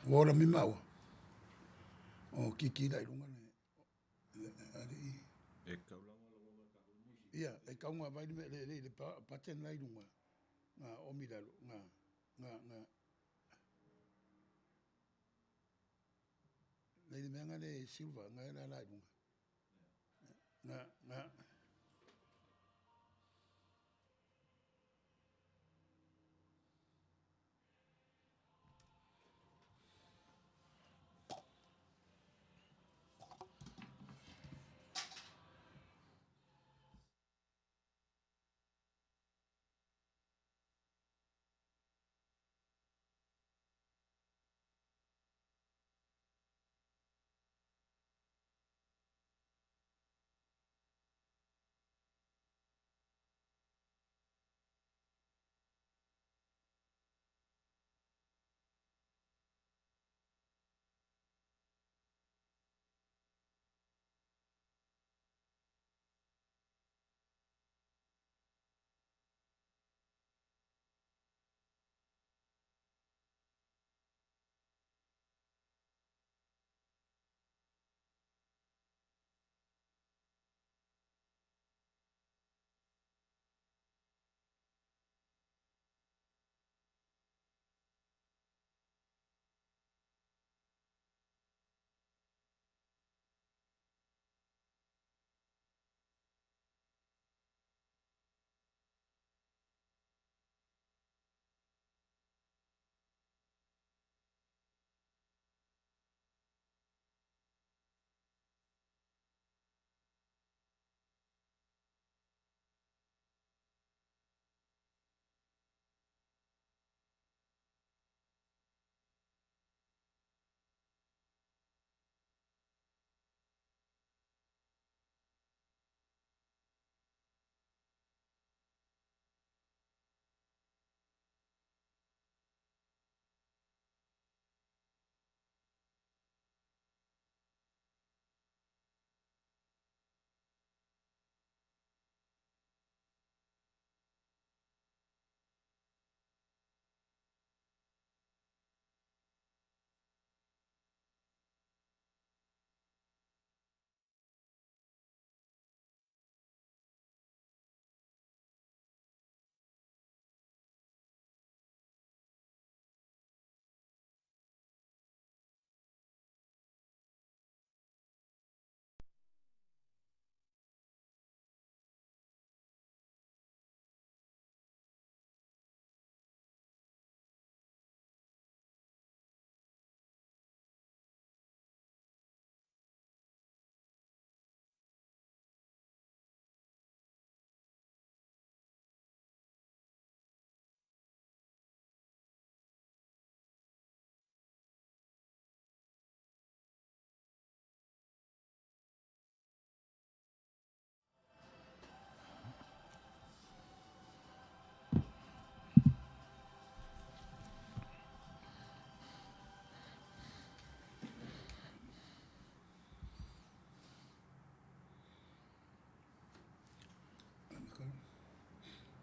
Ua ola mai maua. O kiki la i luga le alii. E kaulanga la uaga ka hulu misi. Ia, e kaunga vai le le le le paten la i luga. Nga omi lalo, nga nga nga le le mea nga le silver nga la la i luga. Nga nga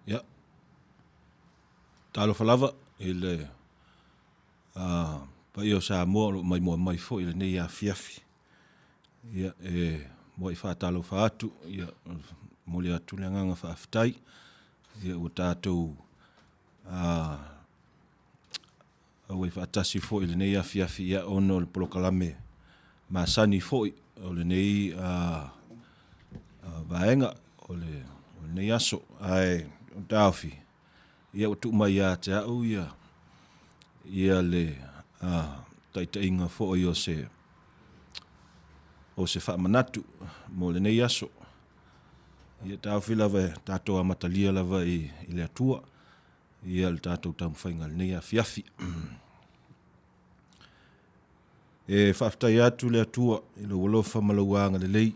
Ia, talofa lava i le paia o Samoa o lo o maimoa mai foi i lenei afiafi. Ia, e muai faatalofa atu, ia, momoli atu le agaga faafetai, ia ua tatou auai faatasi foi i lenei afiafi, ia, ona o le polokalame masani foi o lenei vaega o lenei aso. Ae o le taofi, ia ua tuu mai ia te au ia, ia le taitaiga foi o se o se faamanatu mo lenei aso. Ia taofi lava e tatou amatalia lava i le Atua ia le tatou taumafaiga i lenei afiafi. E faafetai atu le Atua i lou alofa ma lou agalelei.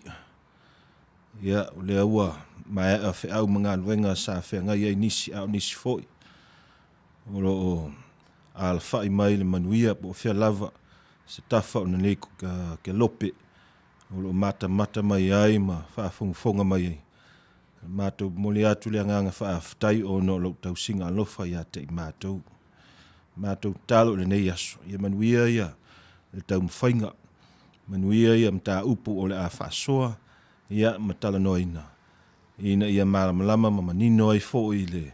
Ia, o lea ua maea feau ma galuega sa feagai ai nisi, a o nisi foi o lo o alafai mai le manuia po o fea lava se tafa o lenei kelope o lo o matamata mai ai ma faafogafoga mai ai. E matou momoli atu le agaga faafetai ona o lou tausiga alofa ia te i matou. Matou tatalo i lenei aso, ia manuia ia le taumafaiga, manuia ia mataupu o le a faasoa ia ma talanoaina, ina ia malamalama ma manino ai foi le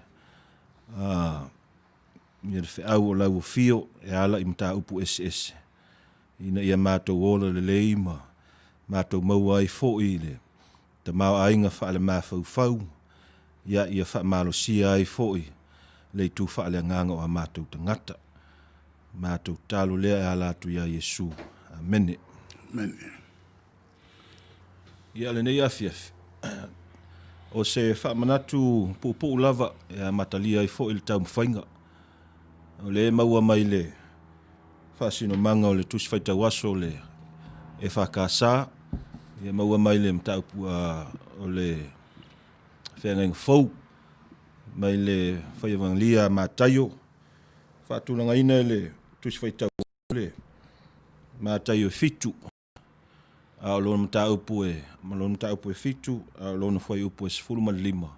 ia le feau o lau afio e ala i mataupu eseese, ina ia matou ola lelei ma matou maua ai foi le tamaoaiga faalemafaufau, ia, ia faamalosia ai foi le itu faaleagaga o a matou tagata. Matou tatalo lea e ala atu ia Iesu. Amene. Amene. Ia, lenei afiafi, o se faamanatu puupuu lava e amatalia ai foi le taumafaiga. O lea e maua mai le faasinomaga o le Tusi Faitau Aso o le EFKS, ia maua mai le mataupu o le Feagaiga Fou mai le Faiaevagelia a Mataio, faatulagaina e le Tusi Faitau le Mataio e 7, a o lona mataupu e, ma lona mataupu e 7, a o lona fuaiupu e 15,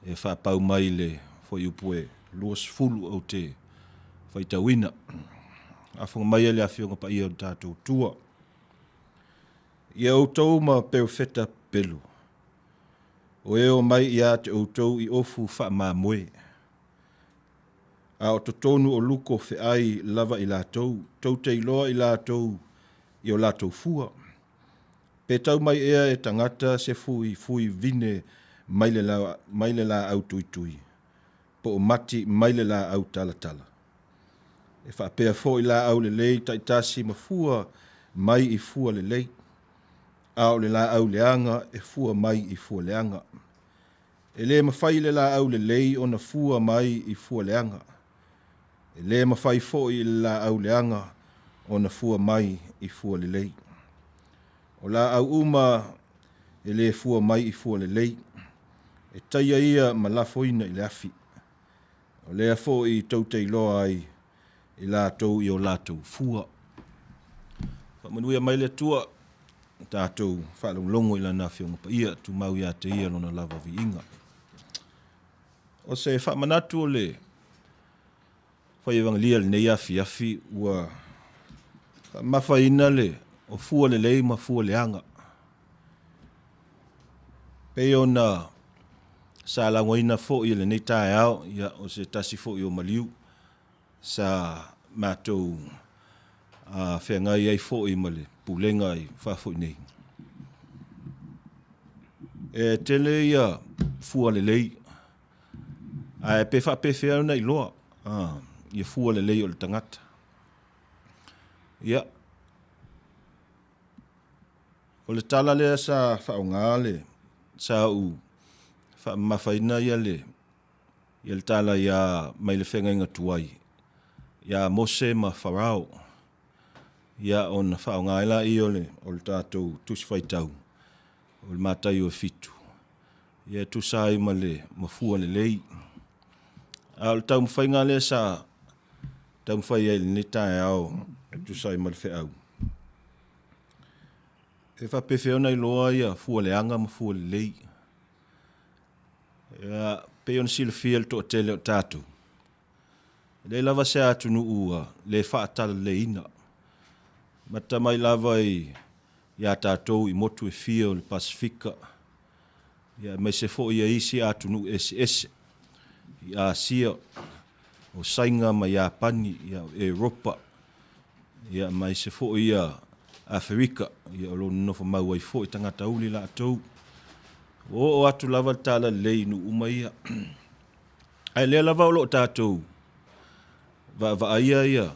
e faapau mai i le fuaiupu e 20 ou te faitauina. Faafofoga mai le Afioga Paia o le tatou Atua. Ia outou ma perofeta pepelo, o e omai ia te outou i ofu faamamoe, a o totonu o luko feai lava i latou, tou te iloa i latou i o latou fua. Pe tau mai ea e tagata se fuifui vine mai le, mai le laau tuitui, po o mati mai le laau talatala? E faapea foi laau lelei taitasi ma fua mai i fua lelei, a o le laau leaga e fua mai i fua leaga. E le mafai i le laau lelei ona fua mai i fua leaga, e le mafai foi i le laau leaga ona fua mai i fua lelei. O laau uma e le fua mai i fua lelei, e taia ia ma lafoina i le afi. O lea foi tou te iloa ai i latou i o latou fua. Faamanuia mai le Atua i tatou faalogologo i Lana Afioga Paia, tumau ia te Ia Lona lava viiga. O se faamanatu o le fai evagelia i lenei afiafi, ua faamamafaina le o fua lelei ma fua leaga. Pei ona sa lagoina foi i lenei taeao, ia, o se tasi foi o maliu sa matou feagai ai foi ma le pulega i faafoi nei. E tele ia fua lelei, ae pe faapefea ona iloa ia fua lelei o le tagata. Ia, o le tala lea sa faaaoga le, sa ou faamamafaina ia le, ia le tala ia mai le feagaiga tuai ia Mose ma Farao, ia ona faaaoga ai lea o le, o le tatou Tusi Faitau o le Mataio e 7, ia e tusa ai ma le mafua lelei. A o le taumafaiga lea sa taumafai ai i lenei taeao e tusa ai ma le feau, e faapefea ona iloa ia fua leaga ma fua lelei. Ia, pei ona silafia e le toatele o tatou, e leai lava se atunuu ua le faatalaleiina. Amata mai lava i ia tatou i motu e fia o le Pasefika, ia aemaise foi ia isi atunuu eseese i Asia, o Saina ma Iapani, ia o Europa, ia aemaise foi ia Aferika, ia o lo o nonofo mau ai foi tagata uli latou. Ua oo atu lava le talalelei i nuu uma ia. Ae lea lava o lo o tatou vaavaaia ia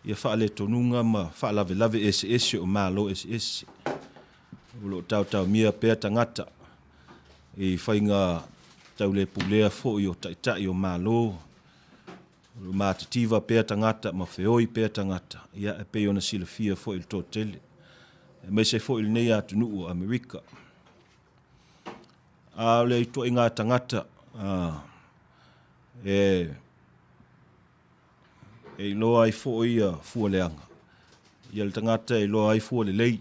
ia faaletonuga ma faalavelave eseese o Malo eseese. O lo o taotaomia pea tagata i faiga taulepulea foi o taitai o Malo. O lo o matitiva pea tagata ma feoi pea tagata, ia e pei ona silafia foi e le toatele, aemaise foi lenei atunuu o Amerika. A o le ituaiga tagata e iloa ai foi ia fua leaga, ia le tagata e iloa ai fua lelei,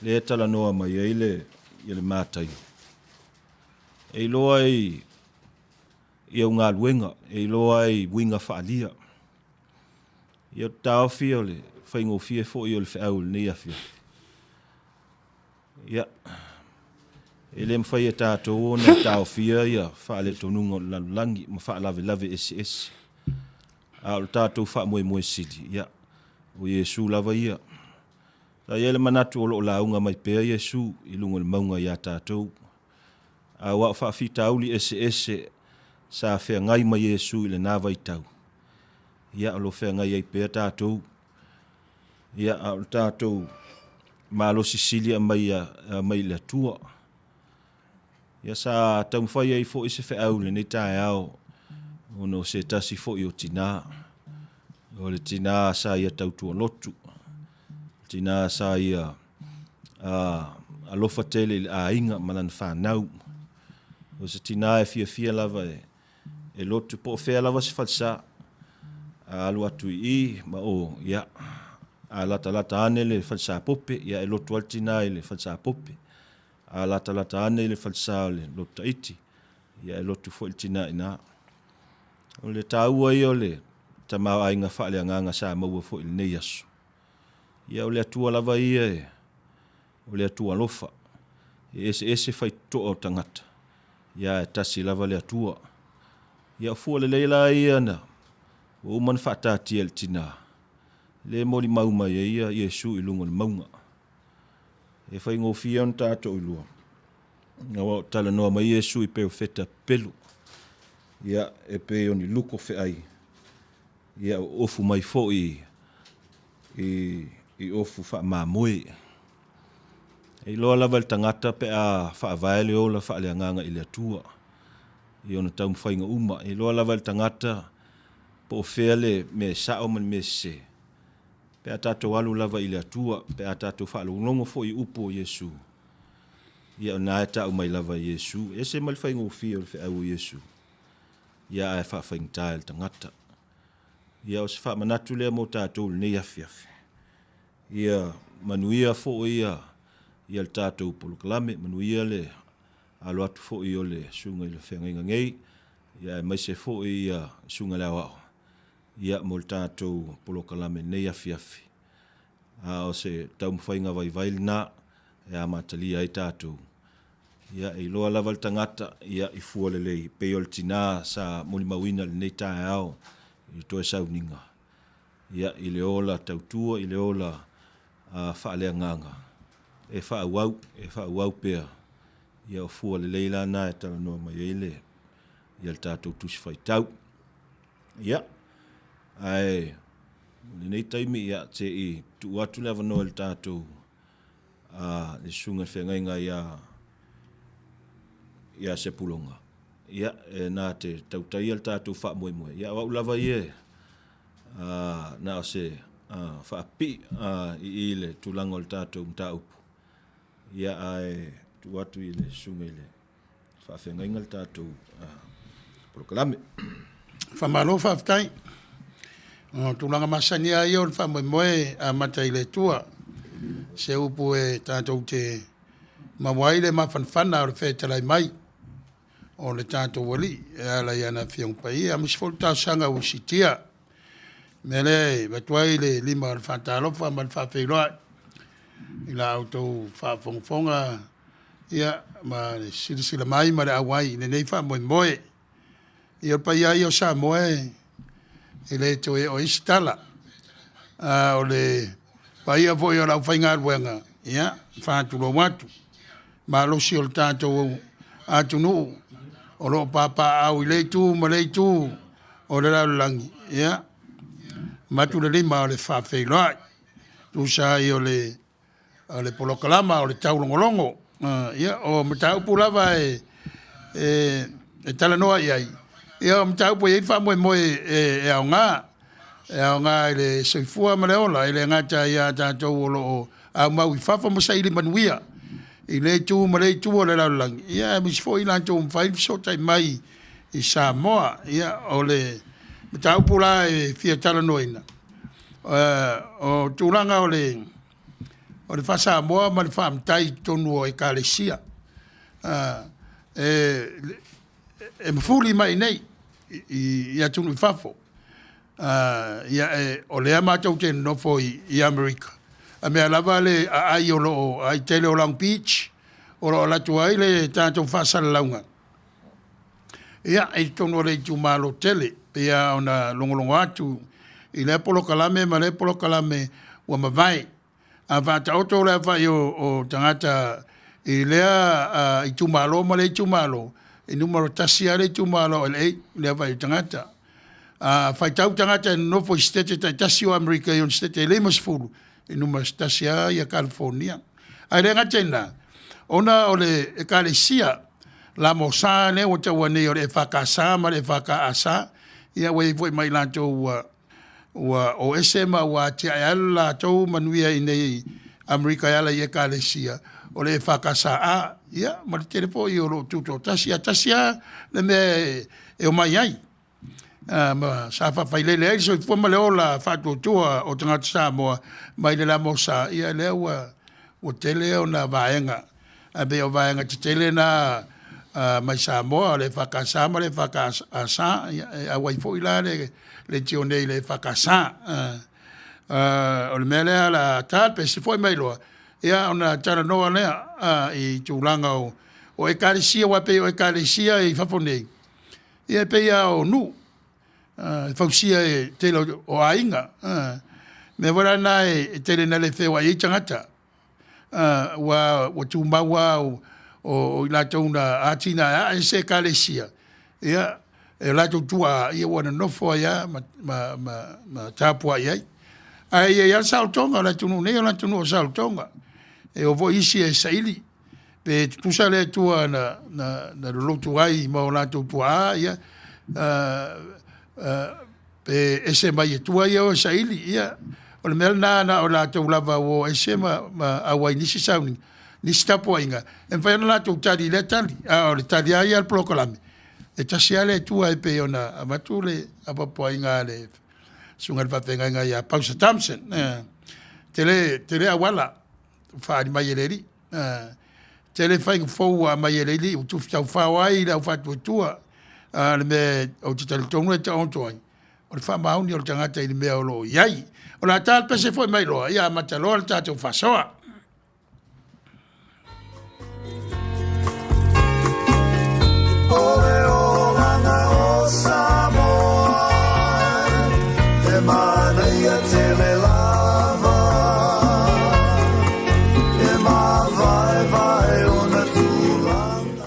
lea e talanoa mai ai le, ia le Mataio. E iloa ai. i au galuega e iloa ai i uiga faaalia. Ia, o le taofi o le faigofie foi o le feau i lenei afiafi. Ia, e le mafai e tatou ona taofia ia faaletonuga o le lalolagi ma faalavelave eseese. A o le tatou faamoemoe sili, ia, o Iesu lava ia. Sa i ai le manatu o lo o lauga mai pea Iesu i luga o le mauga ia tatou. Aua o faafitauli eseese sa feagai ma Iesu i lena vaitau, ia o lo o feagai ai pea tatou. Ia, a o le tatou malosi sili e aumai i le Atua. Ia sa taumafai ai foi se feau i lenei taeao ona o se tasi foi o tina, o le tina sa ia tautua lotu, le tina sa ia alofa tele i le aiga ma lana fanau. O se tina e fiafia lava e lotu po o fea lava se falesa, a alu atu i i ma o, ia, a latalata ane le falesa Pope, ia e lotu lava le tina i le falesa Pope. A latalata ane i le falesa o le Lotu Taiti, ia e lotu foi le tina i ina. O le taua ia o le tamaoaiga faaleagaga sa maua foi i lenei aso, ia o le Atua lava ia o le Atua alofa. E eseese faitotoa o tagata, ia ae tasi lava le Atua. Ia o fua lelei la ia na ua uma ona faataatia e le tina, lea e molimau mai ai Iesu i luga o le mauga. E faigofie ona tatou iloa, aua o talanoa mai Iesu i perofeta pepelo, ia e pei o ni luko feai, ia o ofu mai foi i ofu faamamoe. E iloa lava e le tagata pe a faavae le ola faaleagaga i le Atua i ona taumafaiga uma. E iloa lava e le tagata po o fea le mea e sao ma le mea e sese, pe a tatou alu lava i le Atua, pe a tatou faalogologo foi i upu o Iesu, ia o lena e tau mai lava e Iesu. E ese ma le faigofie o le feau o Iesu, ia ae faafaigata i le tagata. Ia o se faamanatu lea mo tatou i lenei afiafi, ia manuia foi le tatou polokalame, manuia le alo atu foi o le Susuga i le Feagaiga nei, aemaise foi le Susuga i le Aoao mo le tatou polokalame i lenei afiafi. A o se taumafaiga vaivai lena e amatalia ai tatou, ia e iloa lava le tagata i fua lelei, pei o le tina sa molimauina i lenei taeao i le toe sauniga, ia, i le ola tautua, i le ola faaleagaga e faaauau, e faaauau pea. Ia o fua lelei la na e talanoa mai ai le tatou Tusi Faitau. Ia, ae o lenei taimi, ia, se i tuu atu le avanoa i le tatou le Susuga i le Feagaiga ia Sepulona, ia, e na te tautaia le tatou faamoemoe. Ia o au lava ia, na o se faapipii i i i le tulaga o le tatou mataupu, ia ae tuu atu i le susuga i le faafeagaiga le tatou polokalame. Faamalo faafetai. O tulaga masani lava ia o le faamoemoe e amata i le Atua. Se upu e tatou te maua ai le mafanafana o le fetalai mai o le tatou Alii e ala i ana Afioga Paia, aemaise foi le talosaga ua siitia. O le mea lea e avatu ai le lima o le faatalofa ma le faafeiloai i la outou faafogafoga ma le silasila mai ma le auai i lenei faamoemoe. Ia, o le paia lava ia o Samoa e le toe oo i ai se tala. A o le paia foi o le aufaigaluega, ia, e faatulou atu. Malosi o le tatou atunuu o lo o papaaao i lea itu ma lea itu o le lalolagi, ia, avatu le lima o le faafeiloai e tusa ai o le polokalama o le taulogologo. Ia, o mataupu lava e talanoa i ai, ia o mataupu e i ai le faamoemoe e aoga, e aoga i le soifua ma le ola, e le gata ia tatou o lo o aumau i fafo ma saili manuia i lea itu ma lea itu o le lalolagi, ia aemaise foi i latou ua mafai ona fesootai mai i Samoa. Ia, o le mataupu la e fia talanoaina, o tulaga o le faa-Samoa ma le faa-Matai i totonu o Ekalesia. E mafuli mai i inei. i atunuu i fafo. Ia, o lea matou te nonofo i Amerika, a mea lava le aai o lo o aai tele o Long Beach, o lo o alu atu ai le tatou faasalalauga, ia, i totonu o le itumalo tele, e pei lava ona logologo atu i lea polokalame ma lea polokalame ua mavae. A faataoto le aofai o tagata i lea itumalo ma lea itumalo, e numera tasi lava le itumalo o LA i le aofai o tagata. A faitau tagata e nonofo i Setete taitasi o Amerika i ona Setete e 50, e numera tasi lava Kalifonia. Ae le gata i lena, ona o le Ekalesia LMS lea ua taua nei o le EFKS ma le EFKS, ia ua i ai foi ma i latou ua o ese ma ua atiae ai lo latou manuia i inei i Amerika e ala i Ekalesia o le EFKSA, ia ma le tele foi o lo o tutoatasi. Ae tasi lava le mea e omai ai, ma sa faafailele ai le soifua ma le ola faatuatua o tagata Samoa mai le LMS, ia lea ua tele ona vaega. Ae pei o vaega tetele na mai Samoa o le EFKS ma le EFKS, ia e auai foi la le leitio nei i le EFKS. O le mea lea o le a ta le pese, foi mai loa, ia ona talanoa lea i tulaga o Ekalesia, aua e pei o Ekalesia i fafo nei, ia e pei lava o nuu, e fausia e le tele o aiga. O le mea foi la lena e tele ina le feoai ai tagata, aua ua tumau lava o i latou na atinae se ekalesia, ia, e o latou tuaa ua nonofo ai lava ma tapuai ai. Ae i ai lava le saolotoga, o le atunuu nei o le atunuu o saolotoga. E o foi isi e saili, pe tutusa le Atua na lolotu ai ma o latou tuaa, ia, pe ese mai tua ia e o e saili. Ia, o le mea lena na o latou lava ua o ese ma auai i nisi sauniga, nisi tapuaiga, e mafai ona latou tali i lea tali, a o le tali lava ia a le polokalame, e tasi lava le Atua e pei ona avatu le apoapoaiga a le susuga i le faafeagaiga ia Pausa Thompson. Tele, tele auala ua faaali mai e le Alii, tele faiga fou ua aumai e le Alii ua tufi taufao ai le au faatuatua. A o le mea ou te talitonu e taoto ai, o le faamaoni o le tagata i le mea o lo o i ai. O le a ta le pese foi mai loa, ia amata loa le tatou faasoa. O le olaga o Samoa, he manaia tele lava, e māvaevae ona tulaga.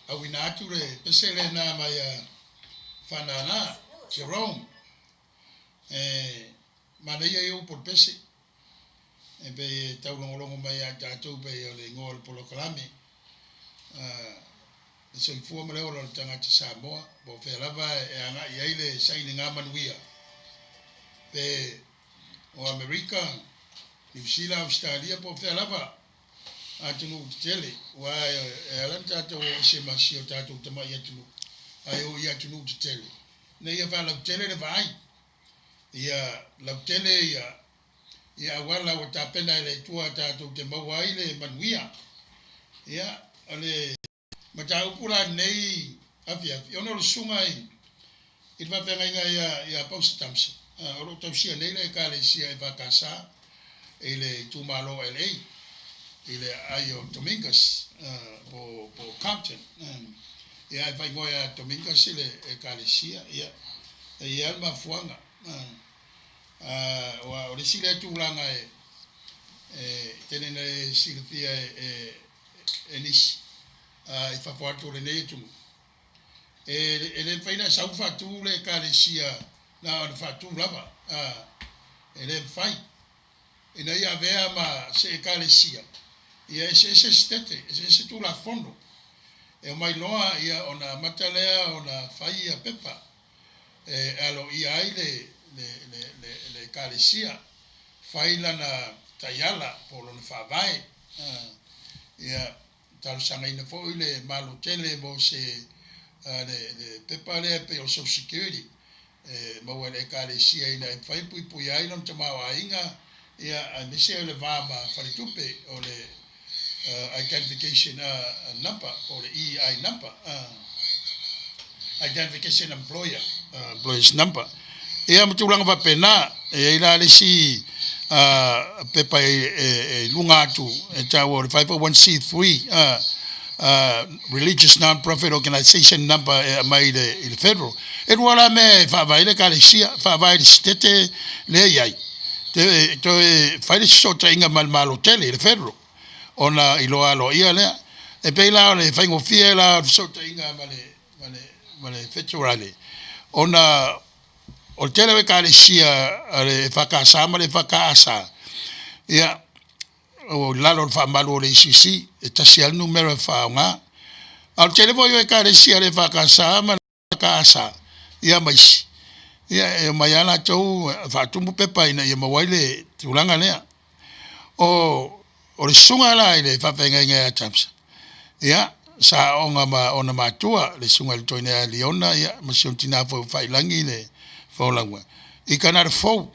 auina atu le pese lena mai a Fanana, Jerome. E manaia ia upu o le pese, e pei e taulogologo mai ia i tatou pei o le igoa o le polokalame. Le soifua ma le ola o le tagata Samoa, po o fea lava e agai ai le sailiga manuia, pe o Amerika, Niu Sila, Ausetalia po o fea lava atunuu tetele, aua e ala ona tatou o ese ma si o tatou tamai atunuu, ae o i atunuu tetele, ina ia faalautele le vaai, ia lautele ia ia auala ua tapena e le Atua tatou te maua ai le manuia. Ia, o le mataupu la lenei afiafi, ona o le susuga i le faafeagaiga ia Pausa Thompson, o lo o tausia nei le Ekalesia EFKS i le itumalo o LA, i le aai o Dominguez, po o Compton. Ia, e faaigoa ia Dominguez le Ekalesia, ia, e i ai lava le mafuaaga. Aua o le isi lea tulaga e tele ina le silafia e nisi i fafo atu o lenei atunuu, e le mafai ona e sau faatu le Ekalesia na ona faatu lava, e le mafai. Ina ia avea ma se Ekalesia, ia eseese sitete, eseese Tulafono. E omai loa ia ona amata lea ona fai ia pepa e aloaia ai le, le, le, le, le Ekalesia, fai lana taiala po o lona faavae. Ia, talosagaina foi le Malo tele mo se le, le pepa lea pei o Social Security e maua e le Ekalesia ina ia mafai ona puipuia ai lona tamaoaiga, ia, aemaise o le va ma faletupe o le Identification Number po o le EI Number, Identification Employer, Employer's Number, ia ma tulaga faapena. E i ai la le isi pepa e i luga atu e taua o le 501c3 Religious Non-Profit Organization Number e aumai i le Federal. E lua la mea e faavae ai le Ekalesia, faavae i le sitete lea e i ai, toe fai le fesootaiga ma le Malo tele, le Federal, ona iloa aloaia lea. E pei la o le faigofie la o le fesootaiga ma le Federal, ona o le tele o Ekalesia a le EFKS ma le EFKS, ia, o lalo o le faamalu o le ACC, e tasi lava le numera e faaaoga. A o le tele foi o Ekalesia a le EFKS ma le EFKS, ia ma isi, ia e omai lava latou e faatumu pepa ina ia maua ai le tulaga lea. O le susuga la i le faafeagaiga ia Thompson, ia, sa aoga ma ona matua, le susuga i le Toeaina ia Leona, ia, ma si ona tina foi o Failagi le folauga, i Kanada Fou,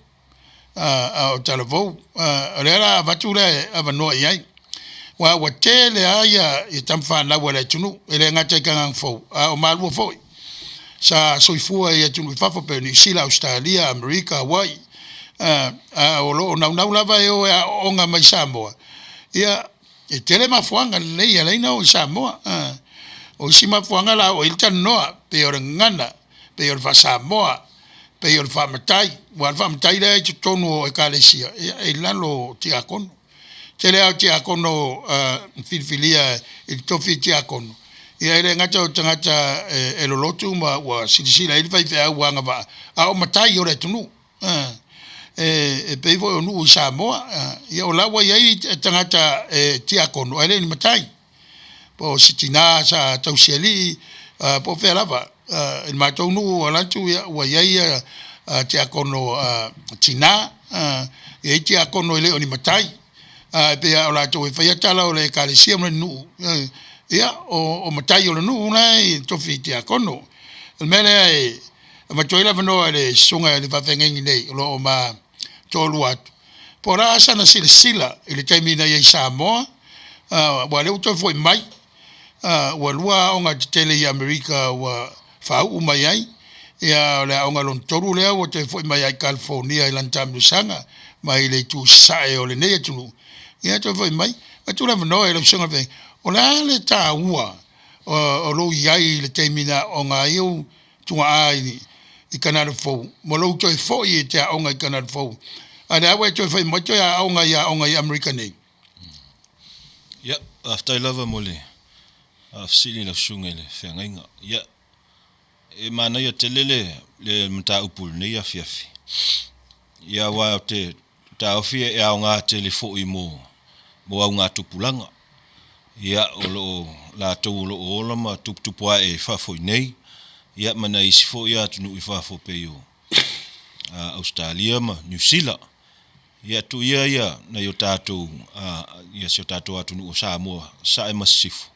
a o Talavou, o lea la avatu le avanoa i ai. Aua ua tele lava ia tama fanau a le atunuu, e le gata i Gagangafou, a o Malua foi. Sa soifua i atunuu i fafo pei o Niu Sila, Ausetalia, Amerika, Hawaii, a o lo o naunau lava e o e aooga mai Samoa. Ia, e tele mafuaaga lelei e ala ai ona o i Samoa. O isi mafuaaga la oo i ai le talanoa, pei o le gagana, pei o le faa-Samoa, pei o le faamatai, aua o le faamatai lea i totonu o Ekalesia, ia, e i lalo o tiakono. Tele lava o tiakono filifilia i le tofi tiakono, ia e le gata o tagata e lolotu ma ua silasila i ai le faifeau ua agavaa, a o matai o le atunuu. E pei foi o nuu i Samoa, ia o la ua i ai tagata e tiakono ae le o ni matai. Po o se tina sa tausi alii po o fea lava. I le matou nuu o Alantu ua i ai tiakono tina, e i ai tiakono e le o ni matai. E pei lava o latou e faia tala o le ekalesia ma le nuu, ia o matai o le nuu la e tofi tiakono. O le mea lea e avatu ai le avanoa i le susuga i le faafeagaiga nei o lo o ma toalua atu, po o le a sana silasila i le taimi na i ai i Samoa, aua o lea ua toe foi mai, ua lua aoga tetele i Amerika ua faauu mai ai, ia o le aoga lona tolu lea ua toe foi mai ai i Kalifonia i lana taamilosaga mai le itu i sasae o lenei atunuu, ia toe foi mai. Avatu le avanoa i lau Susuga i le o le a le taua o lou i ai i le taimi na aooga ai ou tuaa i Kanada Fou ma lou toe foi e te aoga i Kanada Fou, a o lea ua e toe foi mai toe aoga i aoga i Amerika nei? Ia, faafetai lava mo le Faafesili lau susuga i le feagaiga. Ia, e manaia tele le, le mataupu i lenei afiafi. Ia, aua ou te taofi e aoga tele foi mo, mo augatupulaga. Ia, o lo o latou o lo o ola ma tuputupu ae i fafo i nei, ia ma nai isi foi atunuu i fafo pei o Ausetalia ma Niu Sila. Ia, tuu ia ia nai o tatou, ia si o tatou atunuu o Samoa, Sasae ma Sisifo,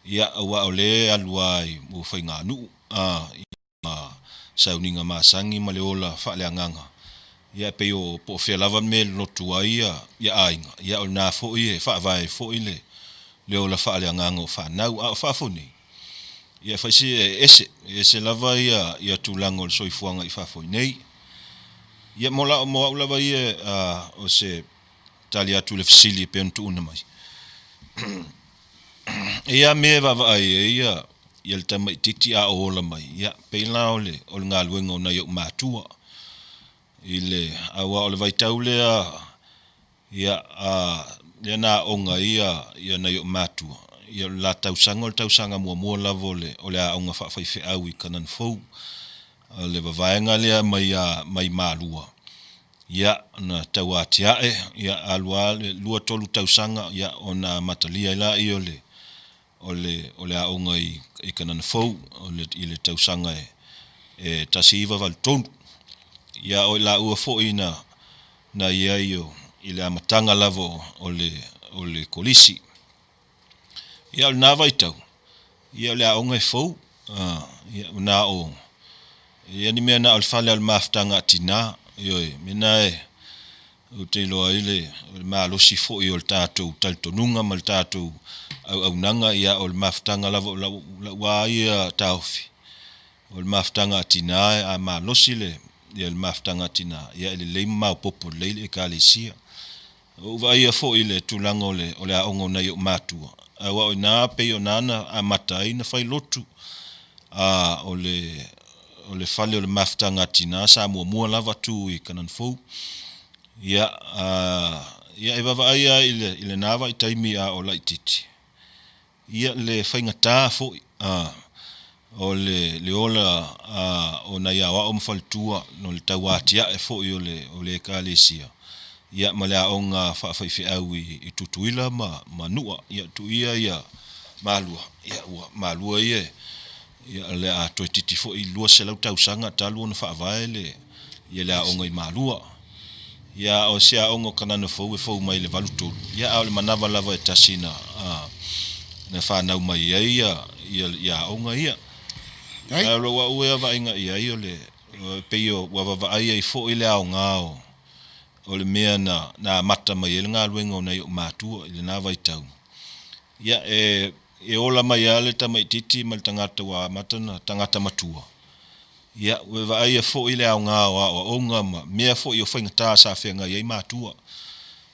ia, aua o lea e alu lava i mo faiganuu, i sauniga masani ma le ola faaleagaga. Ia, e pei o po o fea lava le mea e lolotu ai ia aiga, ia o lena foi e faavae ai foi le le ola faaleagaga o fanau. A o fafo nei, ia e fai si e ese, e ese lava ia ia tulaga o le soifuaga i fafo nei. Ia mo la mo au lava ia o se tali atu i le fesili e pei ona tuuina mai. E i ai mea e vaavaai ai ia ia le tamaitiiti a o ola mai, ia pei la o le o le galuega o nai ou matua i le aua o le vaitau lea Ia, a, lea na aoga ai ia, ia nai ou matua, ia o le la tausaga o le tausaga muamua lava o le, o le aoga faafaifeau i Kanan Fou. O le vavaega lea mai a, mai Malua, ia, na tau atiae, ia, alu lava le 2, 3 tausaga, ia, ona amatalia ai lea o le, o le, o le aoga i, i Kanana Fou, o le, i le tausaga e, e 1983. Ia, o i laua foi na, na i ai o, i le amataga lava o, o le, o le kolisi. Ia, o lena vaitau, ia o le aoga e fou, a, ia, na o, ia ni mea na o le fale o le mafutaga a tinā, ioe, mea na e, Ou te iloa ai le malosi foi o le tatou talitonuga ma le tatou auaunaga, ia o le mafutaga lava o lau, lau a ia taofi, o le mafutaga a tina, a malosi le, ia le mafutaga a tina, ia e lelei ma maopoopo lelei le Ekalesia. Ua ou vaaia foi le tulaga o le, o le aoga o nai ou matua, aua o i ina pei o ina na amata ai na fai lotu, a o le, o le fale o le mafutaga a tina sa muamua lava tu i Kanan Fou. Ia, a, ia e vaavaai lava i le, i lena vaitaimi a o laitiiti, ia le faigata foi, a, o le, le ola a, o nai aoao ma faletua no le tau atiae foi o le, o le Ekalesia, ia ma le aoga faafaifeau i, i Tutuila ma, ma Nu'a. Ia, tuuia ia Malua, ia ua Malua ia e, Ia, o le a toeitiiti foi 200 tausaga talu ona faavae le, ia le aoga i Malua. Ia, a o se aoga o Kanana Fou e fou mai i le 83, ia, a o le manava lava e tasi na, a, na fanau mai ai ia, ia, ia aoga ia. Ae o lou au ea vaaiga i ai o le, e pei o, ua vaavaai ai foi le aoga o, o le mea na, na amata mai ai le galuega o nai ou matua i lena vaitau. Ia, e, e ola mai lava le tamaitiiti ma le tagata ua amata ona tagata matua. Ia, ua vaaia foi le aoga o aoaoga ma mea foi o faigata sa feagai ai matua.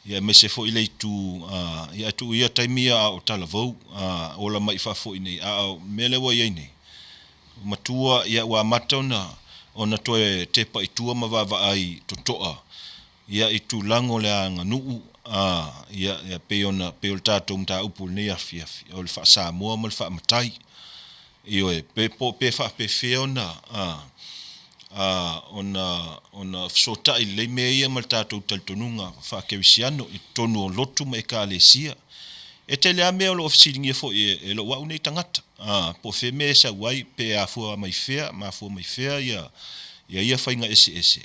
Ia, aemaise foi le itu, a, ia, e tuu ia taimi ia a o talavou, a, ola mai faafoi nei, a o le mea lea ua i ai nei, ua matua, ia, ua amata ona, ona toe tepa i tua ma vaavaai totoa Ia, i tulaga o le aganuu, a, ia, ia, pei ona, pei o le tatou mataupu i lenei afiafi, o le faa-Samoa ma le faa-Matai. Ioe, pe, po, pe faapefea ona, a, a, ona, ona fesootai lelei mea ia ma le tatou talitonuga faa-kerisiano i totonu o lotu ma ekalesia. E tele lava mea o lo o fesiligia foi e, e lou au nei tagata, a, po o fea mea e sau ai, pe afua mai fea, mafua mai fea ia, ia ia faiga eseese.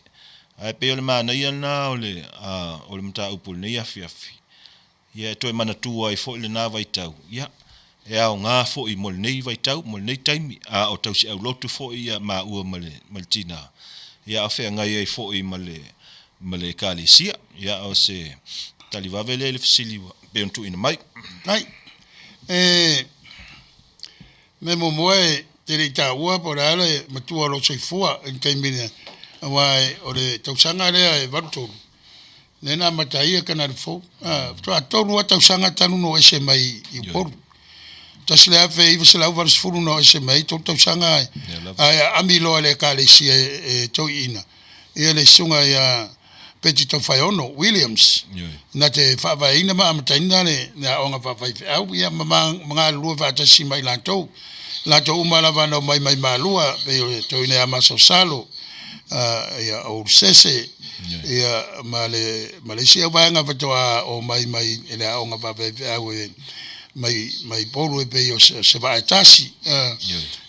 Ae pei o le manaia lena o le, o le mataupu i lenei afiafi, ia e toe manatua ai foi lena vaitau, ia, e aoga foi mo lenei vaitau, mo lenei taimi, a o tausiaulotu foi ia maua ma le, ma le tina, ia a o feagai ai foi ma le, ma le Ekalesia. Ia, o se tali vave lea i le fesili ua pei ona tuuina mai. Ai, e mea muamua e te le i taua po o le a le matua o lou soifua i le taimi lea, aua o le tausaga lea e 83, lea na amata ai Kanada Fou. Faatoa tolu lava tausaga talu ona oo ese mai i Upolu. 1980 na oo ese mai ai, tolu tausaga ae aami loa e le Ekalesia e Toeaina ia le susuga ia Peti Tofaeono Williams na te faavaeina ma amataina le aoga faafaifeau ia ma galulue faatasi ma i latou. Latou uma lava na omai mai Malua pei o le toeaina ia Masalosalo, ia o Ulusese, ia ma le ma le isi auvaega faatoa omai mai i le aoga faafaifeau e mai mai Upolu e pei o se vaa e tasi,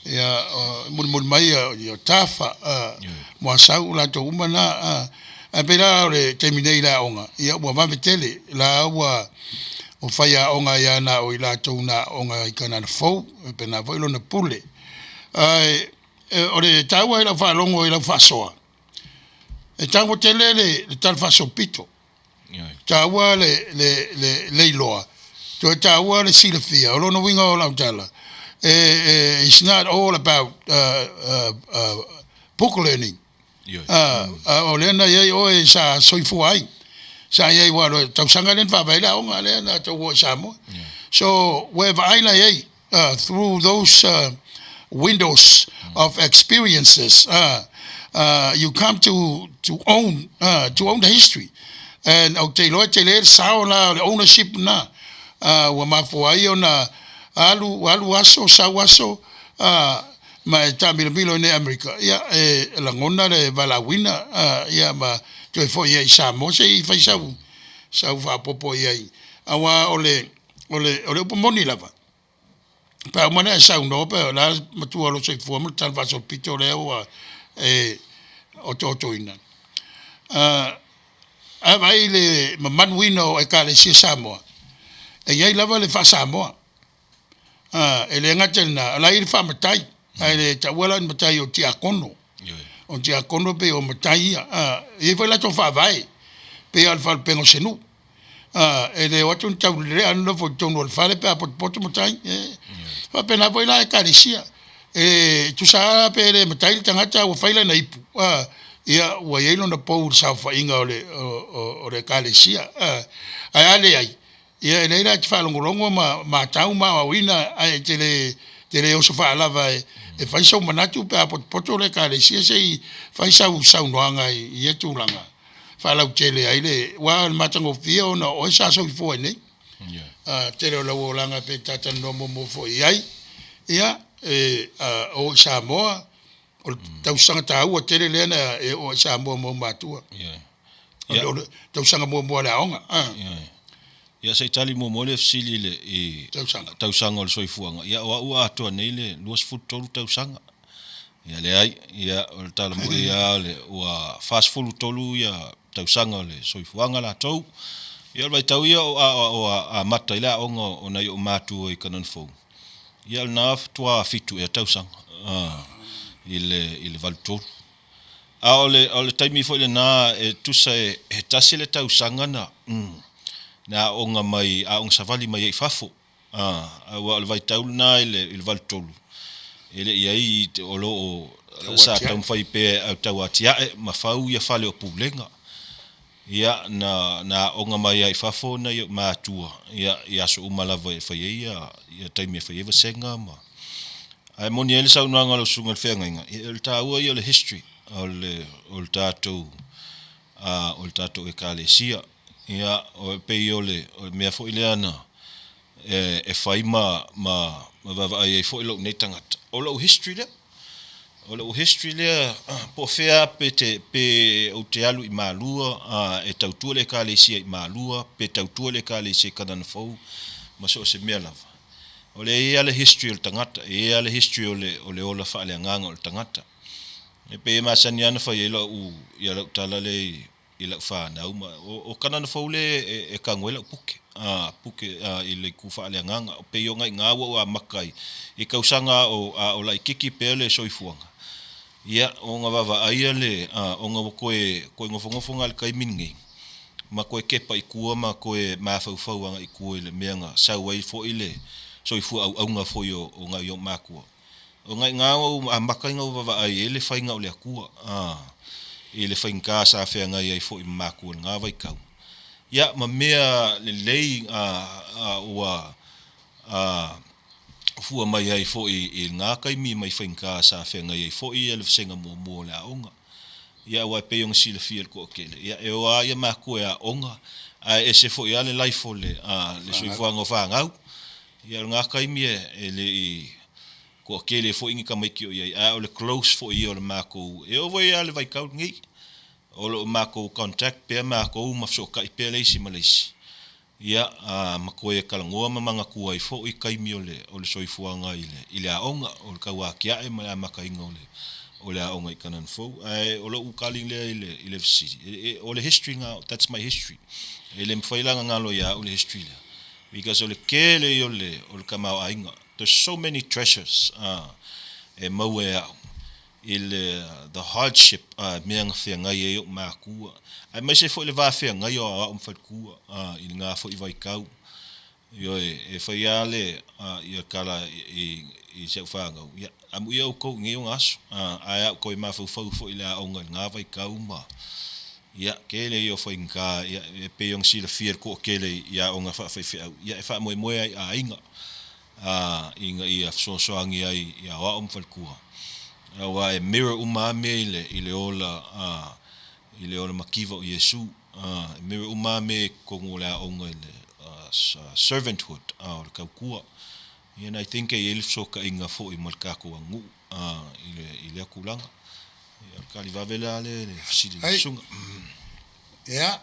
ia mulimuli mai ia Tafa, Muasau, o latou uma na. Ae pei la o le taimi nei i le aoga, ia ua vave tele, la ua o faiaoga ai lava na o i latou na aooga i Kanana Fou, e faapena foi lona pule. Ae o le taua i lau faalogo i lau faasoa, e taua tele le tala faasolopito, taua le iloa, toe taua le silafia. O lona uiga o lau tala, it's not all about book learning. A o lea na i ai oe sa soifua ai, sa i ai aua o le tausaga lea na faavae ai le aoga lea na tau o i Samoa. So ua e vaai la i ai through those windows of experiences you come to to own to own the history and ou te iloa e tele le sao la o le ownership lena ua mafua ai ona alu alu aso sau aso ma e taamilomilo i nei Amerika, ia e lagona le valaauina ia ma toe foi ai i Samoa se i fai sau sau faaopoopo i ai. Aua o le o le o le upu moni lava, pe a uma ona e saunoa pe o le a le matua o lou soifua ma le tala faasolopito lea ua e otootoina, a vaai i le mamaluina o Ekalesia Samoa, e i ai lava le faa-Samoa. E le gata i lena, o la e i ai le faamatai, ae le taua la o ni matai o tiakono. O tiakono pei o matai ia. E i ai foi latou faavae, pei lava o le faalupega o se nuu. E le o atu ni taulelea nofo i totonu o le fale pe a potopoto matai. E faapena foi la Ekalesia. E tusa lava pe le matai le tagata a ua fai lana ipu, ia ua i ai lona pou i le saofaiga o le Ekalesia. Ae a leai, Ia e leai la e te faalogologo ma matau ma aoaoina ae e te le, te le oso faalava e, e fai sou manatu pe a potopoto le Ekalesia se i fai sau saunoaga i ia tulaga faalautele ai le, aua o le matagofie ona o oe sa soifua i inei. A, tele o lau olaga pe ta talanoa muamua foi i ai, ia, e, a, o i Samoa, o le tausaga taua tele lea na e oo ai i Samoa ma ou matua. O le tausaga muamua o le aoga. Ia se i tali muamua le fesili i le i tausaga, tausaga o le soifuaga. Ia o au ua atoa nei le 23 tausaga. Ia leai, ia o le tala moni lava o le ua 43 ia tausaga o le soifuaga latou. Ia o le vaitau ia o o amata ai le aoga o nai ou matua i Kanana Fou. Ia o lena faatoa 7 ea tausaga i le i le 83. A o le o le taimi foi lena e tusa e he tasi le tausaga na na aoga mai aoga savali mai ai i fafo. Aua o le vaitau lena i le i le 83 e le i ai o lo o sa taumafai pea e tau atiae ma fau ia fale o Pulega. Ia, na, na aoga mai lava i fafo nai ou matua, ia, i aso uma lava e fai ai ia, ia taimi e fai ai vasega ma. Ae moni ai le saunoaga a lau Susuga i le Feagaiga, ia o le taua ia o le history o le, o le tatou, a, o le tatou Ekalesia. Ia, o, e pei o le, o le mea foi lea na, e, e fai ma, ma, ma vaavaai ai foi lou nei tagata, o lou history lea. O lou history lea, po o fea pe te, pe ou te alu i Malua, e tautua le Ekalesia i Malua, pe tautua le Ekalesia i Kanana Fou, ma so o se mea lava. O le i ai lava le history o le tagata, e i ai lava le history o le, o le ola faaleagaga o le tagata. E pei e masani lava ona fai ai lau, ia lau tala lea i, i lau fanau ma, o, o Kanana Fou le e, e kago ai lau puke, a, puke a, i le itu faaleagaga. E pei o gaiga ua ou amata ai i tausaga a o, a o laitiiti pea le soifuaga, ia, ona vaavaaia le, a, ona ua toe, toe nofonofo na i le taimi lenei, ma toe kepa i tua ma toe mafaufau agai i tua i le mea na sau ai foi le soifua auauna foi o, o nai ou matua. O nai ina ua amata ina ou vaavaai i ai le faiga o le Atua, a, i le faigata sa feagai ai foi ma matua i lena vaitau. Ia, ma mea lelei a, a, ua, a, fua mai ai foi i lena taimi mai faigata sa feagai ai foi le vasega muamua o le aoga. Ia aua e pei ona silafia e le toatele, ia e o lava ia matua e aoga, ae ese foi lava le life o le le soifuaga o fanau. Ia o lena taimi e le i toatele foi ni tamaiti o i ai, ae o le close foi ia o le matou, e oo foi lava i le vaitau lenei, o lo o matou contact pea matou ma fesootai pea le isi ma le isi. Ia, ma toe talanoa ma manatua ai foi taimi o le o le soifuaga i le i le aoga, o le tauatiae ma le amataina o le o le aoga i Kanan Fou. Ae o lou tali lea i le i le fesili, e, e, o le history lena, that's my history. E le mafai la ona galo ia au le history lea, because o le tele ia o le o le tamaoaiga. There's so many treasures e maua e au i le the hardship mea na feagai ai ou matua, aemaise foi le va feagai o aoao ma faletua i lena foi vaitau. Ioe, e fai lava le ia tala i i si au fanau, ia, amuia outou i nei ona aso, ae a ou toe mafaufau foi i le aoga i lena vaitau ma, ia, tele ia o faigata, ia, e pei ona silafia e le toatele i aoga faafaifeau, ia, e faamoemoe lava i aiga. ā, ina ia fesoasoani ai i aoao ma faletua, aua e mirror uma lava mea i le, i le ola, ā, i le ola mativa o Iesu, ā, e mirror uma lava mea i totonu o le aoga i le servanthood, ā, o le tautua. Ia and I think e i ai le fesootaiga foi ma le tatou aganuu, ā, i le, i lea tulaga. Ia, o le tali vave la lea i le fesili a le susuga. Ia,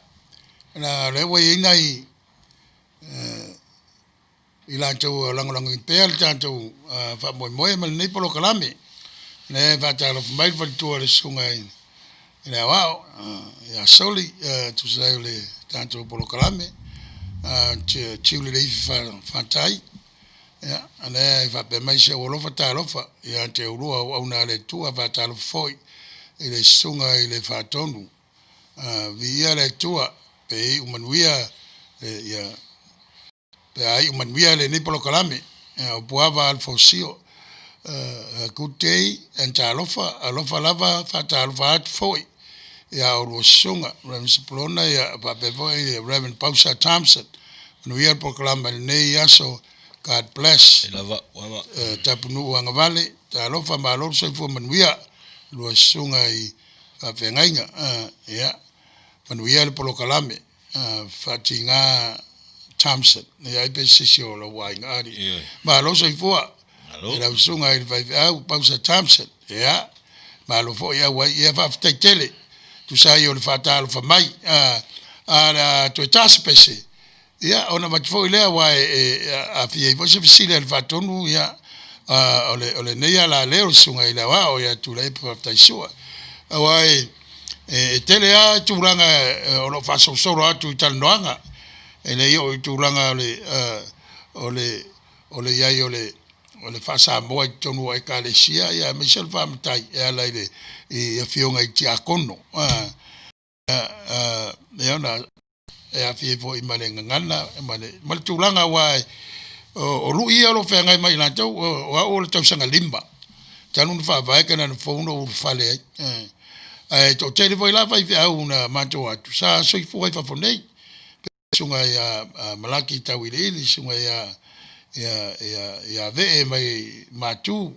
ona o lea ua i ai nai i latou lagolagoina pea le tatou faamoemoe ma lenei polokalame. O lea e faatalofa mai le faletua o le Susuga i le Aoao ia Soli e tusa ai o le tatou polokalame, tiu le leifi fatai. Ia, o lea e faapea mai si ou alofa talofa ia te oulua auauna a le Atua, faatalofa foi i le Susuga i le Faatonu. Viia le Atua, pe iu manuia ia Pe a iu manuia lenei polokalame, o Puava Alfosio, good day and talofa, alofa lava, faatalofa atu foi ia oulua susuga, Reverend Sepulona ia faapea foi Reverend Pausa Thompson. Manuia le polokalame i lenei aso. God bless. E lava, lava. Tapunuu agavale, talofa, malo le soifua manuia, lua susuga i faafeagaiga. Ia, manuia le polokalame. Faatiga Thompson, ia ai pe se isi o lou aiga ali. Malo soifua i lau susuga i le faifeau Pausa Thompson. Ia, malo foi auai. Ia faafetai tele tusa ai o le faatalofa mai. A o le a toe ta se pese, ia ona avatu foi lea aua e aafia ai foi se fesili a le Faatonu, ia o lenei alaleo o le susuga i le Aoao ia Tuilaepa Faafetai Sua. Aua e E tele lava tulaga o lo o faasolosolo atu i talanoaga, e le i oo i tulaga o le o le o le i ai o le o le faa-Samoa i totonu o Ekalesia, ia aemaise o le faamatai e ala i le i afioga i tiakono. Ia ona e aafia ai foi ma le gagana ma le, ma le tulaga aua o lui ia o lo o feagai ma i latou, o au o le tausaga 5 talu ona faavae Kanana Fou na ou ulufale ai. Ae toatele foi la faifeau na matou atu sa soifua i fafo nei, susuga ia Malaki Tauiliili, susuga ia Vee mai Matu,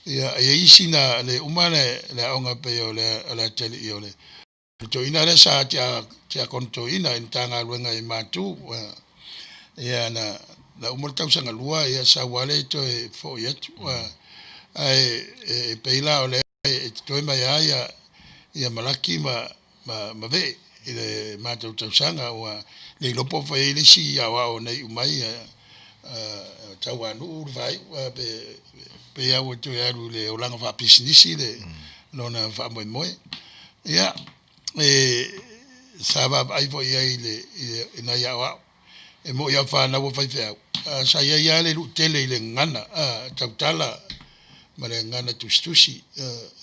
ia i ai isi na le uma le aoga pei o le atalii o le Le toeaina lea sa tiakono toeaina i le Matagaluega i Matu, ia na na uma le tausaga 2 ia sau lava lea toe foi atu. Ae e pei la o lea e totoe mai lava ia ia Malaki ma ma ma Vee i le matou tausaga ua le iloa po o fai ai le isi aoao na iu mai Tauanuu le faaiu pe pei lava ua toe alu i le olaga faapisinisi le lona faamoemoe. Ia, e sa vaavaai foi i ai i nai aoao. E moni lava o fanau a faifeau, ae sa i ai lava le lui tele i le gagana tautala ma le gagana tusitusi.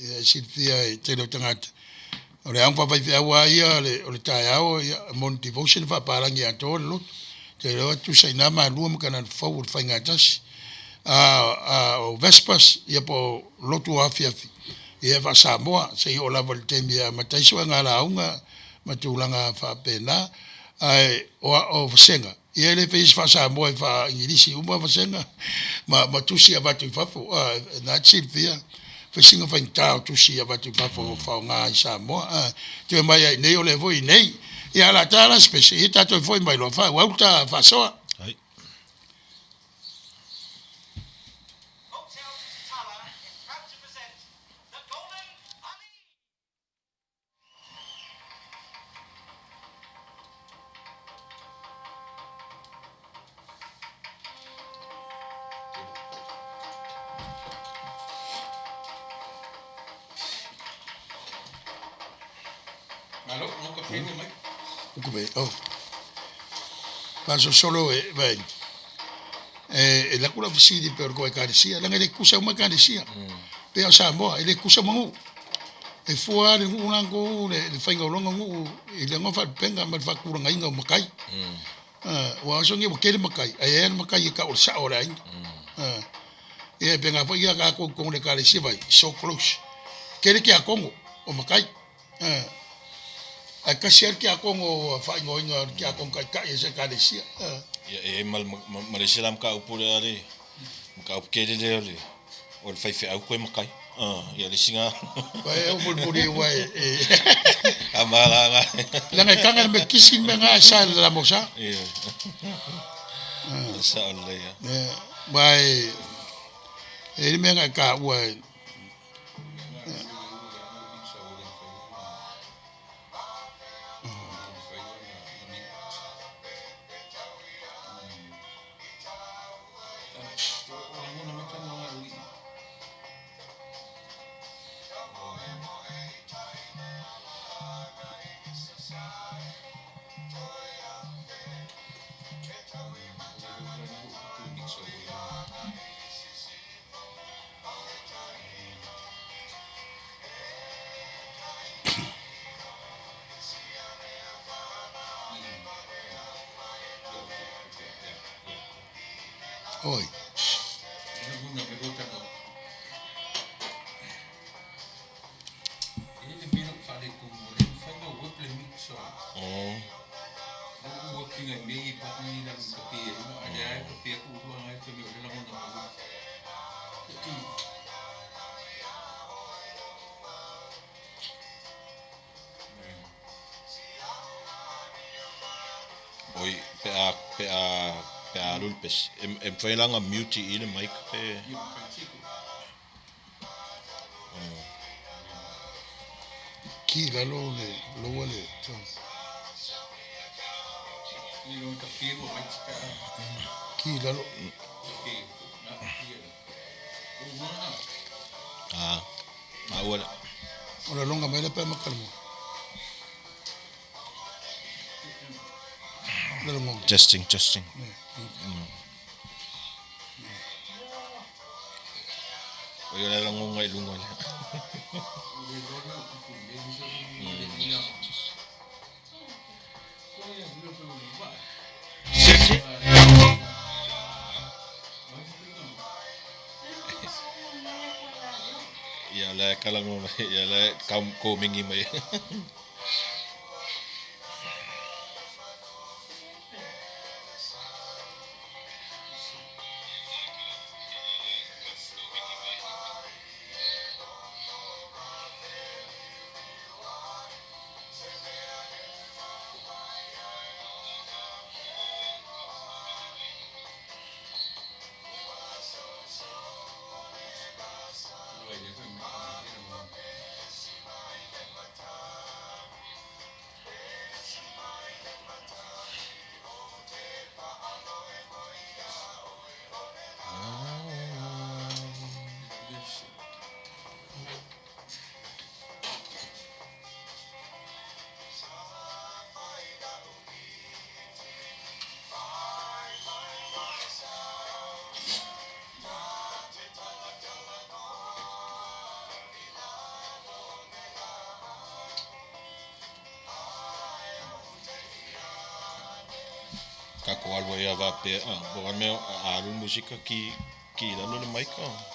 Ia e silafia e le tele o tagata, o le aoga faafaifeau lava ia o le taeao, ia, morning devotion e faapalagi atoa le lotu. Ou te iloa e tusa i ina Malua ma Kanana Fou o le faiga tasi. A o Vespers, ia po o lotu o afiafi, ia e faa-Samoa, seia oo lava i le taimi e amata ai suega lauga ma tulaga faapena. Ae o vasega, ia e le faia se faa-Samoa e faa-Igilisi uma vasega ma tusi e avatu i fafo. Na e te silafia. Fesiga faigata o tusi e avatu i fafo mm. faaaoga i Samoa. Ah, toe mai ai nei o lea foi i nei. Ia la ta la spese, ia tatou foi mai loa faaauau ta faasoa. Ai. Oh. Faasolosolo e vai. E, e laku lau fesili pe o le koa ekalesia, leaga e le kusa uma ekalesia. Pe o Samoa, e le kusa uma nuu. E fua lava le nuu latou le, le faiga o lona nuu i lona faalupega ma le faatulagaina o matai. Ua aso nei ua tele matai, ae i ai lava le matai e tau o le sao o le aiga. Ia e pena foi ia tatou i totonu o le ekalesia vai, so close. Tele tiakono o matai. Ae tasi lava le tiakono ua faaigoaina o le tiakono taitai o se ekalesia. Ia e i ai ma ma le isi la mataupu lea le mataupu tele lea o le o le faifeau toe matai. Ia le isi na. Vai e mulimuli ua e A ma la na. Leaga e taga le metisi le mea na e sa i le lamosa. Ia. Sao lelei lava. Ia, aua e e i ai le mea na e taua e Oi. Oi, pe a, pe a, pe a alu le pesi. E, e mafai la ona mute i le mic pe... Ki lalo le lower le Ki lalo. Ah, maua lea. O le longa mai le pe makalamo. Le longa. Testing, testing. O ia le lagonga i luga lea. Ia le kalago mai, ia le komingi mai. Tatou alu ai lava faapea, ah, po o le mea a alu le musika ki, ki i lalo le mic. Ah.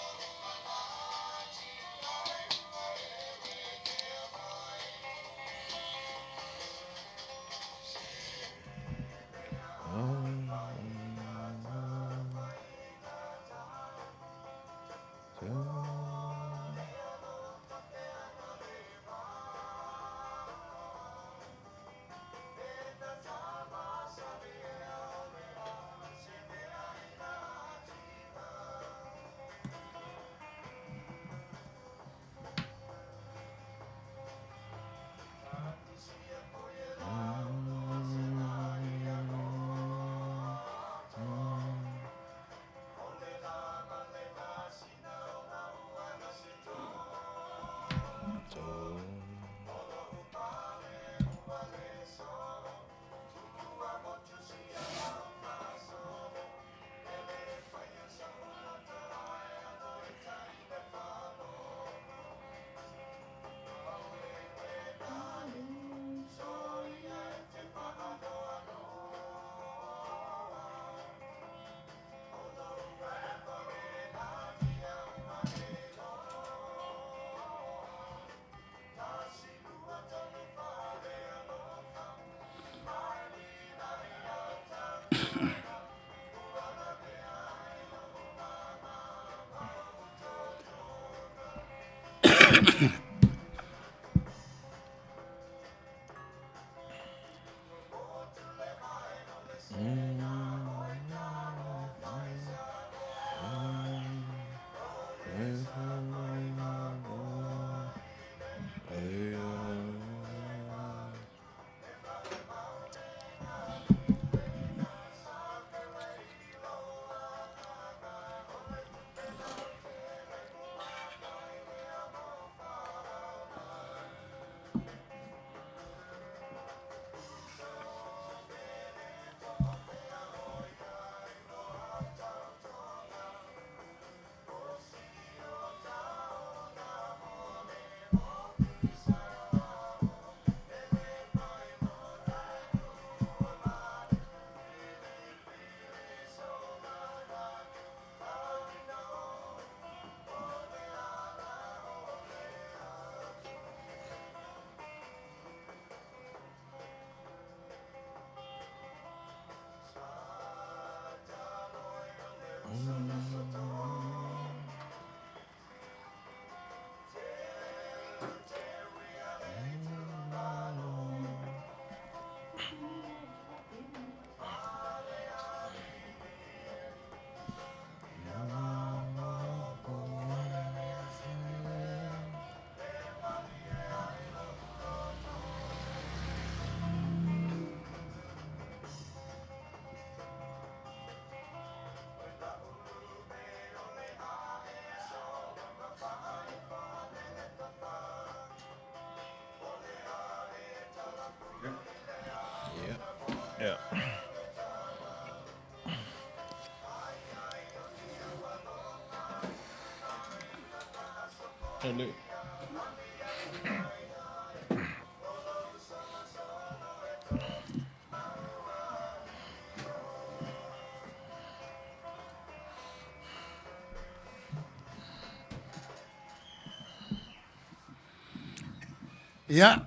Ia,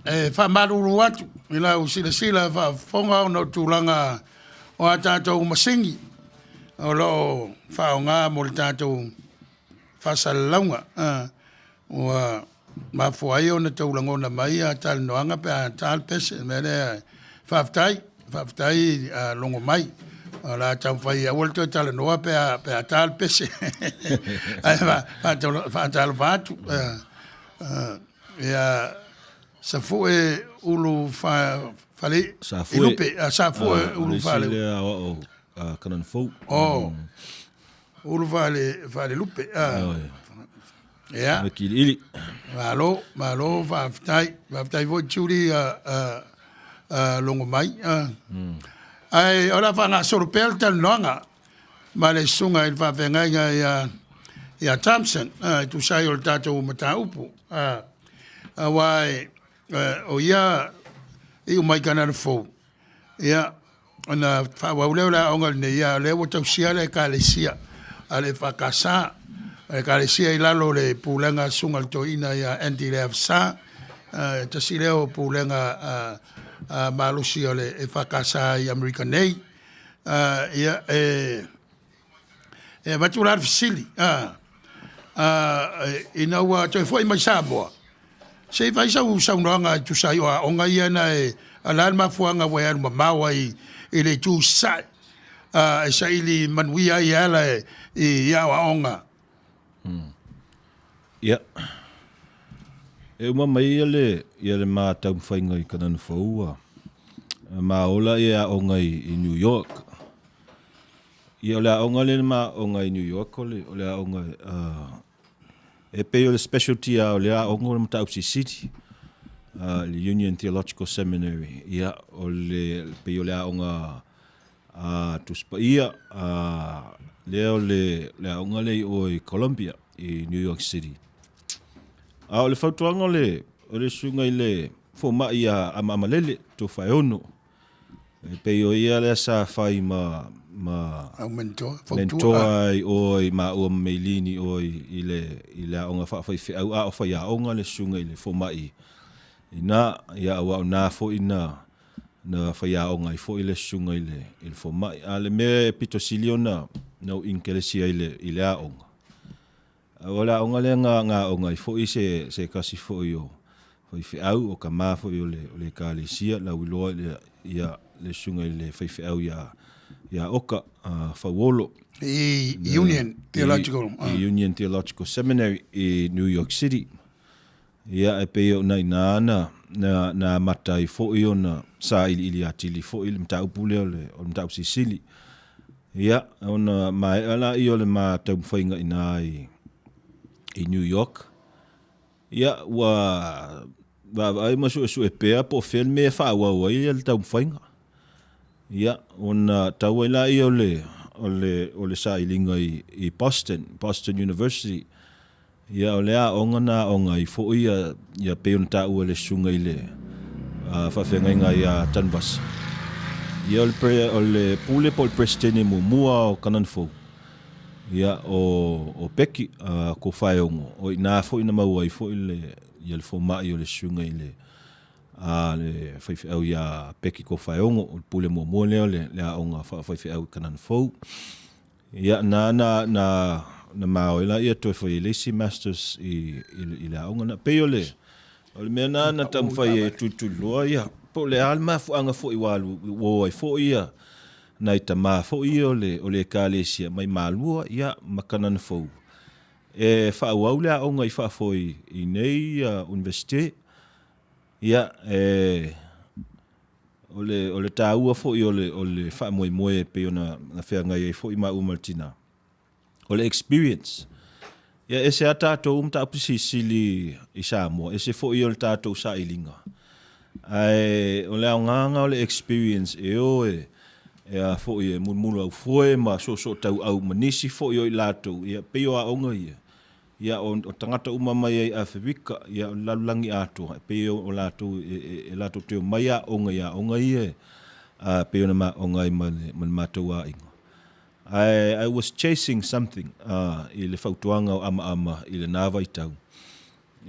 e faamalulu atu i lau silasila faafofoga ona o tulaga o a tatou masini o lo o faaaoga mo le tatou faasalalauga. Ua mafua ai ona tau lagona mai a talanoaga pe a ta le pese. O le mea lea, faafetai, faafetai logo mai. O le a taumafai e aua le toe talanoa pe a ta le pese. Ae faatalofa atu. Ia Safue Ulu Fale Ilupe, Safue Ulu Fale. Lea o Kanana Fou. Oh. Ulu Fale Fale Lupe. Ia. Kiliili. Malo, malo, faafetai. Faafetai foi Judy logo mai. Ae o le a faagasolo pea le talanoaga ma le susuga i le faafeagaiga ia Thompson e tusa ai o le tatou mataupu. Aua o ia iu mai Kanana Fou, ia, ona faaauau lea o le aoga lenei, a o lea ua tausia le Ekalesia a le EFKS, o le Ekalesia i lalo o le pulega a Susuga i le Toeaina ia Andy Leavasa, e tasi lea o pulega malosi o le EFKS i Amerika nei. Ia, e avatu la le fesili, ina ua toe foi mai Samoa, se i fai sau saunoaga e tusa ai o aoga ia na e, o le a le mafuaaga ua e alu mamao ai i le itu i Sasae, e saili manuia ai e ala i aoaoga? Ia, e uma mai ia le, ia le ma taumafaiga i Kanana Fou, ua ma ola ia aoga i New York. Ia o le aoga lea na ma aoga i New York, o le, o le aoga e pei o le specialty lava o lea aoga o le mataupu silisili, le Union Theological Seminary. Ia, o le, pei o le aoga Tusi Paia, lea o le, le aoga lea i o i Columbia, i New York City. A o le fautuaga o le, o le susuga i le fomai ia Amaamalele Tofaeono, E pei o ia lea sa fai ma ma Au mentoa, mentoa i o i maua ma Meilini o i le i le aoga faafaifeau a o faiaoga le susuga i le fomai ina ia aua o na foi na na faiaoga ai foi le susuga i le i le fomai. A le mea e pito sili ona na ou inkelesi ai i le i le aoga. O le aoga lea na na aoga ai foi se se tasi foi o faifeau o tama foi o le o le ekalesia lauiloa i le ia le susuga i le faifeau ia ia Oka uh, Fauolo I Union Theological. I, i Union Theological Seminary i New York City. Ia e pei o na ina na na na amata ai foi ona sailiili atili foi le mataupu lea o le o le mataupu silisili. Ia ona maea laia o le ma taumafaiga i ina i i New York. Ia ua vaavaai ma suesue pea po o fea le mea e faaauau ai le taumafaiga. Ia ona tau ai laia o le o le o le sailiga i i Boston, Boston University. Ia o le aoga na aoga ai foi ia ia pei ona taua e le susuga i le faafeagaiga ia Tanuvasa. Ia o le pre, o le pule po o le Peresetene muamua o Kanana Fou. Ia o o Peki uh, Kofaeogo, o i foi na maua ai foi le ia le fomai o le susuga i le a le faifeau ia Peki Kofaeogo, o le pule muamua lea o le, le aoga faafaifeau i Kanana Fou. Ia, na, na, na, na maoi la ia toe fai ai le isi masters i, i, i le aoga na. Pei o le, o le mea na na taumafai e tulituliloa ia, po o le a le mafuaaga foi ua alu, ua o ai foi ia nai tamā foi ia o le, o le ekalesia mai Malua, ia, ma Kanana Fou. E faaauau le aoga i fafo i, i nei ia Universite, ia, e, O le, o le taua foi o le, o le faamoemoe e pei ona na feagai ai foi maua ma le tina, o le experience. Ia ese a tatou mataupu silisili i Samoa, ese foi o le tatou sailiga. Ae o le aogaga o le experience e o e, e a foi e mulumuluaufoe ma soosootauau ma nisi foi o i latou, ia pei o aoga ia. Ia, o, o tagata uma mai ai Aferika, ia, o le lalolagi atoa, e pei o, o latou, e, e, e latou te omai aoga i aoga ia, a, pei ona maaoga ai ma le, ma le matou aiga. I, I was chasing something uh, i le fautuaga o amaama i lena vaitau,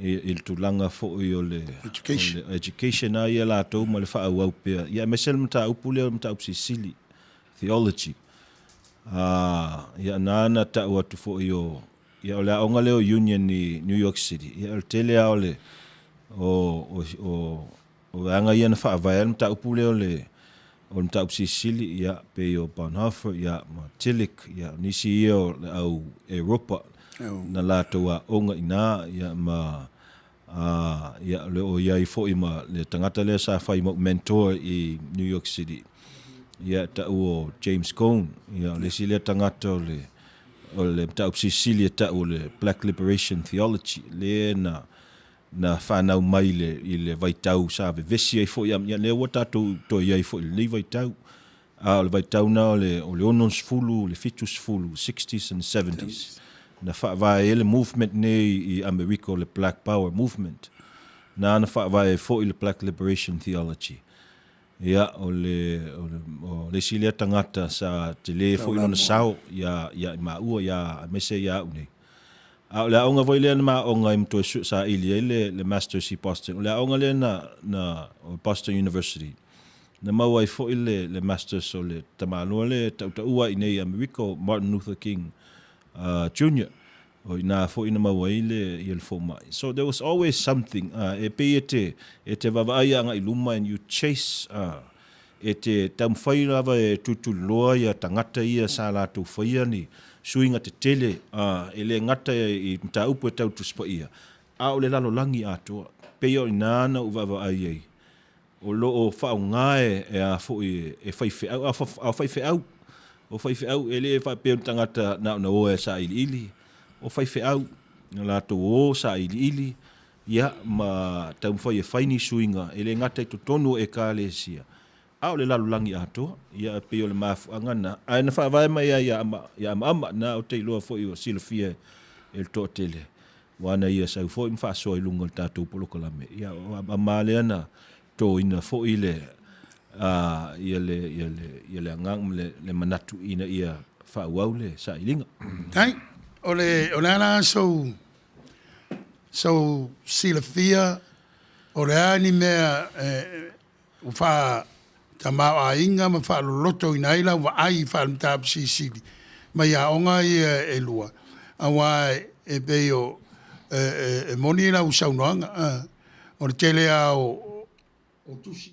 i, i le tulaga foi o le education, o le education a ia latou ma le faaauau pea. Ia, aemaise le mataupu lea o le mataupu silisili, theology. Uh, ia, na na tau atu foi o, Ia, o le aoga lea o Union i New York City, ia, o le tele lava o le, o, o, o, o vaega ia na faavae ai le mataupu lea o le, o le mataupu silisili, ia, pei o Bonhoeffer, ia, ma Tillich, ia, o nisi ia o le au Europa na latou aoga i ina, ia, ma, a, ia, o le o i ai foi ma le tagata lea sa fai mau mentor i New York City, ia, e tau o James Cone, ia, o le isi lea tagata o le, o le mataupu silisili e tau o le Black Liberation Theology, lea na, na fanau mai i le, i le vaitau sa vevesi ai foi, ia, lea ua tatou toe i ai foi i lenei vaitau. A o le vaitau na o le, o le 60, le 70, sixties and seventies, na faavae ai le movement nei i Amerika o le Black Power Movement. Na na faavae ai foi le Black Liberation Theology. Ia, o le, o le, o le isi lea tagata sa tele foi lona sao ia, ia i maua, ia, aemaise ia au nei. A o le aoga foi lea na ma aoga ai ma toe saili ai le, le Masters i Boston. O le aoga lea na, na, o Boston University. Na maua ai foi le, le Masters o le tamaloa lea e tautaua i nei i Amerika o Martin Luther King uh, Jr. O ina foi na maua ai le, ia le fomai. So there was always something. Uh, e pei e te, e te vaavaai agai luma and you chase uh, e te taumafai lava e tulituliloa ia tagata ia sa latou faia ni suiga tetele, ā, e le gata i mataupu e tau Tusi Paia, a o le lalolagi atoa. Pei o i ina na ou vaavaai ai, o lo o faaaoga e a foi e faifeau, a o faifeau, o faifeau e le faapea o ni tagata na ona o e sailiili, o faifeau, na latou o sailiili, Ia, ma taumafai e fai ni suiga e le gata i totonu o Ekalesia, a o le lalolagi atoa. Ia, e pei o le mafuaaga lena. Ae na faavae mai lava ia ama, ia amaama, na ou te iloa foi ua silafia e le toatele, aua na ia sau foi ma faasoa i luga o le tatou polokalame. Ia, o amaama lea na toina foi le, a, ia le, ia le, ia le agaga ma le, le manatu ina ia faaauau le sailiga. Dai, o le, o le a la sou Sou silafia, o le a ni mea ua faatamaoaiga ma faalolotoina ai lau vaai i faale-mataupu silisili mai aoga ia e lua, aua E pei o e moni lau saunoaga, o le tele lava o tusi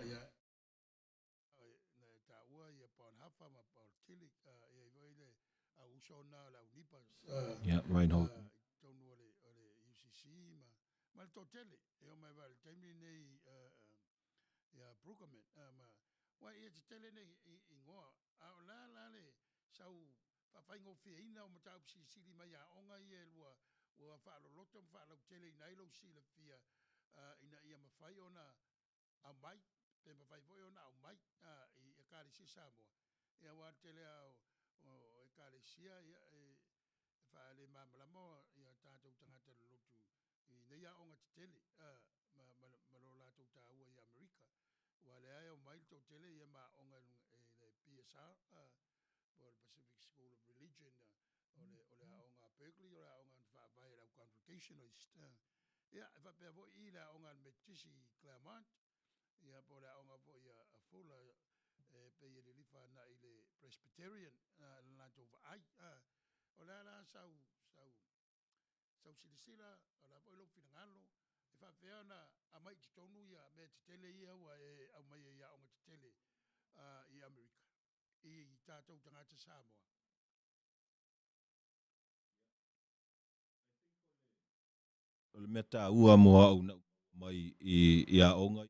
ia na e taua ia Bonhoeffer ma Paul Tillich, e i ai foi le au uso na o le au Nipas Ia, Reinhold. I totonu o le UCC ma le toatele e oo mai lava i le taimi lenei ia Brueggemann ma aua e tetele nei igoa, a o la la le sau faafaigofieina o mataupu silisili mai aoga ia e lua ua faaloloto ma faalauteleina ai lou silafia ina ia mafai ona aumai pe mafai foi ona aumai i Ekalesia Samoa. Ia aua o le tele lava o Ekalesia e faalemalamalama ia tatou tagata lolotu i nei aoga tetele ma lo latou taua i Amerika. Aua o lea e omai le toatele ia ma aoga i le PSR, po o le Pacific School of Religion, o le aoga a Berkeley, o le aoga na faavae e le au Congregationalist. Ia, e faapea foi i le aoga a le Metotisi i Claremont, ia po o le aoga foi a Fuller, e pei e lilifa agai i le Presbyterian le latou vaai. O le a la sau silasila, o le a foi lou finagalo, e faapefea ona aumai i totonu ia mea tetele ia ua e aumaia i aoga tetele i Amerika i tatou tagata Samoa? O le mea taua mo au na mai i aoga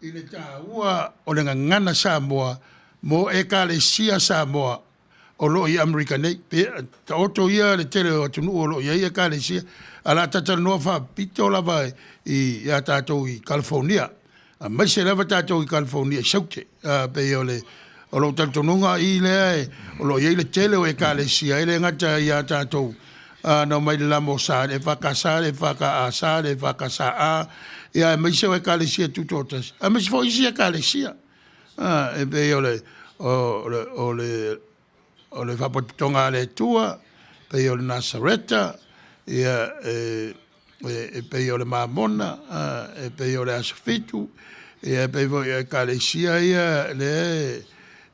i le taua o le gagana Samoa mo Ekalesia Samoa o lo o i Amerika nei. Pe, taoto ia le tele o atunuu o lo o i ai Ekalesia, ae o le a talatalanoa faapito lava i, ia tatou i California, aemaise lava tatou i California i Saute. A, pei o le, o lou talitonuga i lea o lo o i ai le tele o Ekalesia, e le gata ia tatou na omai i le lama o Sa, le EFKS, le EFKAS, le EFKSA, ia aemaise o Ekalesia Tutoatasi, aemaise foi isi Ekalesia. E pei o le, o le, o le, o le Faapotopotoga a le Atua, pei o le Nasareta, ia, e, e pei o le Mamona, e pei o le Aso Fitu, ia e pei foi o Ekalesia ia lea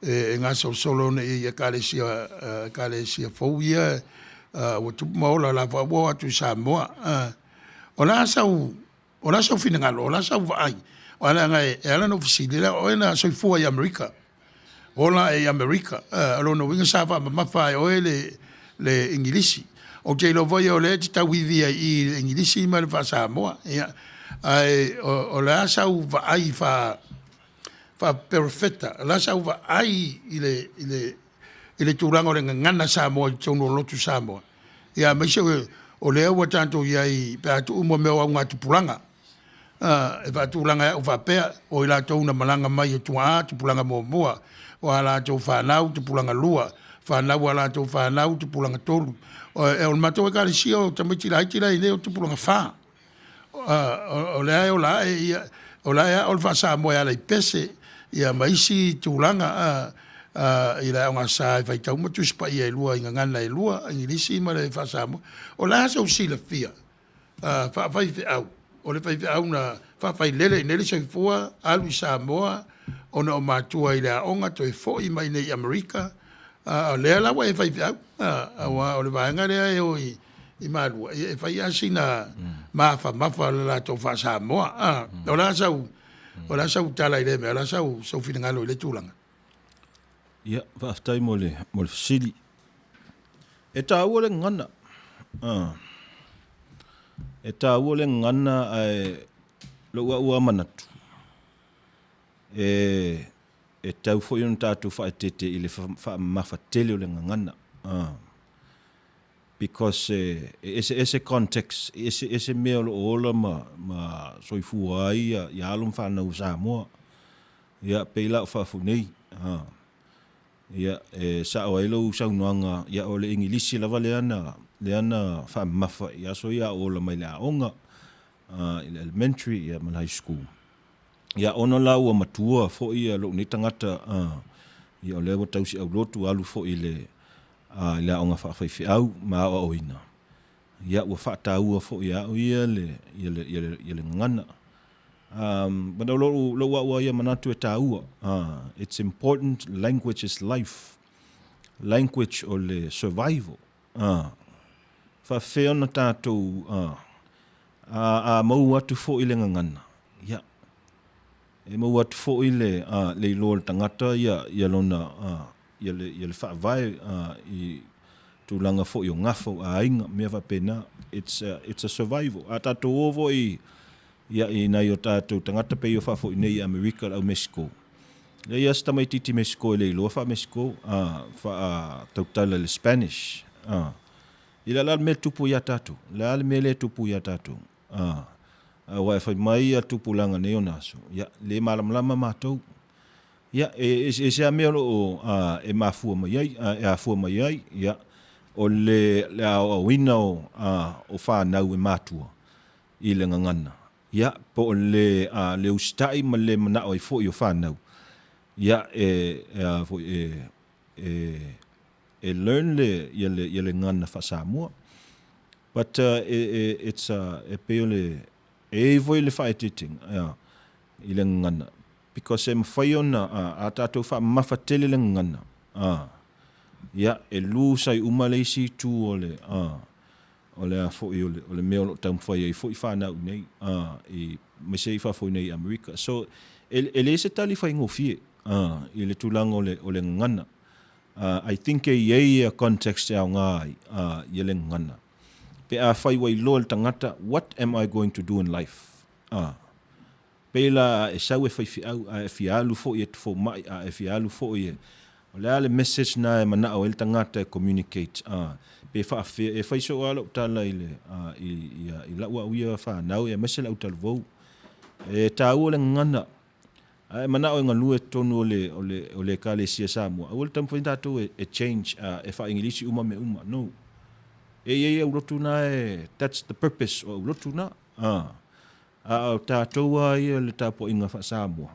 e gasolosolo nei i Ekalesia, Ekalesia fou ia ua tupu ma ola o la foi ua oo atu i Samoa. O le a sau, o le a sou finagalo, o le a sau vaai? Aua leaga e ala ona ou fesili, leaga o oe na soifua i Amerika, ola ae i Amerika. O lona uiga sa faamamafa lava e oe le, le Igilisi. Ou te iloa foi o lea e te tauivi ai i i i le Igilisi ma le faa-Samoa. Ia, ae o le a sau vaai faa-perofeta, o le a sau vaai i le, i le, i le tulaga o le gagana Samoa i totonu o lotu Samoa? Ia aemaise o lea ua tatou i ai pe a tuu mea o augatupulaga e faatulaga e au faapea, o i latou na malaga mai o tuaa tupulaga muamua, o a latou fanau tupulaga lua, fanau a latou fanau tupulaga tolu. O le matou Ekalesia o tamaiti laiti la e i ai nei o tupulaga fa. O lea e ola ae, ia, o la e ao le faa-Samoa e ala i pese, ia ma isi tulaga i le Aoga Sa e faitau uma Tusi Paia e lua i gagana e lua, Igilisi ma le faa-Samoa. O le a sou silafia faafaifeau, o le faifeau na faafailele i inei le soifua, alu i Samoa ona o matua i le aoga toe foi mai i inei i Amerika, a o lea la ua e faifeau, aua o le vaega lea e o i Malua, ia e fai lava sina mafamafa o le latou faa-Samoa. O le a sau, o le a sau tala i lea mea? O le a sau finagalo i lea tulaga? Ia, faafetai mo le, mo le fesili. E taua le gagana. E taua le gagana ae lou au lava manatu, e, e tatau foi ona tatou faaeteete i le faamamafa tele o le gagana. Because e eseese context, e eseese mea o lo o ola ma, ma soifua ai ia alo ma fanau a Samoa. Ia, pei la o fafo nei. Ia, e sao ai lou saunoaga, ia o le Igilisi lava lea na, lea na faamamafa i aso ia a o ola mai le aoga, i le elementary ia ma le high school. Ia ona la ua matua foi ia lou nei tagata, ia o lea ua tausi aulotu alu foi i le, i le aoga faafaifeau ma aoaoina, ia ua faataua foi e au ia le, ia le, ia le, ia le gagana. But o lou, lou au ia manatu e taua. It's important, language is life. Language o le survival. Faafefea ona tatou a, a maua atu foi le gagana, ia, e maua atu foi le, le iloa o le tagata ia, ia lona, ia le, ia le faavae i tulaga foi o gafa o aiga, mea faapena. It's a, it's a survival. A tatou o foi ia, i nai o tatou tagata pei o faafoi nei i Amerika, le au Mexico. Leai lava se tamaitiiti Mexico e le iloa faa-Mexico, faa-tautala i le Spanish. I le a la le mea e tupu ia tatou? O le a le mea lea e tupu ia tatou? Aua e fai mai ia tupulaga nei ona aso, ia, le malamalama matou. Ia, e eseese lava mea o lo o e mafua mai ai, e afua mai ai, ia, o le aoaoina o fanau e matua i le gagana, ia, po o le le usitai ma le manao ai foi o fanau, ia, e, e a foi, e, e, e learn le, ia le, ia le gagana faa-Samoa. But e, e, it's a, e pei o le, e i ai foi le faaeteetega, ia, i le gagana, because e mafai ona a tatou faamamafa tele le gagana, a, ia, e lose ai uma le isi itu o le, a, o le a foi o le, o le mea o lo o taumafai ai foi fanau i inei, a, i, aemaise i fafo i inei i Amerika. So, e, e leai se tali faigofie, a, i le tulaga o le, o le gagana. A, I think e i ai ia context e aoga ai, a, ia le gagana. Pe afai ua iloa e le tagata, what am I going to do in life? A. Pei la a e sau e faifeau, a e fia alu foi e te fomai, a e fia alu foi e, o le a le message na e manao ai le tagata e communicate, a, pe faafefea, e fai soo lava lau tala i le, a, i, i, i lau au ia fanau aemaise le au talavou. E taua le gagana, a e manao e galue i totonu o le, o le, o le Ekalesia Samoa, aua le taumafai tatou e, e change, a, e faa-Igilisi uma mea uma. No. E i ai aulotu na e, that's the purpose o aulotu na. A. A o tatou lava ia le tapuaiga faa-Samoa,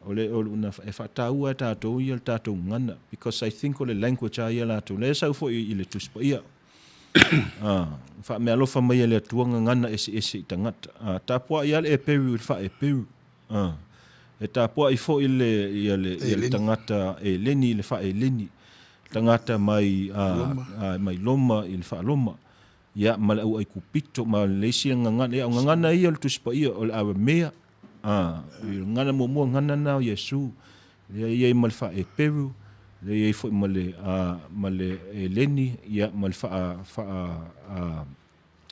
o le, o le, e faataua e tatou ia le tatou gagana, because I think o le language lava ia latou, lea e sau foi i le Tusi Paia. A, faameaalofa mai e le Atua gagana eseese i tagata. A, tapuai lava le Eperu i le faa-Eperu. A, e tapuai foi le, ia le, ia le tagata Eleni i le faa-Eleni, tagata mai, a, a, mai Roma i le faa-Roma. Ia, ma le au Aikupito, ma le isi gagana, ia, o gagana ia o le Tusi Paia, o le Aramea, a, i le gagana muamua, gagana na o Iesu, lea e i ai ma le faa-Eperu, lea e i ai foi ma le, a, ma le Eleni, ia, ma le faa, faa, a,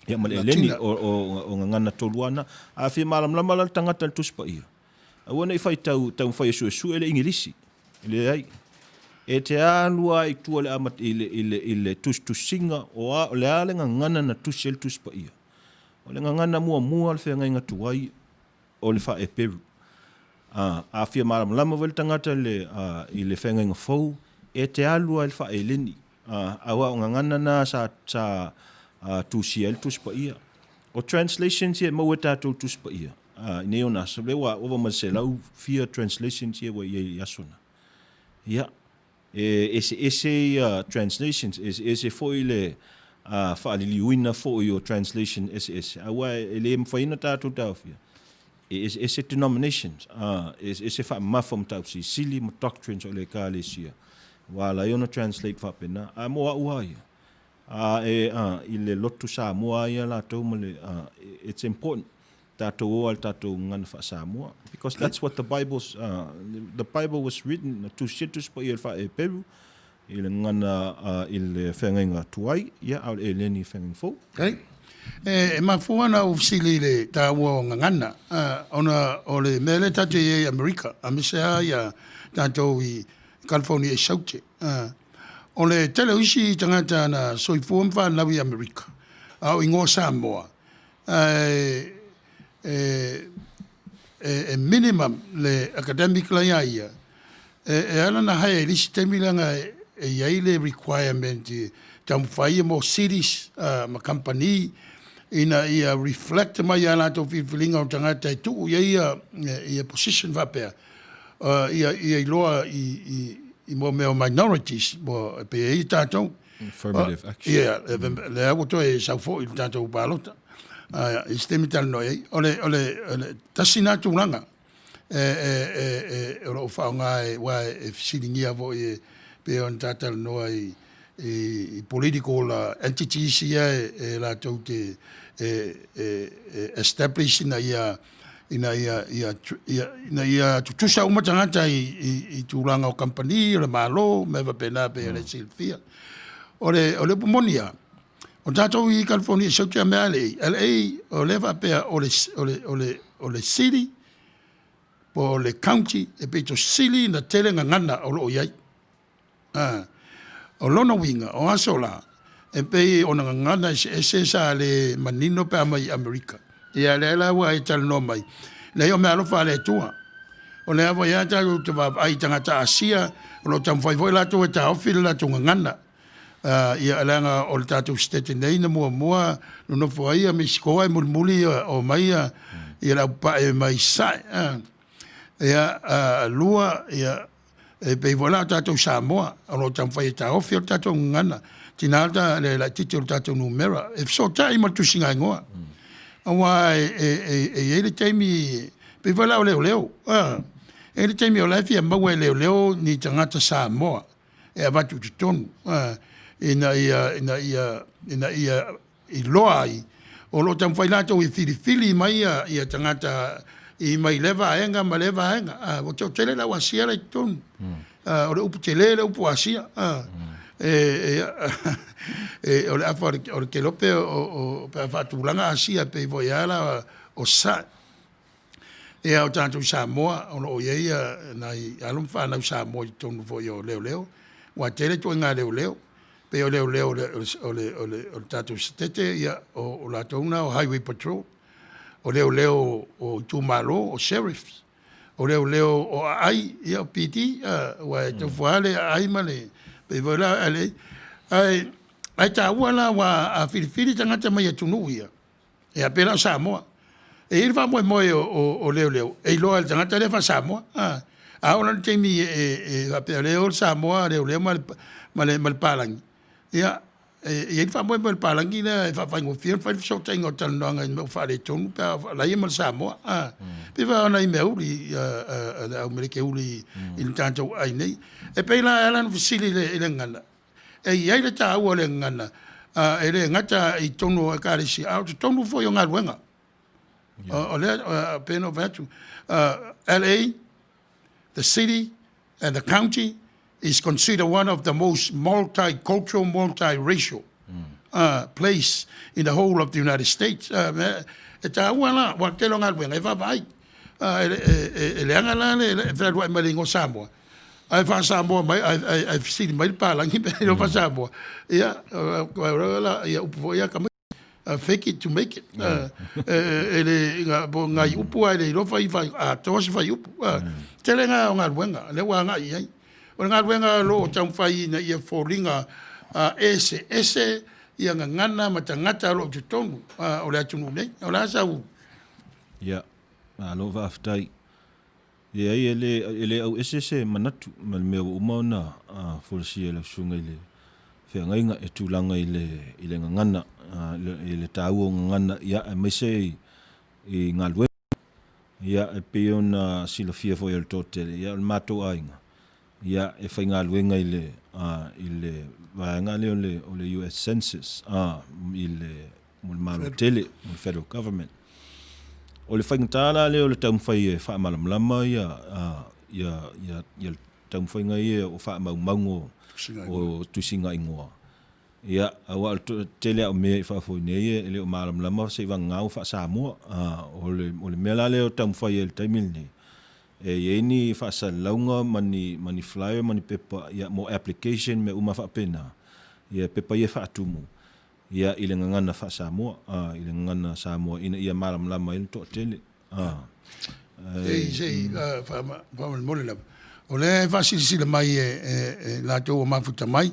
ia, ma le Eleni, o, o, o gagana tolua na. A fia malamalama la le tagata i le Tusi Paia, Aua ne i faitau taumafai e suesue le Igilisi. E leai. E te alu lava i tua i le, i le, i le, i le tusitusiga o, a, o le a le gagana na tusi ai le Tusi Paia. O le gagana muamua o le feagaiga tuai o le faa-Eperu. A, a fia malamalama foi le tagata i le, a, i le feagaiga fou, e te alu lava i le faa-Eleni. A, aua o gagana na sa, sa a, tusia ai le Tusi Paia. O translations ia e maua e tatou i le Tusi Paia, i nei ona aso, lea ua ova ma le 100 fia translations ia ua i ai i aso na. Ia, e eseese ia translations, e eseese foi le faaliliuina foi o translation eseese, aua e le mafai ona tatou taofia, e eseese denominations, e eseese faamamafa o mataupu silisili ma doctrines o le Ekalesia, ua ala ai ona translate faapena. A mo au lava ia, a e, a, i le lotu Samoa ia latou ma le, a, it's important tatou o a le tatou gagana faa-Samoa because that's what the Bible's, the Bible was written, na tusi e Tusi Paia i le faa-Eperu, i le gagana, i le feagaiga tuai, ia, a o le Eleni i le feagaiga fou. Okay. E mafua ona ou fesili i le taua o gagana, ona o le mea lea tatou te i ai i Amerika, aemaise lava ia tatou i California i Saute. O le tele o isi tagata na soifua ma fanau i Amerika, a o igoa Samoa, ae e minimum le academic la ia ia, e ala ona hire i le isi taimi leaga e i ai le requirement e taumafai ia mo cities ma kamupani ina ia reflect mai a latou filifiliga o tagata e tuu i ai ia position faapea ia iloa i mo mea o minorities mo e pei e i tatou. Affirmative action. Yeah, lea ua toe sau foi i le tatou palota. I se taimi talanoa i ai. O le, o le, o le tasi na tulaga e, e, e, e, o lo o faaaoga e, aua e fesiligia foi e pei ona ta talanoa i, i, i political entities ia e, e latou te e, e, e establish ina ia ina ia, ia, ia, ina ia tutusa uma tagata i, i, i tulaga o kamupani, o le Malo, mea faapena pei ona e silafia. O le, o le upu moni lava, o tatou i California i Saute a mea LA, LA o lea faapea o le, o le, o le, o le city po o le county e pito sili ona tele gagana o lo o i ai. Ā, o lona uiga, o aso la, e pei ona gagana eseese sa le manino pe a mai i Amerika. Ia, lea la ua e talanoa mai, leai o meaalofa a le Atua. O lea foi lava tatou te vaavaai i tagata Asia, o lo o taumafai foi latou e taofi le latou gagana. Ā, ia, leaga o le tatou Setete nei na muamua nonofo ai ia Meisikoa e mulimuli omai ia le aupae mai Sasae. Ā, ia, ā, lua, ia, E pei foi la o tatou Samoa, o lo o taumafai e taofi o le tatou gagana, tina ta le laitiiti o le tatou numera, e fesootai ma le tusiga igoa. Aua e, e, e, e i ai le taimi, pei foi la o leoleo, e i ai le taimi o la e fia maua e leoleo ni tagata Samoa e avatu i totonu, ina ia, ina ia, ina ia iloa ai, o lo o taumafai latou e filifili mai ia tagata i mai lea vaega ma lea vaega. A, ua toatele le au Asia la i totonu. A, o le upu tele le upu Asia. A, e, e, e, o le afa o le, o le kelope o, o, pe a faatulaga Asia pei foi lava la o Sae. Ia, o tatou Samoa, o lo o i ai nai alo ma fanau Samoa i totonu foi o leoleo, aua e tele ituaiga leoleo. E pei o leoleo o le tatou Setete, ia o latou na o Highway Patrol. O leoleo o itumalo o Sheriffs. O leoleo o aai, ia o PD, aua e tofu lava le aai ma le, pei foi la o LA. Ae taua la aua a filifili tagata mai atunuu ia, ia pei la o Samoa. E i ai le faamoemoe o leoleo e iloa e le tagata lea e faa-Samoa. A oo la i le taimi e faapea o lea e o le Samoa, leoleo ma le palagi, ia e i ai le faamoemoe o le palagi lea e faafaigofie ona fai le fesootaiga o talanoaga i mea ua faaletonu pe a o la e ia ma le Samoa. E pei foi o nai mea uli a le au meleki uli i le tatou aai nei. E pei la e ala ona fesili i le gagana, e i ai le taua o le gagana, e le gata i totonu o Ekalesia, a o totonu foi o galuega. O lea e pei ona ou fai atu, LA, the city and the county is considered one of the most multicultural, multiracial place in the whole of the United States. E taua la, aua o le tele o galuega e vaavaai. E leaga la le fealuai mai le igoa Samoa, ae faa-Samoa mai, ae fesili mai le palagi pe iloa faa-Samoa, ia, ia upu foi ia a tamaiti, fake it to make it. E le, po o nai upu lava e le iloa fai atoa se fuaiupu. Tele na o galuega lea ua agai i ai. O le galuega o lo o taumafai ina ia foliga eseese ia gagana ma tagata o lo o i totonu o le atunuu nei. O le a sau? Ia, malo faafetai. Leai, e le, e le auese se manatu ma le mea ua uma ona folasia e lau susuga i le feagaiga e tulaga i le, i le gagana, i le taua o gagana, ia, aemaise i, i galuega. Ia, e pei ona silafia foi e le toatele, ia, o le matou aiga, ia, e faigaluega i le, i le vaega lea o le, o le US Census, i le, mo le Malo tele, mo le Federal Government. O le faigata la lea o le taumafai e faamalamalama ia, ia, ia, ia taumafaiga ia o faamaumauga o tusiga igoa. Ia, aua o le tele lava o mea i fafo nei e le o malamalama seivagana ua faa-Samoa. O le, o le mea la lea o taumafai ai i le taimi lenei, e i ai ni faasalalauga ma ni, ma ni flyer ma ni pepa ia mo application mea uma faapena, ia pepa ia e faatumu ia i le gagana faa-Samoa, i le gagana Samoa ina ia malamalama ai le toatele. Sei, sei, faamolemole lava. O lea e faasilasila mai e latou ua mafuta mai,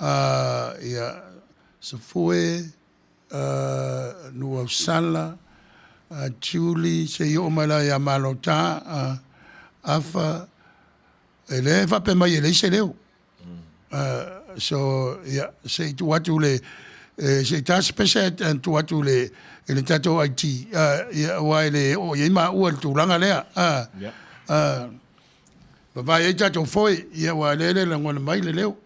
ia Safue, Nuuausala, Julie, seia oo mai la ia Malota, Afa, e lea e faapea mai e leai se leo. So ia se i tuu atu le se i ta se pese tuu atu le i le tatou IT ia aua e le oo i ai maua i le tulaga lea. Vavae ai tatou foe ia aua lea e le lagona mai le leo.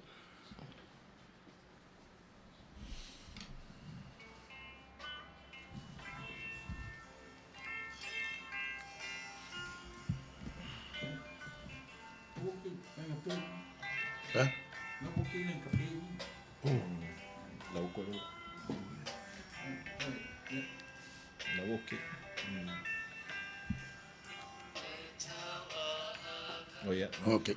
Okay.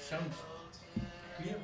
Sounds clear.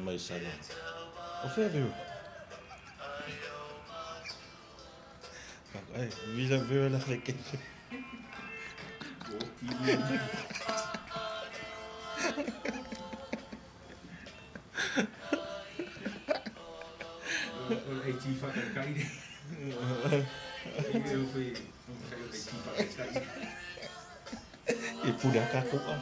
Mai sala. O fea veu? Ai, vila veu la feke. E puna ka koa.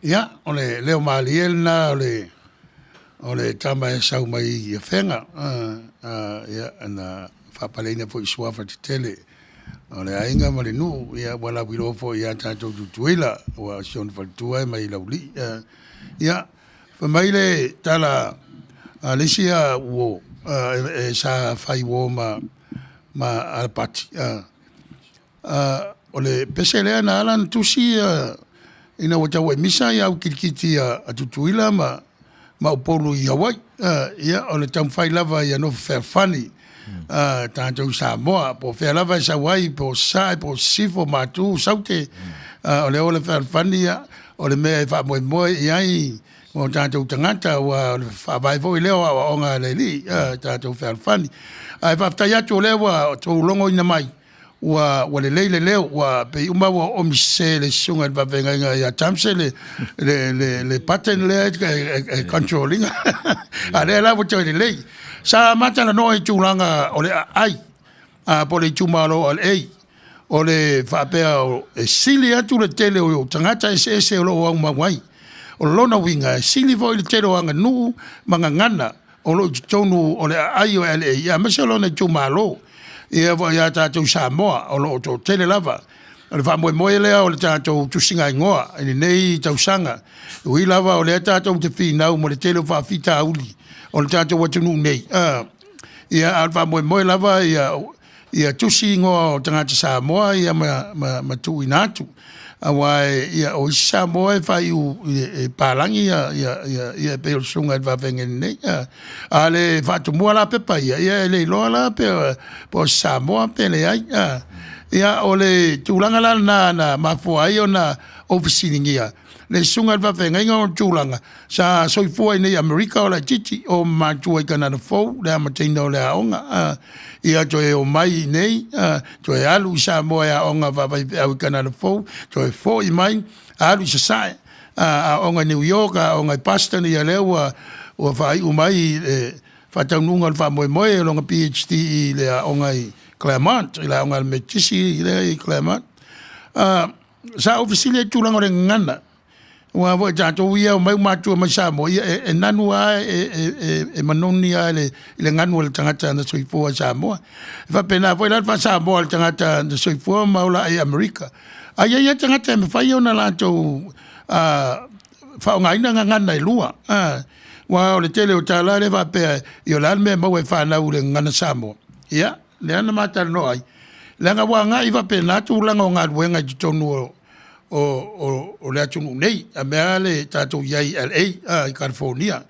Ia, o le leo malie lena o le o le tama e sau mai i Afega, ia, na faapaleina foi i suafa tetele o le aiga ma le nuu, ia, ua lauiloa foi ia tatou Tutuila, ua si ona faletua e mai Laulii. Ia, fai mai le tala a le isi uo e sa fai uo ma Alapati, o le pese lea na ala ona tusi ina ua tau aimisa ia au kilikiti a Tutuila ma Upolu i Hawaii. Ia, o le taumafai lava ia nofo fealofani tatou i Samoa, po o fea lava e sau ai, po o Sasae, po o Sisifo, Matu, Saute, o le o le fealofani, ia, o le mea e faamoemoe i ai o tatou tagata, aua o le faavae foi lea o aoaoga a le Alii, tatou fealofani. Ae faafetai atu o lea ua outou logoina mai, ua lelei le leo, ua pei uma ua oomi sese e le susuga i le faafeagaiga ia Tamse le button lea e control ina, a o lea la ua toe lelei. Sa ma talanoa i tulaga o le aai po o le itumalo o LA, o le faapea e sili atu le tele o tagata eseese o lo o aumau ai. O lona uiga, e sili foi le tele o aganuu ma gagana o lo o i totonu o le aai o LA, ia aemaise o lona itumalo. Ia foi ia tatou i Samoa, o lo o toatele lava. O le faamoemoe lea o le tatou tusigaigoa i lenei tausaga, e ui lava o lea tatou te finau mo le tele o faafitauli o le tatou atunuu nei, ia, a o le faamoemoe lava ia tusi igoa o tagata Samoa ia ma tuuina atu. Aua ia, o isi Samoa e faaiu e palagi ia e pei o le susuga i le faafeagaiga nei. A le faatumua la pepa ia, ia e le iloa la pe o se Samoa pe leai. Ia, o le tulaga la lena na mafua ai ona ou fesiligia le susuga i le faafeagaiga ona o le tulaga sa soifua i inei i Amerika o laitiiti, o ma matua i Kanada Fou i le amataina o le aoga. Ia toe omai i inei, toe alu i Samoa e aoga faafaifeau i Kanada Fou, toe foi mai, alu i Sasae, aoga i New York, aoga i Boston, ia lea ua faaiu mai i le faataunuuga o le faamoemoe o lona PhD i le aoga i Claremont, i le aoga a le Metotisi lea i Claremont. Sa ou fesili ai i le tulaga o le gagana, aua foi tatou ia e omai matua mai Samoa, ia e nanu lava, e manoni lava i le ganu a le tagata na soifua i Samoa. E faapena foi la le faa-Samoa a le tagata na soifua ma ola i Amerika. Ae i ai lava tagata e mafai ona latou faaaogaina gagana e lua. Aua o le tele o tala lea faapea, ia o le a le mea e maua e fanau i le gagana Samoa? Ia, lea na ma talanoa ai, leaga ua agai faapena tulaga o galuega i totonu o le atunuu nei, a mea lava le tatou i ai i LA i Kalifonia.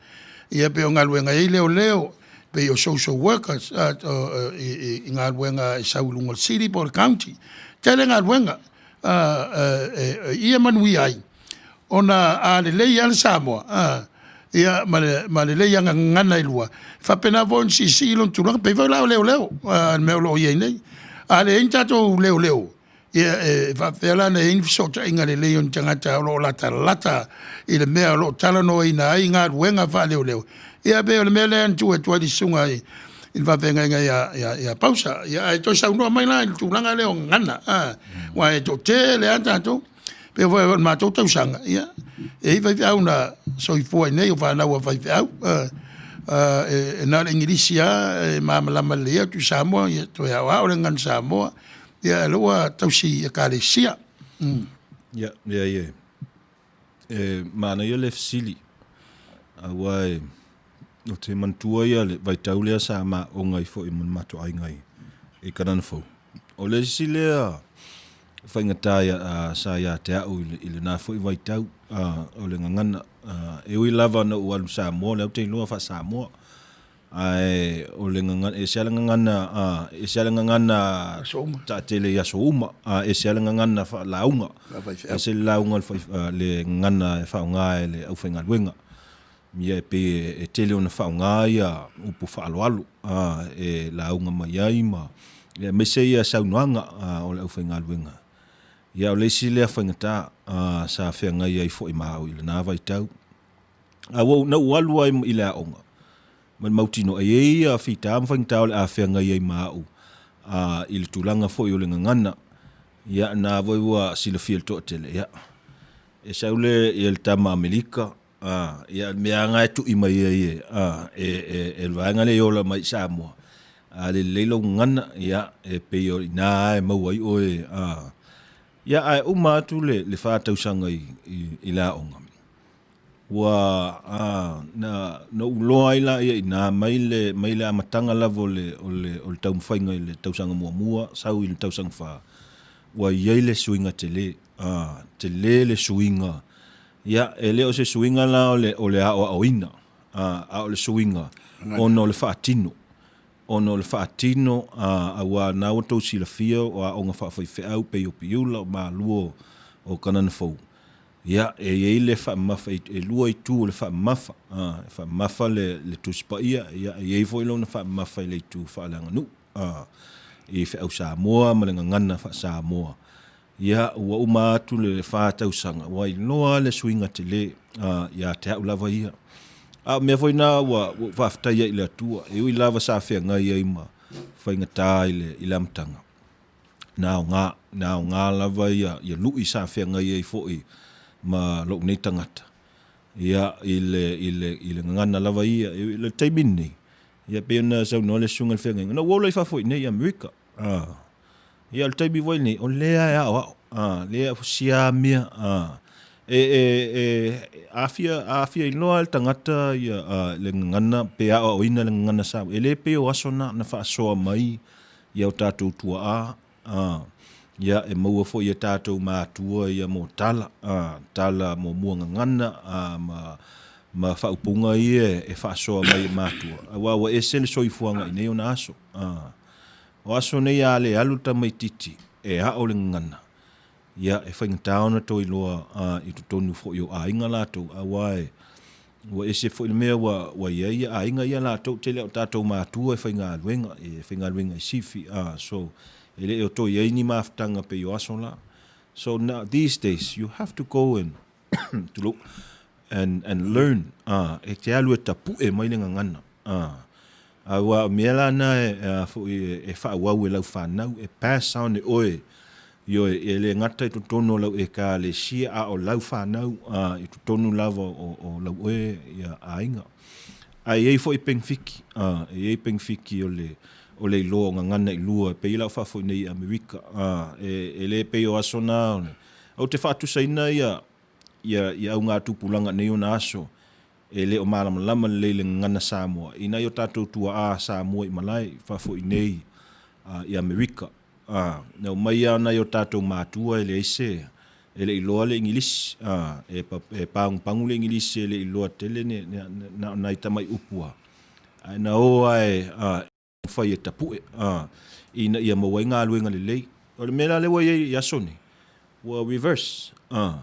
Ia pei o galuega e i ai leoleo, pei o social workers i galuega e sau i luga o le city po o le county. E tele galuega e ia manuia ai, ona a lelei lava le Samoa, ia ma lelei ana gagana e lua, e faapena foi ona siisii lona tulaga. E pei foi la o leoleo i le mea o lo o i ai nei. A leai ni tatou leoleo, ia e faapefea la ona i ai ni fesootaiga lelei o ni tagata o lo o latalata i le mea o lo o talanoaina ai galuega faaleoleo. Ia pei o le mea lea na tuu atu ai i le susuga i le faafeagaiga ia Pausa. Ia ae toe saunoa mai la i le tulaga lea o gagana, aua e toatele lava tatou. Pei foi o le matou tausaga, ia, e i ai faifeau na soifua i inei, o fanau a faifeau, e na o le Igilisi lava e malamalama lelei ai, o atu i Samoa, ia toe aoao le gagana Samoa, ia o lea ua tausi Ekalesia. Ia, leai e, e manaia le fesili, aua e, ou te manatua ia le vaitau lea sa ma aoga ai foi ma le matou aiga i Kanana Fou. O le isi lea faigata sa ia te au i lena foi vaitau, o le gagana. E ui lava na ou alu i Samoa, o lea ou te iloa faa-Samoa, ae o le gagana, e ese lava le gagana, e ese lava le gagana taatele i aso uma, a ese lava le gagana faalauga, ese le lauga le gagana e faaaoga e le aufaigaluega. Ia e pei e tele ona faaaoga ia upu faaaloalo e lauga mai ai ma aemaise ia saunoaga o le aufaigaluega. Ia o le isi lea faigata sa feagai ai foi ma au i lena vaitau. A ua na ou alu ai i le aoga ma le mautinoa e i ai ia fita ma faigata o le a feagai ai ma au i le tulaga foi o le gagana. Ia na foi ua silafia e le toatele, ia e sau le ia le tama Amerika A, ia, le mea lava lena e tui mai ai e, a, e, e, e le vaega lea e ola mai i Samoa, a le lelei lou gagana, ia, e pei o i ina lava e maua ai oe, a. Ia, ae uma atu le, le 4 tausaga i, i, i le aoga, ua, a, na, na ou iloa ai laia i ina mai le, mai le amataga lava o le, o le, o le taumafaiga i le tausaga muamua, sau i le tausaga fa, ua i ai le suiga tele, a, tele le suiga. Ia, e le o se suiga la o le, o le aoaoina, a, a o le suiga ona o le faatino. Ona o le faatino, a, aua na ua tou silafia o aoga faafaifeau pei o Piula, o Malua, o Kanana Fou, ia, e i ai le faamamafa, e lua itu o le faamamafa. A, e faamamafa le, le Tusi Paia, ia, e i ai foi lona faamamafa i le itu faaleaganuu, a, i feau Samoa ma le gagana faa-Samoa. Ia, ua uma atu le 4 tausaga, ua iloa le suiga tele ia te au lava ia. A o mea foi na ua ou faafetai ai i le Atua, e ui lava sa feagai ai ma faigata i le, i le amataga, na aoga, na aoga lava ia, ia lui sa feagai ai foi ma lou nei tagata. Ia, i le, i le, i le gagana lava ia. I le taimi lenei, ia pei ona saunoa le Susuga i le Feagaiga, na ou ola i fafo i inei i Amerika. A, ia, o le taimi foi lenei, o lea e aoao, a, lea e siamia, a, e, e, e, a fia, a fia iloa e le tagata ia, a, le gagana, pe aoaoina le gagana Samoa, e le pei o aso na, na faasoa mai ia o tatou tuaa, A, ia, e maua foi e tatou matua ia mo tala, a, tala muamua gagana, a, ma, ma faaupuga ia e faasoa mai e matua, aua ua ese le soifuaga i nei ona aso. A, o aso nei a le alu le tamaitiiti e ao le gagana, ia, e faigata ona toe iloa, a, i totonu foi o aiga latou, aua e, Ua ese foi le mea ua, ua i ai aiga ia latou, tele o tatou matua e faigaluega, e faigaluega i sifi, ah, so e le o toe i ai ni mafutaga pei o aso la. So now, these days, you have to go and, tulou, and, and learn, ah, e te alu e tapue mai le gagana, ah. Aua o mea la na e, a foi e, e faaauau e lau fanau, e pass on e oe, ioe, e le gata i totonu o lau Ekalesia, a o lau fanau, a, i totonu lava o, o lau oe ia aiga. Ae i ai foi penefiki, a, e i ai penefiki o le, o le iloa o gagana i lua, e pei la o faafoi nei i Amerika, a, e, e le pei o aso na, o le, ou te faatusaina ia, ia, ia augatupulaga nei ona aso, E le o malamalama lelei le gagana Samoa i nai o tatou tuaa Samoa i malae i fafo i nei i Amerika. A, na omai lava nai o tatou matua e leai se, e le i loa le Igilisi, a, e, e pagupagu le Igilisi e le i loa tele ne, ne, na o nai tamai upu lava. Ae na o lava e, a, fai e tapue, a, ina ia maua ai galuega lelei. O le mea la lea ua i ai i aso nei, ua reverse, a,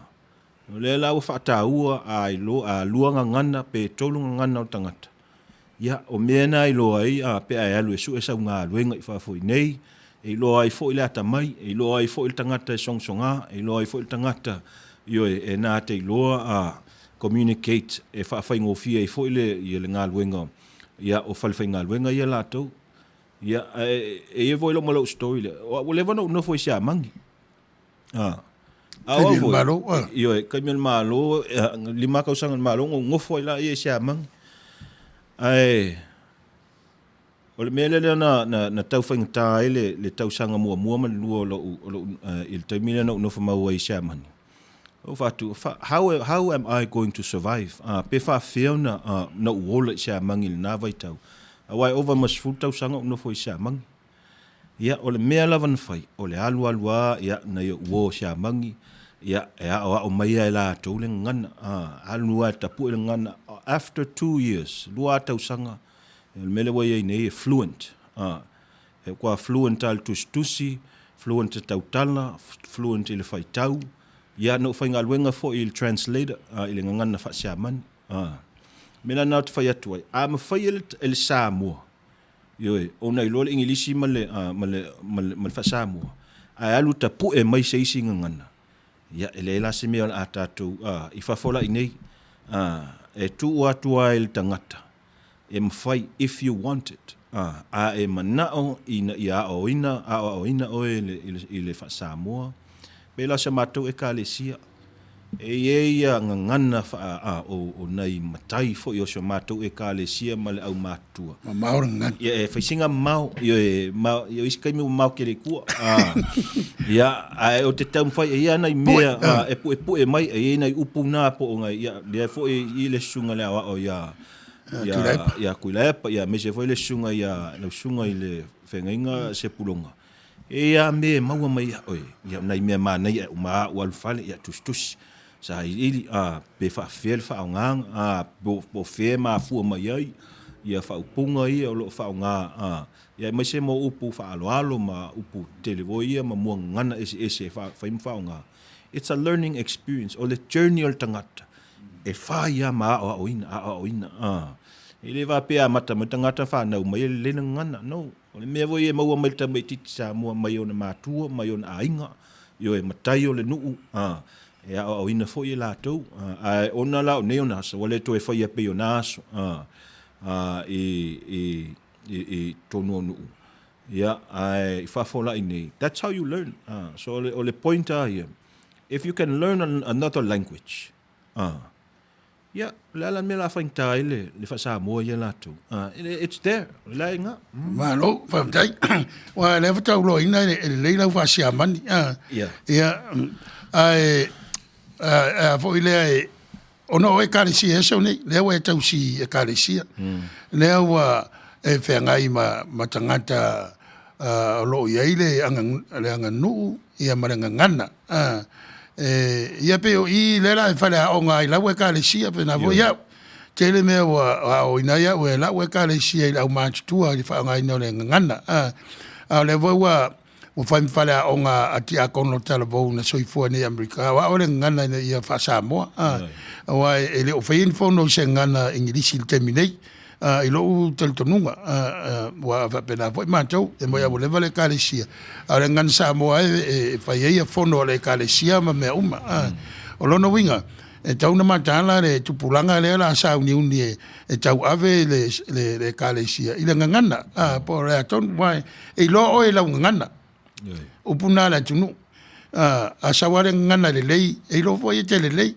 o lea la ua faataua a iloa, a lua gagana pe tolu gagana o le tagata, ia, o mea na e iloa ai, a, pe a e alu e sue sau galuega i fafo i nei, e iloa ai foi le atamai, e iloa ai foi le tagata e sogasoga, e iloa ai foi le tagata, ioe, e na te iloa, a, communicate, e faafaigofie ai foi le, ia, le galuega Ia, o falefaigaluega ia latou. Ia, ae e i ai foi lou ma lou story lea. Ua leva ona ou nofo i Siamani. Ah. A o au foi, Malo, ah. Ioe, taimi o le Malo, 5 tausaga o le Malo, na ou nofo ai laia i Siamani. Ae, o le mea lea na, na, na tau faigata ai le, le tausaga muamua ma le lua o lou, o lou, uh, i le taimi lea na ou nofo mau ai i Siamani. Ou fatu, how, how am I going to survive? Uh, pe faafefea ona uh, na ou ola i Siamani i lena vaitau. Aua e ova ma 10 tausaga ou nofo i Siamani. Ia, o le mea lava na fai, o le alu alu a, ia, na ia uo Siamani, ia, e aoao mai lava e latou le gagana. Uh, alu lava e tapue le gagana. After 2 years, 2 tausaga, o le mea lea ua i ai nei e fluent. Uh, E kua fluent lava i le tusitusi, fluent i le tautala, fluent i le faitau. Ia, na ou faigaluega foi i le translator i le gagana faa-Siamani. O le mea la lena ou te fai atu ai, a mafai e le, e le Samoa, ioe, ona iloa le Igilisi ma le, ma le, ma le, ma le faa-Samoa, ae alu tapue mai se isi gagana, ia, e leai la se mea o le a tatou, i fafo la i nei, e tuu atu lava i le tagata, e mafai if you want it a e manao ina ia aoaoina aoaoina oe i le faa-Samoa pei la o si a matou Ekalesia e i ai ia gagana faa o nai matai foi o si o matou Ekalesia ma le aumatutua. Mamao le gagana. Ia e fai sina mamao ioe ma o isi taimi ua mamao tele i tua ia ae ou te taumafai e i ai nai mea e puepue mai e i ai nai upu na po o nai ia lea foi i le susuga le aoao ia ia ia Tuilaepa ia aemaise foi le susuga ia lau susuga i le feagaiga Sepulona e ia me e maua mai ia oe ia nai mea manaia e uma au alu fale ia tusitusi sailiili a pe faafefea le faaaogaga a po o fea e mafua mai ai ia faaupuga ia o lo o faaaoga a ia aemaise mo upu faaaloalo ma upu tetele foi ia ma muagagana eseese e fai ma faaaoga. It's a learning experience, o le journey o le tagata e whai a ma aoaoina, aoaoina. E le faapea amata mai le tagata fanau mai e lelei le gagana. No. O le mea foi e maua mai le tamaitiiti Samoa mai ona matua, mai ona aiga, ioe, matai o le nuu, e aoaoina foi e latou. Ae ona la o nei ona aso, ua le toe faia pei o na aso i, i, i totonu o nuu. Ia, ae i fafo la i nei, that's how you learn. So o le, o le point lava ia, if you can learn another language, Ia, o le a la le mea o le a faigata ai le, le faa-Samoa ia latou? It's there, o la e i ina. Malo, faafetai. Aua o lea faatoa ou iloaina e lelei lau faa-Siamani. Ia. Ia, ae a foi lea e, ona o Ekalesia ese nei, lea ua e tausi i Ekalesia, lea ua e feagai ma, ma tagata o lo o i ai le, le aganuu ia ma le gagana. Ia pei o i lea la e faleaoga ai lau Ekalesia, pena foi au. Tele mea ua aoaoina ai au e lau Ekalesia i le aumatutua i le faaaogaina o le gagana. A o lea foi ua ua fai ma faleaoga a tiakono talavou na soifua nei i Amerika, o ao le gagana ina ia faa-Samoa, aua e le o faia ni fono i se gagana Igilisi i le taimi nei, i lou talitonuga, ua faapena foi matou, e moni lava ua leva le Ekalesia, a o le gagana Samoa e fai ai fono a le Ekalesia ma mea uma. O lona uiga, e tatau ona mataala le tupulaga lea o le a sauniuni e tauave le Ekalesia i le gagana, po o le a tonu, aua e iloa oe i lau gagana. Upu na a le atunuu. A sau lava le gagana lelei, e iloa foi e te lelei.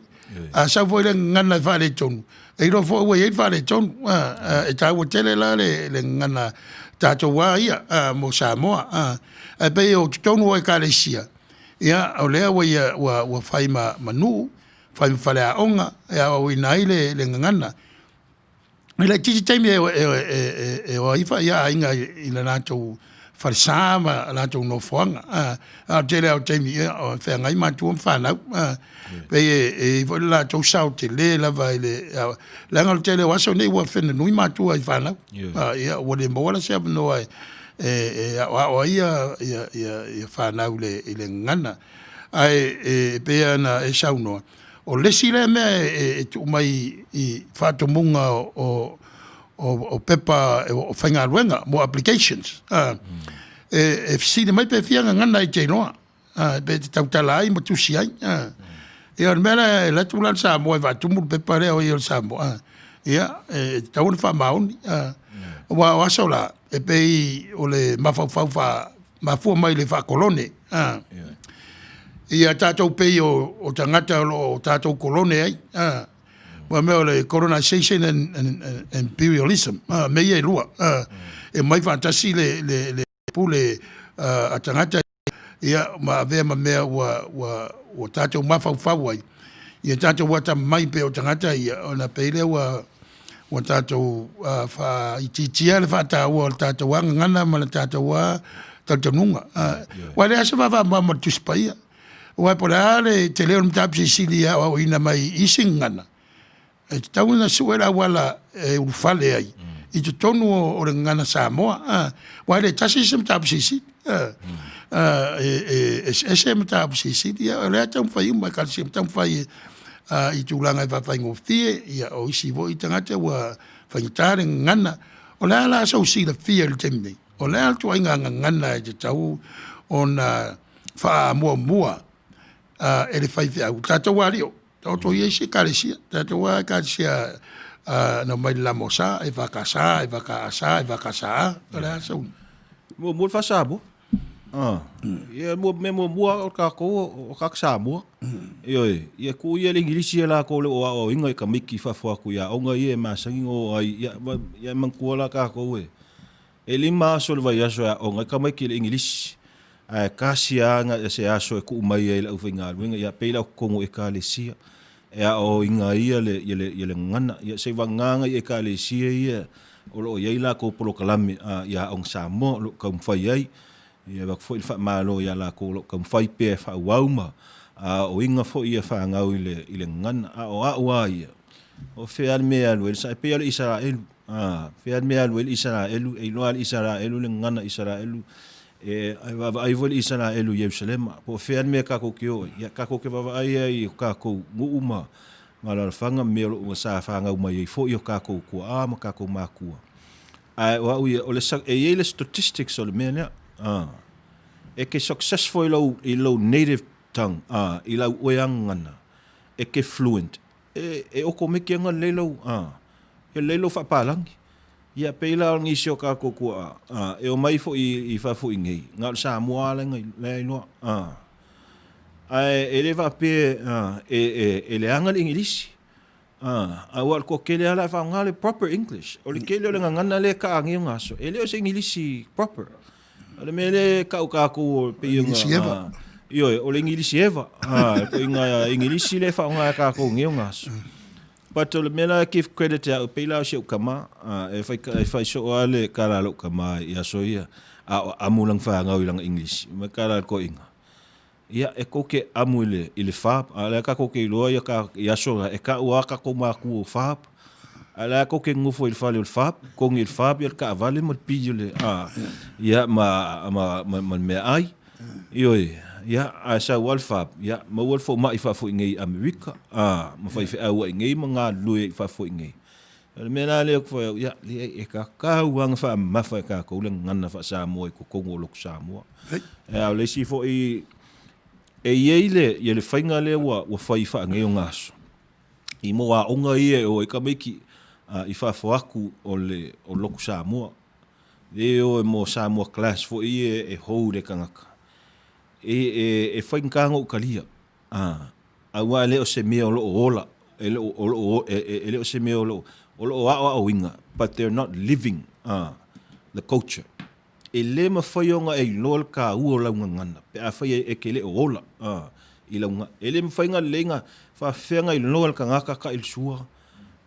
A sau foi le gagana e faaletonu, e iloa foi ua i ai le faaletonu. E taua tele la le gagana tatou lava ia mo Samoa. Ae pei o totonu o Ekalesia, ia, o lea ua ia ua fai ma nuu, fai ma faleaoga e aoaoina ai le gagana. E laitiiti taimi e o ai aiga i le latou falesa ma latou nofoaga, a o le tele lava o taimi e feagai matua ma fanau. Pei e i ai foi le latou sao tele lava i le leaga o le tele o aso nei ua fenanui matua i fanau, ia ua le maua la se avanoa e aoao ai fanau i le gagana. Ae e pei lava ona e saunoa, O le isi lea mea e tuu mai i faatomuga o pepa o faigaluega mo applications, e fesili mai pe fia gagana e te iloa, pe te tautala ai ma tusi ai. Ia o le mea lea e alu atu la le Samoa e faatumu le pepa lea o ia o le Samoa, ia e tatau ona faamaoni. Aua o aso la, e pei o le mafaufau faa mafua mai le faakolone a ia tatou pei o tagata o lo o tatou kolone ai a ma mea o le colonization and imperialism a mea ia e lua a e omai faatasi le pule a tagata ia ma avea ma mea ua tatou mafaufau ai ia tatou atamamai pei o tagata ia ona pei lea ua ua tatou faaitiitia le faataua o le tatou lava gagana ma le tatou lava talitonuga. Aua e leai lava se vaavaamuamu ma le Tusi Paia. Aua po o le a le tele o le mataupu silisili e aoaoina mai i isi gagana, e tatau ona sue le auala e ulufale ai i totonu o le gagana Samoa. Aua e le tasi se mataupu silisili. E eseese mataupu silisili. Ia o lea e taumafai uma Ekalesia e taumafai i tulaga e faafaigofie, ia o isi foi tagata ua faigata le gagana. O le a la sou silafia i le taimi nei? O le a le ituaiga gagana e tatau ona faamuamua e le faifeau? Tatou alii, taoto ia isi Ekalesia, tatou lava Ekalesia na omai i le LMS, EFKS, EFKS, EFKSA, o le a sou... Muamua le faa-Samoa. Ia, mea muamua o tatou o tagata Samoa. Ioe, ia tuu ia le Igilisi ia latou le o aoaoina i tamaiti i fafo atu i aoga ia e masani ona o ai. Ia, ia manatua la tatou e e lima aso o le vaiaso e aoga ai tamaiti i le Igilisi. Ae tasi lava se aso e tuu mai ai i le aufaigaluega, ia pei la o totonu o Ekalesia e aoaoina ai ia le, ia le, ia le gagana. Ia seivagana i Ekalesia ia o lo o i ai latou polokalame i Aoga Samoa o lo o taumafai ai. Ia avatu foi le faamalo ia latou o lo o taumafai pea e faaauau ma aoaoina foi ia fanau i le, i le gagana. A o au lava ia, o fea le mea e alu ai le sa, e pei lava o le Isaraelu. A, fea le mea e alu ai le Isaraelu, e iloa lava e le Isaraelu le gagana Isaraelu. E vaavaai foi le Isaraelu i Ierusalema. Po o fea le mea tatou te o ai, ia tatou te vaavaai ai i o tatou nuu ma alaalafaga ma mea o lo o sa fanau mai ai foi o tatou tuaa ma tatou matua. Ae o au ia, o le, e i ai le statistics o le mea lea. A, e te successful i lou, i lou native tongue, a, i lau oe gagana, e te fluent, e, e okomeki ana lelei lou, a, e lelei lou faapalagi. Ia, pei la o nisi o tatou tuaa, a, e omai foi i fafo i nei, na o le Samoa lava la e iloa, a. Ae e le faapea, a, e, e, e leaga le Igilisi. Aua o le toatele lava la e faaaoga le proper English. O le tele o le gagana lea e kaa nei ona aso, e le o se Igilisi proper. O le mea lea e tau tatou e pei ona... Igilisi eva. Ioe, o le Igilisi eva. E ituaiga Igilisi lea e faaaoga e tatou nei ona aso. But o le mea la e give credit ia au, e pei la o si ou tama, e fai, e fai soo lava le tala a lou tama i aso ia, a o amu lana fanau i lana Igilisi. Fai mai le tala a le toeaina, Ia, e tou te amu i le, i le FAB, a o lea tatou te iloa ia ta, i aso na, e tau lava tatou matua o FAB, a o lea tou te nonofo i le fale o le FAB, togi e le FAB ia le taavale ma le pili o le, a, ia, ma, ma, ma, ma le meaai. Ioe, ia, ae sau lava le FAB, ia, maua le fomai faafoi nei i Amerika, a, ma faifeau ai nei ma galulue ai faafoi nei. O le mea la lea ou te fai au, ia, leai, e tatau lava ona faamamafa e tatou le gagana faa-Samoa i totonu o Lotu Samoa. E, a o le isi foi, e i ai le, ia le faiga lea ua, ua fai faaneionaso, i mo aoga ia e o ai tamaiti i fafo atu o le, o Lotu Samoa. Lea e o e mo Samoa class foi ia e hold e tagata. E, e, e faigata ona ou talia. A, aua e le o se mea o lo o ola, e le o, o lo o, e, e, e le o se mea o lo o, o lo o aoaoina, but they're not living, a, the culture. E le mafai ona e iloa le taua o lau gagana pe afai e, e te le o ola, a, i lau ga-, e le mafai ona lelei ona faafefea ona iloa e le tagata taʻi le sua,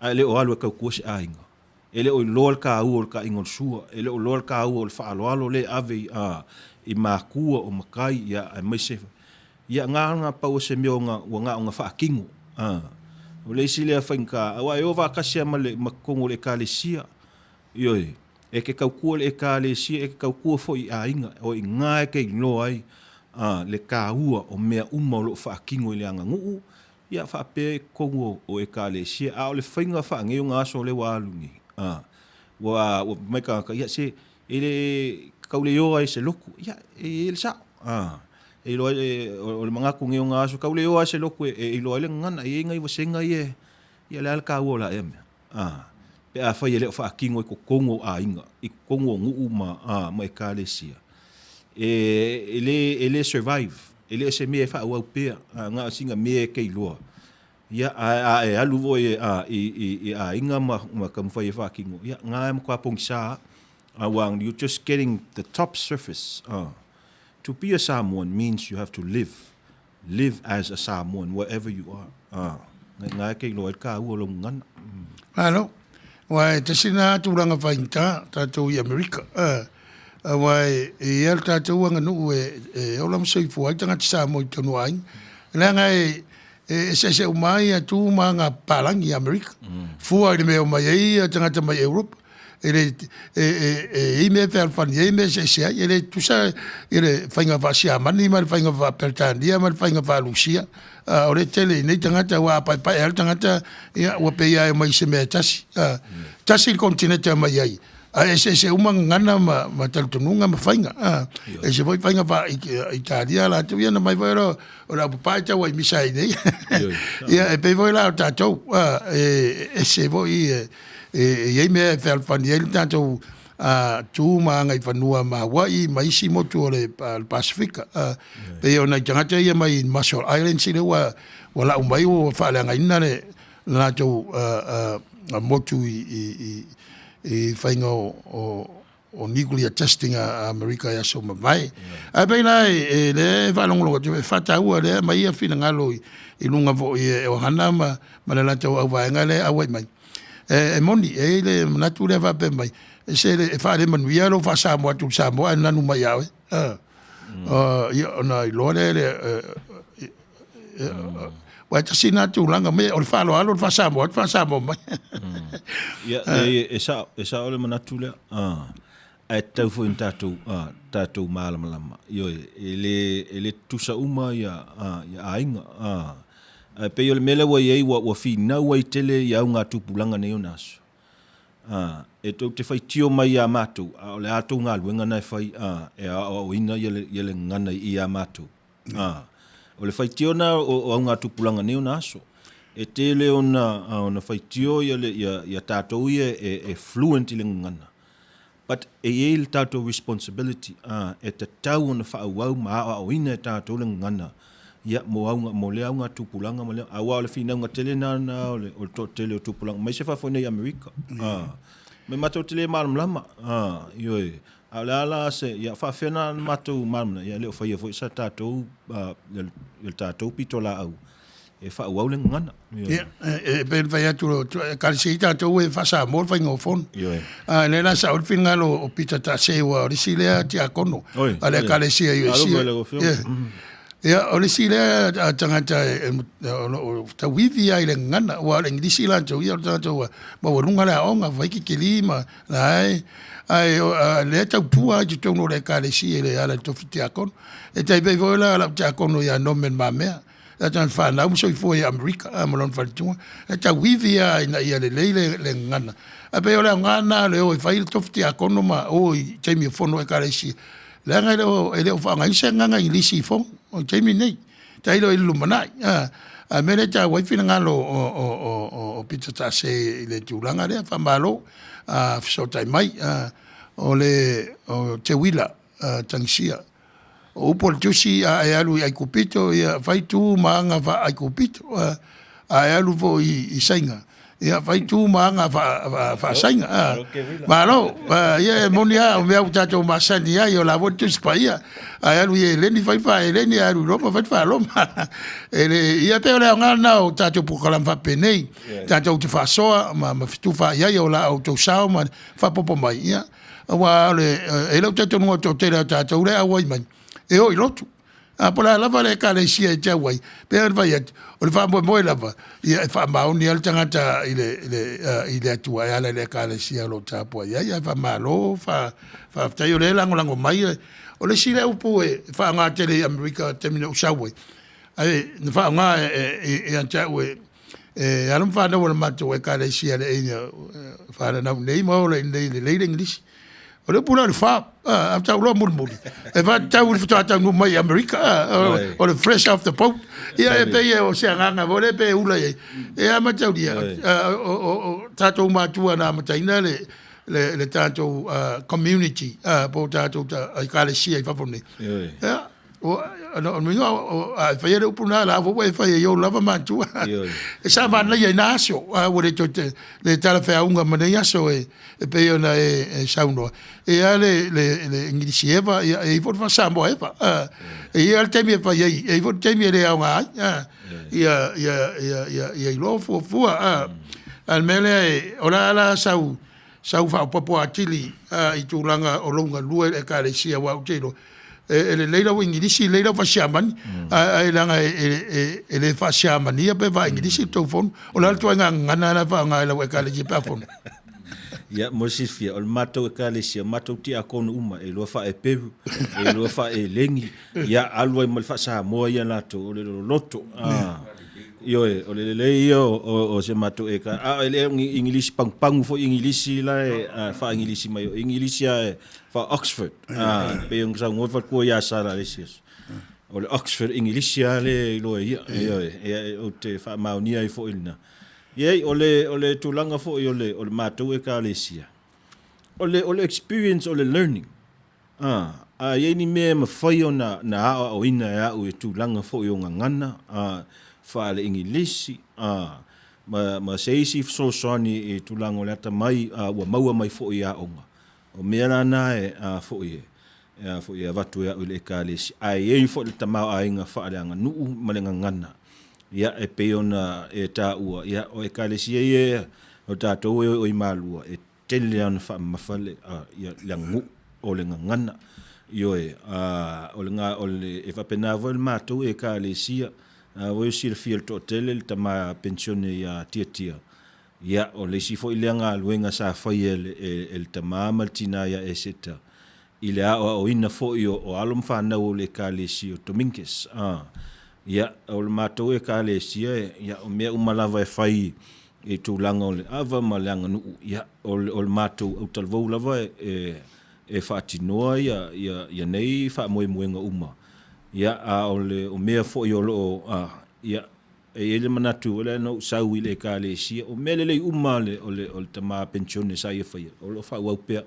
ae le o alu e tautua se aiga. E le o iloa le taua o le taʻiga o le sua, e le o iloa le taua o le faaaloalo lea e ave i, a, i matua o matai, ia, aemaise, ia, na ona pau o se mea ua na ona faatino. A, o le isi lea faigata, aua e o faatasi lava ma le, ma totonu o le Ekalesia. Ioe, e te tautua i le Ekalesia, e te tautua foi i aiga, o i ina e te iloa ai, a, le taua o mea uma o lo o faatino i le aganuu, Ia, faapea i totonu o, o Ekalesia, a o le faiga faaneionaso lea ua alu nei, a, ua, ua mai tagata, ia se, e le, tau le ioa ai se lotu, ia, e i ai le sao, a, e iloa ai, e, o, o le manatu neionaso, tau le ioa ai se lotu e, e iloa ai le gagana, e i ai nai vasega ia, ia o le a le taua o la ea mea, a, pe afai e le o faatino i totonu o aiga, i totonu o nuu ma, a, ma Ekalesia, e, e le, e le survive, E le o se mea e faaauau pea, a na o sina mea e te iloa. Ia, a, a e alu foi e, a, i, i, i aiga ma, ma taumafai e faatino, ia, na e matua pogisa lava. Aua you're just getting the top surface. To be a Samoan means you have to live, live as a Samoan wherever you are. Na e te iloa ai le taua o lou gagana. Malo. Aua e tasi lena tulaga faigata tatou i Amerika. Aua e i ai le tatou aganuu e ola ma soifua ai tagata Samoa i totonu o aiga. Leaga e eseese uma ai tu ma aga palagi i Amerika. Fua i le mea e omai ai tagata mai Europa. E le, e, e, e i ai mea e fealofani ai mea e eseese ai. E le tutusa i le faiga faa-Siamani ma le faiga faa-Peretania ma le faiga faa-Lusia. A, o le tele i nei tagata, aua a paepae lava le tagata, ia, ua pei lava e omai i se mea e tasi. A, tasi le konetinete e omai ai, ae eseese uma gagana ma, ma talitonuga ma faiga. A, ese foi faiga faa-Italia latou, ia na omai foi o le aupapae tau ai misa ai nei. Ia, e pei foi la o tatou, a, e ese foi, e, e i ai mea e fealofani ai le tatou a, tu ma agaifanua ma Hawaii ma isi motu o le, le Pasifika. A, pei o nai tagata ia mai Marshall Islands lea ua, ua lau mai ua faaleagaina le, le latou a, a, motu i, i, i, i faiga o, o, o nuclear testing a Amerika i aso mavae. Ae pei la e, e lea e faalogologo atu, e faataua lea aumai ia finagalo i, i luga foi e Ohana ma, ma le latou auvaega lea e auai mai. E, e moni, e i ai le manatu lea faapea mai, e se e faalemanuia lou faa-Samoa atu i le Samoa ae nanu mai ia oe. Ia, ona iloa lea le, aua e tasi lena tulaga, me o le faaaloalo le faa-Samoa atu faa-Samoa mai. Ia, leai, e sao, e sao le manatu lea. Ae tatau foi ona tatou, tatou malamalama. Ioe, e le, e le tutusa uma ia, ia aiga. Ae pei o le mea lea ua i ai, ua, ua finau ai tele ia augatupulaga nei ona aso. E tou te faitio mai iā matou, a o le a tou galuega na e fai, e aoaoina ia le, ia le gagana i iā matou. O le faitio na o, o augatupulaga nei ona aso. E tele ona, ona faitio ia, le, ia, ia tatou ia e, e fluent i le gagana. But e i ai le tatou responsibility, e tatau ona faaauau ma aoaoina e tatou le gagana. Ia, mo auga, mo lea augatupulaga ma lea, aua o le finauga tele lena na o le, o le toatele o tupulaga, aemaise fafo nei i Amerika. A, me matou te le malamalama, a, ioe. A o le a la se, ia, faapefea na matou malamalama, ia e le o faia foi sa tatou, a, ia le tatou pitolaau e faaauau le gagana. Ia, e pei ona fai atu, ekalesia i tatou e faa-Samoa le faiga o fono. A lea la sao le finagalo o Pita Tase aua o le isi lea tiakono a le ekalesia i USC. Ia, o le isi lea tagata o lo o tauivi lava i le gagana, aua o le Igilisi latou ia o le tagata ua maualuga le aoga, fai tikeri ma la e, ae o lea e tautua lava i totonu o le ekalesia i le ala i le tofi tiakono. E tai pei foi la o lau tiakono ia Norman Mamea, le tagata fanau ma soifua i Amerika ma lona faletua, e tauivi lava ina ia lelei le gagana. Ae pei o le aoga lena o le o e fai le tofi tiakono ma o i taimi o fono a ekalesia, leaga e le o faaaogaina se agaga Igilisi i fono i le taimi lenei, tailo i le lumanai. A o le mea lea e taua ai finagalo o Pita Tase i le tulaga lea, faamalo fesootai mai. O le Teuila Tagisia. O upu a le Tusi, a e alu i Aikupito, ia fai tu ma aga faa-Aikupito. A e alu foi i Saina, ia fai tu ma aga faa-Saina. Malo, ia e moni lava, o mea ua tatou masani ai, o la foi le Tusi Paia. A e alu i Eleni, fai faa-Eleni, a e alu i Roma, fai faa-Roma. E le, ia pei o le aoga lena o tatou polokalame faapenei, tatou te faasoa ma fetufaai ai o la outou sao ma faaopoopo mai, ia, aua o le, e i ai lou talitonuga o le toatele o tatou lea e auai mai, e o i lotu. A po o le a lava le ekalesia e te auai, pei ona fai atu, o le faamoemoe lava, ia e faamaoni lava le tagata i le, i le, i le Atua e ala i le ekalesia o lo o tapuai ai. Ae faamalo, faafetai o lea e lagolago mai. O le isi lea upu e faaaoga tele i Amerika i le taimi na ou sau ai, ae na faaaoga ia te au e e alo ma fanau a le matou ekalesia le fananau nei ma ola i inei e lelei le igilisi. O le upu lea o le FOB, a tau loa mulimuli, e faatatau i le faatoa taunuu mai i Amerika, o le fresh off the boat. Ia e pei o se agaga foi lea pe ula i ai. E a mataulia, o tatou matua na amataina le tatou community po o tatou ekalesia i fafo nei. Ia, O lona uiga, a e faia le upu lena, la foi ua e faia i ou lava matua. E sa manaia i na aso, a ua le toe le talafeauga ma nei aso e pei ona e saunoa. E i ai le Igilisi eva, e i ai foi le faa-Samoa eva. E i ai lava le taimi e fai ai, e i ai foi le taimi e le aoga ai. Ia iloa fuafua. A o le mea lea, o le a la sau faaopoopo atili i tulaga o lou galue i le Ekalesia, aua ou te iloa e lelei lau Igilisi, lelei lau faa-Siamani, ae leaga e le faa-Siamania pe faa-Igilisi le tou fono. O le a le ituaiga gagana la e faaaoga e lau Ekalesia pe a fono? Ia, mo le silafia, o le matou Ekalesia, o matou tiakono uma, e lua faa-Eperu, e lua faa-Elegi, ia alu ai ma le faa-Samoa ia latou, o le loloto. Ioe, o le lelei ia o se matou eka, a e le o ni Igilisi pagupagu foi Igilisi la e faa-Igilisi mai, o Igilisi lava e faa-Oxford, pei ona saunoa le faletua ia Sala i le isi aso. O le Oxford Igilisi lava lea e iloa e ia, ioe, ia ou te faamaonia ai foi i lena. Ia, o le tulaga foi o le matou Ekalesia, o le experience o le learning, a i ai ni mea e mafai ona aoaoina e au i tulaga foi o gagana faale-Igilisi, ma se isi fesoasoani i tulaga o le atamai ua maua mai foi i aoga, O mea la na e a foi e e a foi e avatu e au i le Ekalesia, ae i ai foi le tamaoaiga faaleaganuu ma le gagana, ia, e pei ona e taua, ia, o Ekalesia ia o tatou e oioi malua, e tele lava ona faamamafa le, a, ia, le aganuu, o le gagana. Ioe, a, o le, o le, e faapena foi le matou Ekalesia, a ua silafia e le toatele le tama penisione ia Tiatia, Ia, o le isi foi lea galuega sa faia e le tama ma le tina ia Eseta i le aoaoina foi o alo ma fanau o le Ekalesia o Dominguez. Ia, o le matou Ekalesia, ia, o mea uma lava e fai i tulaga o le ava ma le aganuu, ia, o le matou autalavou lava e faatinoa ia nei faamoemoega uma. Ia, a o le o mea foi o lo o, ia, E i ai le manatu, o lea na ou sau i le Ekalesia, o mea lelei uma o le, o le, o le tama penisione sa ia faia, o lo o faaauau pea.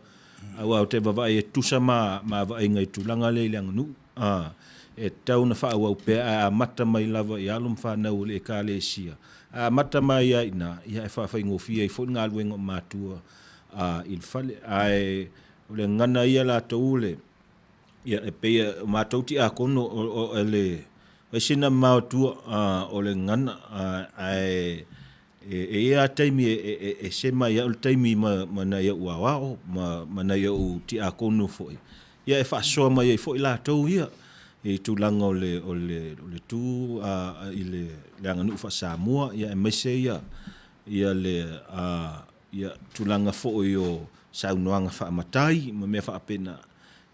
Aua ou te vaavaai e tutusa ma, ma vaaiga i tulaga lea i le aganuu. A, E tatau ona faaauau pea ae amata mai lava i alo ma fanau o le Ekalesia. A amata mai lava i ina, ia e faafaigofie ai foi le galuega o matua i le fale. Ae o le gagana ia latou le, ia e pei o matou tiakono o le fai sina mamao i tua o le gagana, ae e i ai lava taimi e sema ai au le taimi ma nai au aoao ma nai au tiakono foi, ia e faasoa mai ai foi latou ia i tulaga o le tu i le aganuu faa-Samoa, aemaise le tulaga foi o saunoaga faamatai ma mea faapena.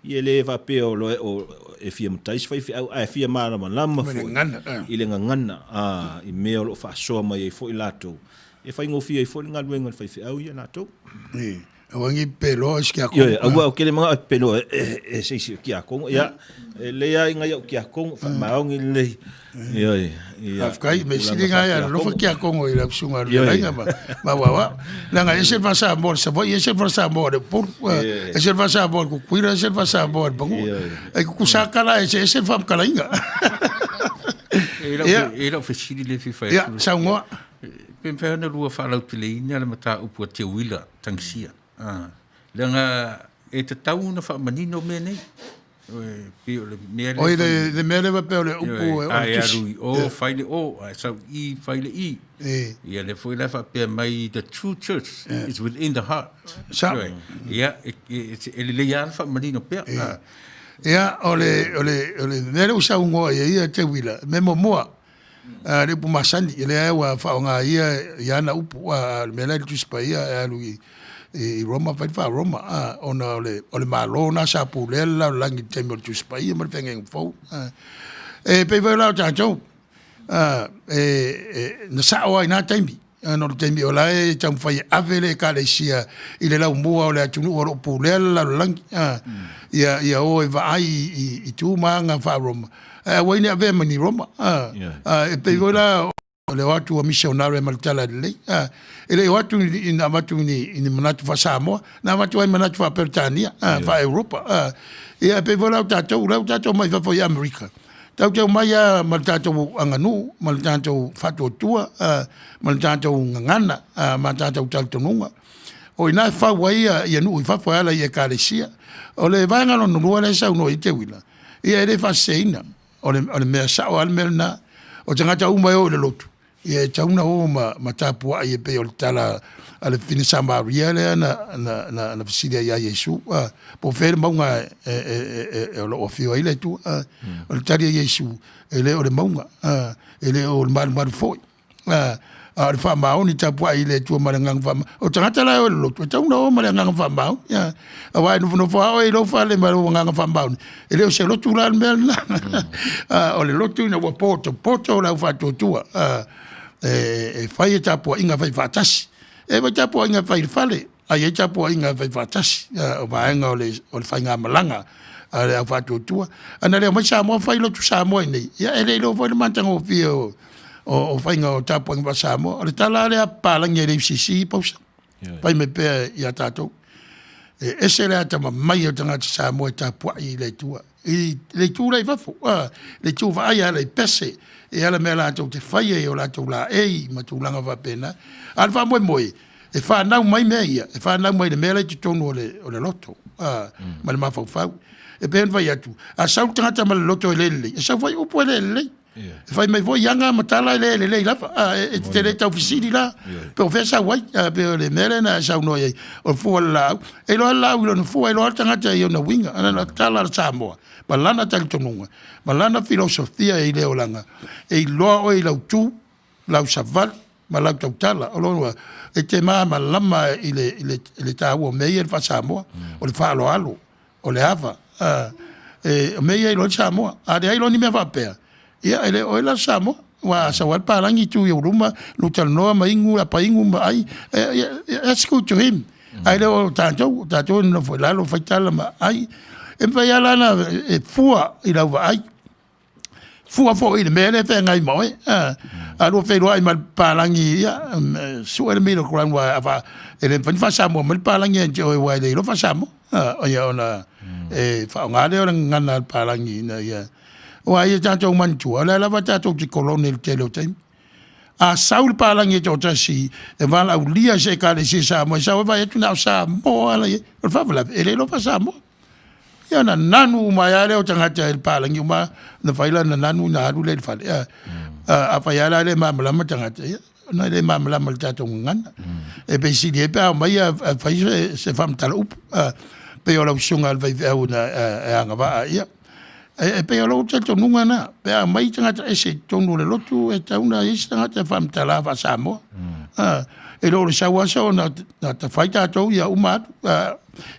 Ia e le faapea o loe o e fia matai se faifeau ae fia malamalama foi i le gagana i mea o lo o faasoa mai ai foi latou e faigofie ai foi le galuega a le faifeau ia latou. Aua ne i peloa isi tiakono. Ioe, aua ou te le manao e peloa e se isi o tiakono. Ia, e lelei lava i nai au tiakono, faamaoni lelei. Ioe, ia. Faafetai, mea sili lena e alolofa tiakono i lau susuga i le fetalaiga ma ma Auauau. Leaga e ese le faa-Samoa o le Savaii, ese le faa-Samoa o le Upolu, ese le faa-Samoa o le Tutuila, ese le faa-Samoa o le Banua. E tutusa lava tala, e eseese le faamatalaina. E i lau fesili lea e fia fai atu. Ia, saunoa. Pe mafai ona lua faalauteleina le mataupu a Teuila Tagisia. Leaga e tatau ona faamanino mea nei. Pei o le mea lea. Oi le mea lea faapea o le upu o le tusi. A alu i o, fai le o, a sau i i, fai le i. Ia lea foi la e faapea mai the true church is within the heart. Sa. Ia, e lelei lava le faamanino pea. Ia, o le mea lea ua saunoa i ai ia Teuila, mea muamua, le upu masani, lea ua faaaoga ia i ana upu, a o le mea la e i le Tusi Paia e alu i Roma fai le faa-Roma, ona o le Malo lena sa pulea le lalolagi i le taimi o le Tusi Paia ma le Feagaiga Fou. E pei foi la o tatou, na sao lava i na taimi, ona o le taimi o la e taumafai e ave le Ekalesia i le laumua o le atunuu o lo o pulea le lalolagi, ia o e vaai i tu ma aga faa-Roma, ae aua ai ne i avea ma ni Roma. E pei foi la o le o atu o misionare ma le tala lelei, e le i o atu ina avatu i ni manatu faa-Samoa, na avatu ai manatu faa-Peretania, faa-Europa. Ia e pei foi la o tatou, o lea ua tatou omai i fafo i Amerika, tatou te omai lava ma le tatou aganuu, ma le tatou faatuatua, ma le tatou gagana, ma tatou talitonuga. O i ina e fau ai ia nuu i fafo e ala i ekalesia. O le vaega lona lua lea e saunoa i ai Teuila, ia e le faaseseina, o le mea sao lava le mea lena. O tagata uma e o i le lotu, ia e tatau ona o ma tapuai e pei o le tala a le fafine Samaria lea na fesili ai ia Iesu, po o fea le mauga o lo o afio ai le Atua. O le tali a Iesu, e le o le mauga, e le o le malumalu foi, a o le faamaoni tapuai i le Atua ma le agaga faamaoni. O tagata la e o i le lotu, e tatau ona o ma le agaga faamaoni, aua e nofonofo lava oe i lou fale ma lou agaga faamaoni, e le o se lotu la le mea lena. O le lotu ina ua potopoto le au faatuatua e fai le tapuaiga faifaatasi. E i ai foi tapuaiga e fai i le fale, ae i ai tapuaiga e faifaatasi, o vaega o le faigamalaga a le au faatuatua. Ana le omai Samoa fai lotu Samoa i inei, ia e le iloa foi le matagofie o faiga o tapuaiga faa-Samoa. O le tala lava lea a papalagi e le UCC Posa, fai mai pea ia tatou, e ese le atamamai o tagata Samoa e tapuai i le Atua, i le itu la i fafo, le itu vaai e ala i pese, e ala i mea latou te faia i o latou laei ma tulaga faapena. A o le faamoemoe, e fanau mai mea ia, e fanau mai le mea la e i totonu o le loto ma le mafaufau. E pei ona fai atu, a sau le tagata ma le loto e le lelei, e sau foi upu e le lelei. E fai mai foi aga ma tala e le lelei lava. E te le tau fesili la, po o fea e sau ai. Pei o le mea lea na e saunoa i ai, o le fua o le laau. E iloa lava le laau i lona fua, e iloa lava le tagata i ona uiga. Na ona tala a le Samoa ma lana talitonuga ma lana filosofia i le olaga, e iloa oe i lau tu, lau savali ma lau tautala. O lona uiga, e te malamalama i le taua o mea ia i le faa-Samoa, o le faaaloalo, o le ava, o mea ia e iloa ai le Samoa. A leai loa ni mea faapea, ia e le o oe la le Samoa. Aua a sau lava le palagi tu i ou luma, lua talanoa ma inu apa inu ma ai, that's good to him. Ae le o tatou, o tatou e nonofo i lalo fai tala ma ai. E mafai lava la ona e fua i lau vaai, fua foi i le mea lea e feagai ma oe. A lua feiloai ma le papalagi, ia, sue le middle ground, aua e le mafai ona faa-Samoa mai le papalagi ia te oe aua e le iloa faa-Samoa. Ia ona e faaaoga lea o le gagana a le papalagi ina ia. Aua ia tatou manatua, o lea lava tatou te kolone i le tele o taimi. A sau le palagi e toatasi e valaaulia i se ekalesia Samoa, e sau e vaai atu na o Samoa la i ai. O le faalavelave, e le iloa faa-Samoa. Ia ona nanu uma ai lava lea o tagata i le palagi uma na fai lana nanu ona alu lea i le fale. Afai lava la e le malamalama tagata, ia ona e le malamalama i le tatou gagana. E pei sili ai pe a omai ae fai se faamatala upu, pei o lau susuga i le faifeau e agavaa ia. E pei o lou talitonuga lena, pe a aumai tagata ese i totonu o le lotu, e tatau ona i ai se tagata e faamatala faa-Samoa. E le o le sau aso na fai tatou ia uma atu.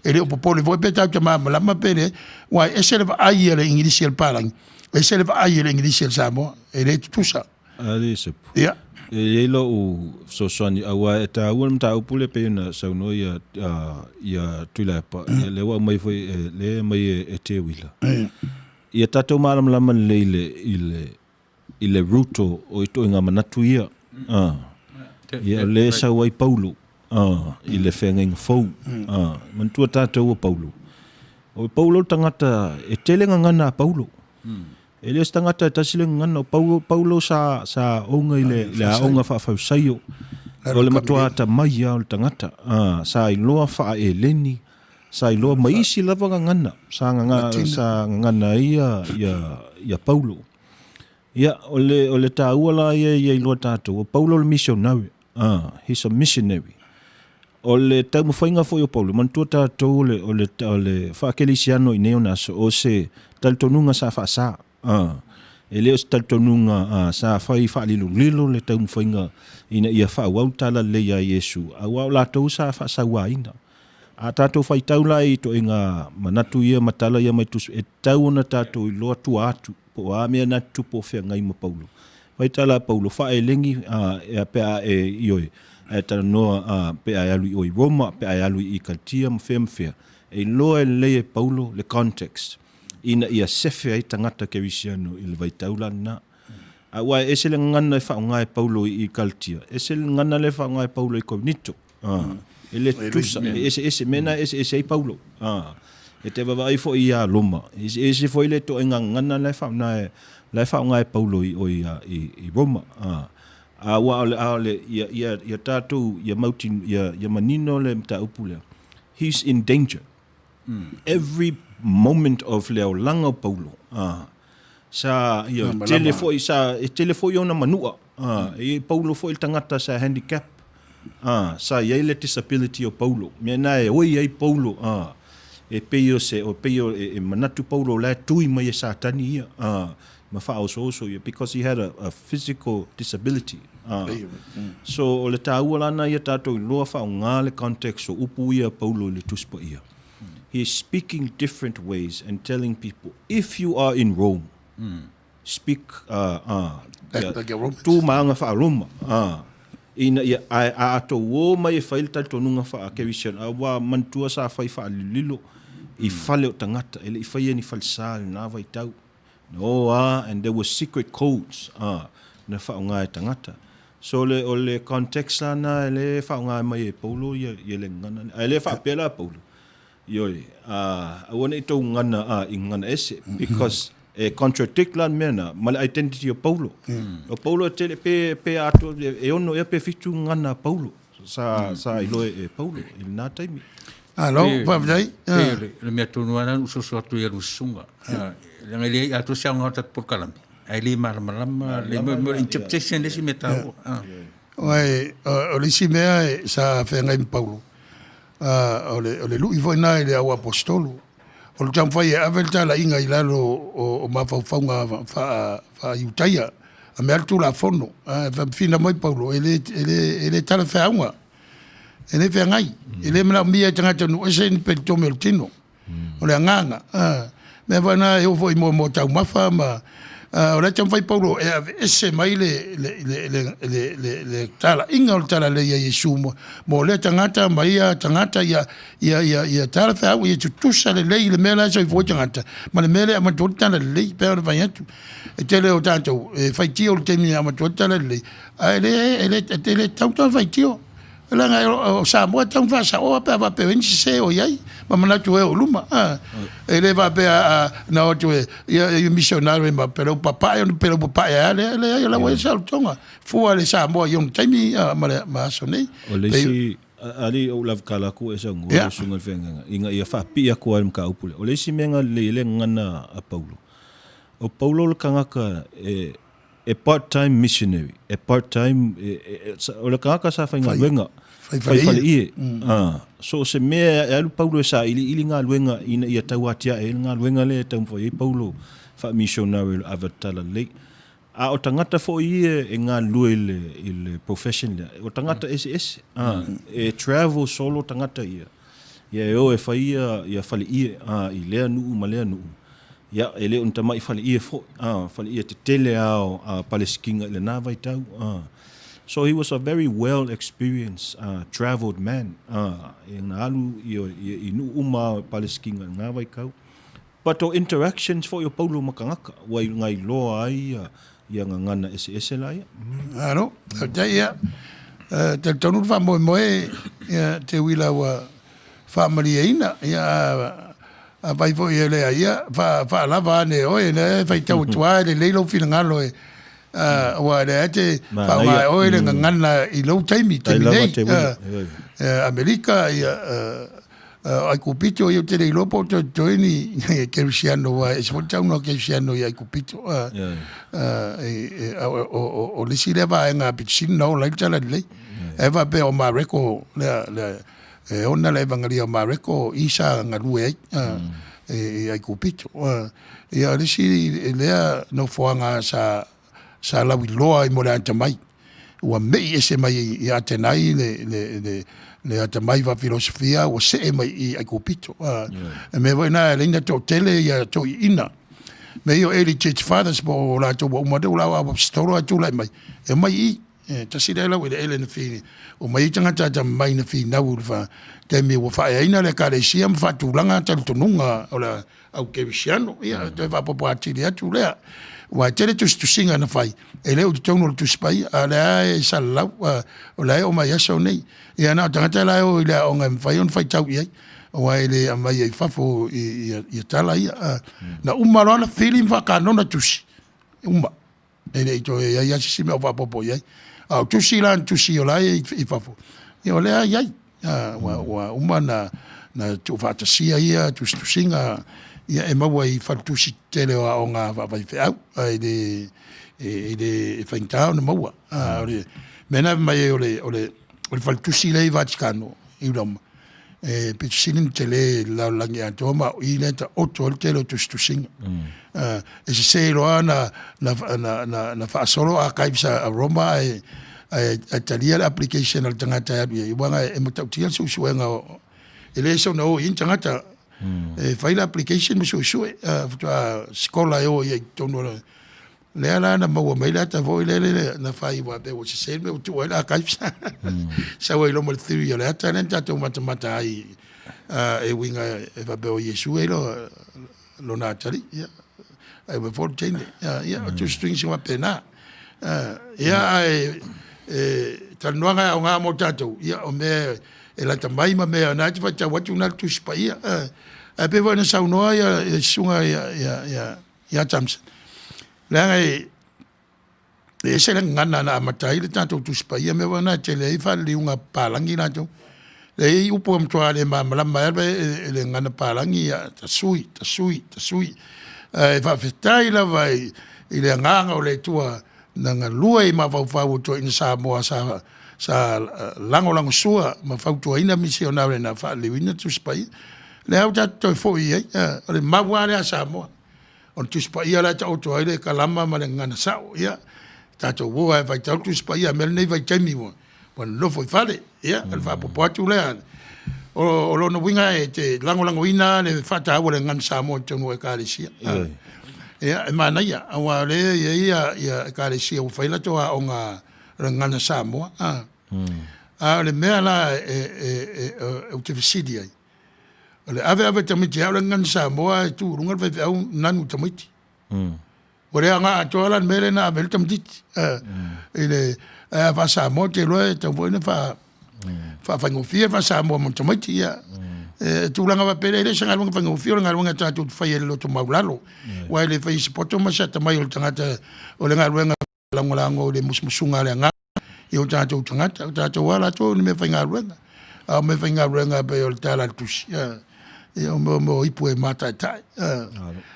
E le o popole foi pe tatou te malamalama pe leai, aua e ese le vaai a le Igilisi a le palagi, ese le vaai a le Igilisi a le Samoa, e le tutusa. Alii Sepu. Ia. E i ai lou fesoasoani aua e taua le mataupu lea pei ona saunoa ia ia Tuilaepa, ia lea ua aumai foi lea e aumai e Teuila. Ia tatou malamalama lelei i le i le i le root o ituaiga manatu ia. Ia o lea e sau ai Paulo i le feagaiga fou. Manatua tatou o Paulo. O Paulo le tagata e tele gagana a Paulo. E le o se tagata e tasi le gagana, o Paulo, Paulo sa, sa ouga i le, le aoga faafausaio. O le matua atamai lava o le tagata. Ah, sa iloa faaeleni, sa iloa ma isi lava gagana, sa gagana, sa gagana ai ia, ia, ia Paulo. Ia, o le, o le taua la ia ia iloa tatou, o Paulo o le missionary. Ah, he's a missionary. O le taumafaiga foi o Paulo, manatua tatou o le, o le, o le faakelisiano i nei ona aso, o se talitonuga sa faasa. Ah, e le o se talitonuga ah, sa fai faalilolilo le taumafaiga ina ia faaauau le talalelei a Iesu, aua o latou sa faasauaina. A tatou faitau la i ituaiga manatu ia ma tala ia mai Tusi, e tatau ona tatou iloa tua atu po o a mea na tutupu o feagai ma Paulo. Faitala a Paulo, faaelegi a pe a e ioe, ae talanoa a pe a e alu i o i Roma, pe a e alu i Ikatia ma fea ma fea. E iloa e lelei e Paulo le context ina ia sefe ai tagata kerisiano i le vaitau la lena. Aua e ese le gagana e faaaoga e Paulo i Kalatia, ese le gagana lea e faaaoga e Paulo i Korinito. E le tutusa, e eseese, mea na e eseese ai Paulo. E te vaavaai foi ia Roma, e eseese foi le ituaiga gagana la e faaaoga e, la e faaaoga e Paulo i o i, i Roma. A ua o le, a o le, ia, ia, ia tatou, ia mauti, ia, ia manino le mataupu lea. He's in danger. Every moment of le olaga o Paulo, sa, ia, tele foi, sa, e tele foi ona manua. E i ai Paulo foi le tagata sa handicap, sa i ai le disability o Paulo. Mea na e oi ai Paulo, e pei o se, o pei o, e, e manatu Paulo la e tui mai e Satani ia, ma faaosooso ia, because he had a physical disability. So, o le taua lana ia tatou iloa faaaoga le context o upu ia a Paulo i le Tusi Paia. He is speaking different ways and telling people, if you are in Rome, speak, Act like a Roman. tu ma aga faa-Roma. Ina ia, ae a atou o mai e fai le talitonuga faa-Kerisiano, aua manatua sa fai faalilolilo i fale o tagata, e le i faia ni falesa i lena vaitau. No a, and there were secret codes a, na faaaoga e tagata. So le, o le context la na e le faaaoga mai e Paulo ia, ia le gagana lea. Ae le faapea la Paulo, ioe, a, aua ne i tou gagana a, i gagana ese, because e contradict la le mea na ma le identity o Paulo. O Paulo e tele, pe, pe atoa, e ono ea pe fitu gagana a Paulo. Sa, sa iloa e Paulo i lena taimi. Alo, faafetai. Pei o le mea tonu lava lena na ou soso atu ai i alu susuga. Leaga e leai atoa se aoga o le tatou polokalame, ae le malamalama le mea o le interpretation le isi mea taua. Aua o le isi mea sa feagai ma Paulo, o le lui foi lena i le au aposetolo. O le taumafai e ave le talaiga i lalo o mafaufauga faa-Iutaia, a mea le Tulafono. Ae fina mai Paulo, e le talafeauga. E le feagai, e le manaomia e tagata nuu ese ni pelitome o le tino. O le agaga, mea foi na e oo foi mo taumafa ma o la e taumafai Paulo e aveese mai le le talaiga o le talalelei a Iesu mo lea tagata ma ia tagata ia ia ia ia talafeau ia tutusa lelei le mea la e soifua ai tagata ma le mea lea e avatu ai le talalelei. Pei ona fai atu, e tele o tatou e faitio i le taimi e avatu ai le talalelei, ae le e le e le tatau ona faitio. Leaga o Samoa e tatau ona faasaoa pe a faapea o i ai ni sese o i ai ma manatu e oo i luma. E le faapea a na o atu e ia i misionare ma pelau papae ona pelau papae ai lava lea. E leai, o la ua i ai saolotoga fua le Samoa i ona taimi ma le ma aso nei. O le isi alii ou lavakala atu e saunoa lau susuga i le feagaiga ina ia faapipii atu ai le mataupu lea. O le isi mea na lelei ai le gagana a Paulo, o Paulo o le tagata e e part time missionary, e part time o le tagata sa faigaluega fai faleie. So o se mea e alu Paulo e sailiili galuega ina ia tau atiae ai le galuega lea e taumafai ai Paulo faamisionare o le ave o le talalelei. A o tagata foi ia e galulue i le, i le profession lea, o tagata eseese. E travel solo tagata ia. Ia e o e fai ia, ia faleie a, i lea nuu ma lea nuu. Ia, e le o ni tamai faleie foi, a, faleie tetele a o a Palesitina i lena vaitau. A. So he was a very well experienced uh, traveled man. A, e na alu i, i, i nuu uma o Palesitina i lena vaitau. But o interactions foi o Paulo ma tagata, ua i ngai loa ai ia, ia gagana eseese la ia. Alo, faafetai ia. Uh, talitonu le faamoemoe ia te uila ua faamalieina ia a vai foi e lea ia faalava ane oe lea e faitau atu lava e lelei lou finagalo e aua lea te faaaoga e oe le gagana i lou taimi taimi nei Amerika ia Aikupito ia ou te le iloa po o toe totoe ni Kerisiano aua e ese foi le tauna o Kerisiano i Aikupito. O le isi lea vaega aupito sili ona ola ai le talalelei. Ae faapea o Mareko lea e ona le Evangelia o Mareko o i sa galue ai i Aikupito. Ia o le isi lea nofoaga sa sa lauiloa ai mo le atamai. Ua me'i ese mai i Atenai le, le, le, le atamai faafilosofia ua see mai i Aikupito. E mea foi na e leina toatele ia toeaiina. Mea ia o early church fathers po o latou ua uma atu la aposetolo ae tulai mai, e omai i i. E tasi lea laueleele na fi, omai ai tagata atamamai na finau i le fa, taimi ua faaeaina le ekalesia ma faatulaga talitonuga o le au kerisiano. Ia, toe faaopoopo atili atu lea. Aua e tele tusitusiga na fai, e le o i totonu o le Tusi Paia, a o lea e salalau, o la e oo mai i aso nei. Ia na o tagata la e o i le aoga e mafai ona faitau i ai, aua e le aumaia i fafo ia tala ia. Na uma loa ona fili ma faakanona tusi, uma. E le i toe i ai lava se isi mea o faaopoopo i ai. A o tusi la na tusi o la e i fafo, ia o lea e i ai. Ua uma ona tuufaatasia ia tusitusiga ia e maua i faletusi tetele o aoga faafaifeau, ae le e le faigata ona maua. O le mea lena e fai mai ai o le faletusi lea i Vatikano i Roma, e pito sili ona tele i le lalolagi atoa ma o i lea e taoto ai le tele o tusitusiga. E sese loa na faasolo archives a Roma ae ae talia le application a le tagata e alu i ai, aua e matautia le suesuega e le soona o i ai ni tagata e fai le application ma suesue faatoa sikola e o i ai i totonu o le lea la na maua mai le ata foi lele na fai aua pei ua sese le mea ua tuu ai le archives. Sau ai loma le theory o le ata lea na tatou matamata ai e uiga e faapea o Iesu e iloa lona atalii, ia, ae ua foi le teine. Ia, o tusituga faapena. Ia, ae e talanoaga e aoga mo tatou, ia, o mea e lata mai ma mea na e te faitau atu na le Tusi Paia. Ae pei foi ona saunoa ia le susuga ia Thompson, leaga e E ese le gagana na amata ai le tatou Tusi Paia, mea foi lena e tele ai faaliliuga a papalagi latou. E i ai upu e matua le malamalama ai lava e le gagana palagi, ia tasui, tasui, tasui. Ae faafetai lava i le agaga o le Atua na galue i mafaufau o toeaiina Samoa sa sa lagolagosua ma fautuaina misionare na faaliliuina Tusi Paia. Lea ua tatou toe foi i ai, o le mau lava lea a Samoa. O le Tusi Paia la e taoto ai le kalama ma le gagana sao. Ia, tatou o lava e faitau le Tusi Paia mea lenei vaitaimi ua nonofo i fale. Ia, o le faaopoopo atu lea. O lona uiga e te lagolagoina le faataua o le gagana Samoa i totonu o Ekalesia. Ia, e manaia, aua o lea e i ai ia Ekalesia ua fai latou aoga o le gagana Samoa. A o le mea la ou te fesili ai, O le ave ave tamaiti e ao le gagana Samoa e tu i luga le faifeau nanu i tamaiti. Ua le aoga atoa la le mea lea na ave ai le tamaitiiti. I le ae a faa-Samoa ou te iloa e tatau foi ona faa Faafaigofie le faa-Samoa mo tamaiti, ia. E tulaga faapea, e le o se galuega faigofie, o le galuega tatou te faia i le loto maualalo. Aua e le faia e se poto ma se atamai o le tagata, o le galuega lagolago i le musumusuga a le Agaga i o tatou tagata. O tatou lava latou o ni meafaigaluega, a o meafaigaluega e pei o le tala a le Tusi, ia o mea o ipu e mata'eta'e,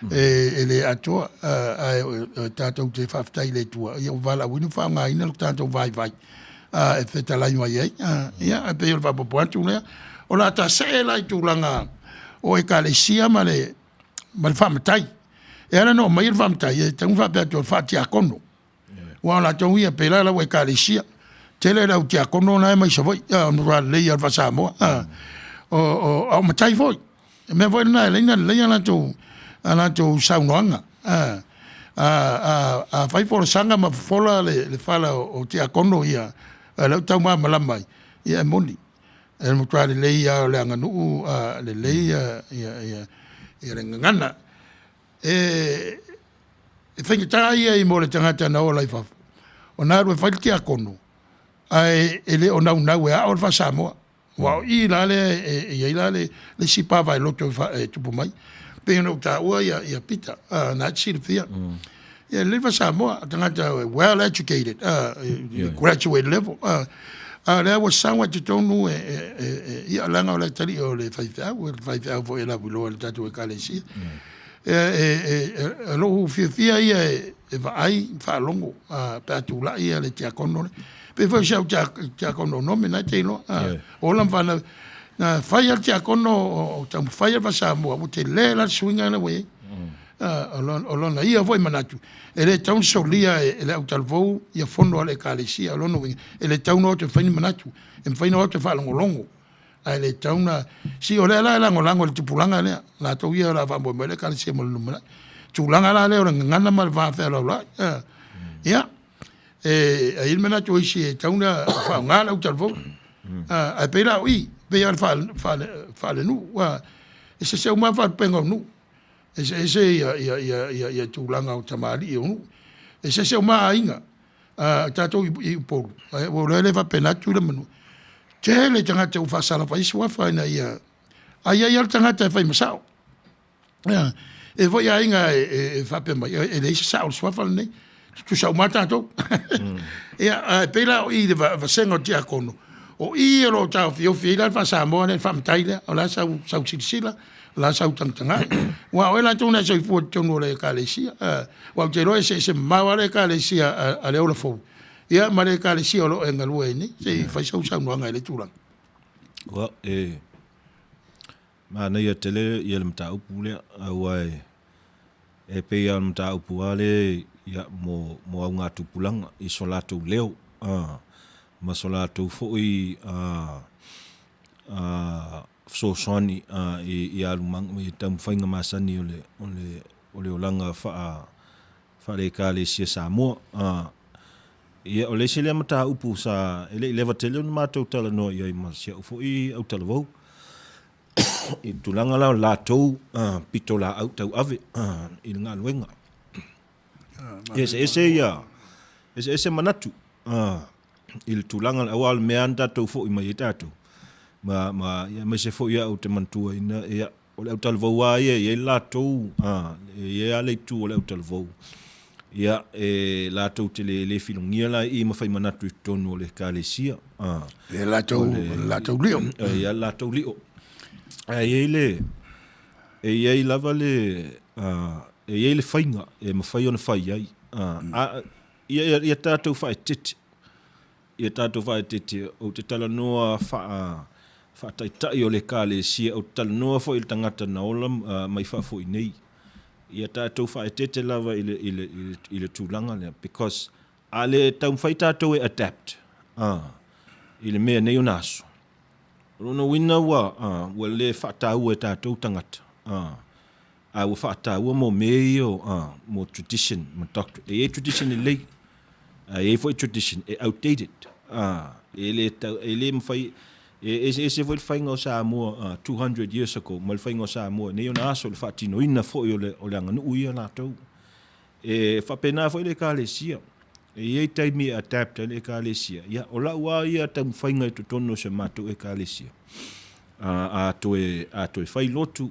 e le atoa, ae tatou te faafetai i le Atua ua valaauina ma faaaogaina lo tatou vaivai e fetalai mai ai. Ia, ae pei o le faaopoopo atu lea. O le a ta see la i tulaga o Ekalesia ma le faamatai. E ala ona oo mai le faamatai, e tatau ona faapea atu o le faatiakono. Aua o latou ia, pei la lau Ekalesia, tele le au tiakono la e mai Savaii, o le matua lelei lava o le faa-Samoa. A o matai foi. O le mea foi lena e ala ai ona lelei a latou saunoaga. A fai folasaga ma fofola le fala o tiakono ia, o lea ou te tau malamalama ai, ia e moni, o le matua lelei lava o le aganuu, lelei le gagana. E faigata ia mo le tagata na ola i fafo ona alu e fai le tiakono ae e le o naunau e ao le faa-Samoa. Aua o i la lea e i ai la le isi pa vaeloto e tupu mai. E pei ona ou taua ia Pita, na e te silafia. Ia e lelei le faa-Samoa, o le tagata well educated, graduate level, a o lea ua sau lava i totonu, ia leaga o le atalii o le faifeau, o le faifeau foi e lauiloa i le tatou Ekalesia. O lou fiafia ia e vaai ma faalogo pe a tulai le tiakono lea. E pei foi o si au tiakono o Nome, na e te iloa, o olo ma fanau, na fai lava le tiakono o taumafai lava le faa-Samoa, ua tele la le suiga lea ua i ai. O lona ia foi manatu, e le tatau ona solia e le autalavou ia fono a le Ekalesia. O lona uiga, e le tatau ona o atu e fai ni manatu, e mafai ona o atu e faalogologo, ae le tatau ona... Se o lea la e lagolago e le tupulaga lea, latou ia o le a faamoemoe i ai le Ekalesia mo le lumanai. Tulaga la lea o le gagana ma le vafealoaloai. Ia, e i ai le manatu o isi e tatau ona faaaoga le autalavou, ae pei la o i, pei lava o le faalenuu, e eseese uma lava faalupega o nuu, eseese tulaga o tamalii o nuu, eseese uma lava aiga. O tatou i Upolu, ua ou iloa e le faapena Tutuila ma Manua, tele tagata ua faasala fai suafa ina ia, ae i ai lava le tagata e fai ma sao. E i ai foi aiga e faapea mai, e leai se sao o le suafa lenei, e tutusa uma lava tatou. Ia, ae pei la o i i le vasega o tiakono, o i o lo o taofiofi ai la le faa-Samoa lea, le faamatai lea, o le a sau silasila, o le a sau tagatagai. Aua o oe latou na e soifua i totonu o le Ekalesia. Aua ou te iloa e eseese mamao lava le Ekalesia a le ola fou ia ma le Ekalesia o lo o e galue ai nei. Se i fai sau saunoaga i lea tulaga. Ua, e manaia tele ia le mataupu lea, aua e, e pei lava o le mataupu lava lea ia, mo, mo augatupulaga i so latou leo, ma so latou foi fesoasoani i alumaga i taumafaiga masani o le o le o le olaga faa faale-Ekalesia Samoa. Ia, o le isi lea mataupu sa e le i leva tele ona matou talanoa i ai ma si au foi autalavou i le tulaga la o le latou pitolaau tauave i le galuega. E eseese ia, eseese manatu i le tulaga lea, aua o le mea lava na tatou foi mai ai tatou, ma, ma, ia, aemaise foi au ou te manatuaina, ia, o le autalavou lava ia e i ai le latou, e i ai lava le itu o le autalavou, ia, e latou te le, le filogia la i i ma fai manatu i totonu o le Ekalesia. E latou, latou lio. E i ai le latou lio. Ae i ai le, e i ai lava le, e i ai le faiga e mafai ona fai ai. A, ia, ia tatou faaeteete, ia tatou faaeteete, ou te talanoa faa, faataitai o le Ekalesia, ou te talanoa foi i le tagata na ola mai faafoi nei. Ia tatou faaeteete lava i le, i le, i le tulaga lea, because a le taumafai tatou e adapt, i le mea nei ona aso, o lona uiga ua, ua le faataua e tatou tagata, a ua faataua mo mea ia o, mo tradition ma doctrine. E i ai tradition lelei, ae i ai foi tradition e outdated. E le tau, e le mafai, e eseese foi le faiga o Samoa 200 years ago ma le faiga o Samoa i nei ona aso, le faatinoina foi o le, o le aganuu ia latou. E faapena foi le Ekalesia. E i ai taimi e adapt ai le Ekalesia. Ia, o lau lava ia taumafaiga i totonu o si a matou Ekalesia, a, a toe, a toe fai lotu,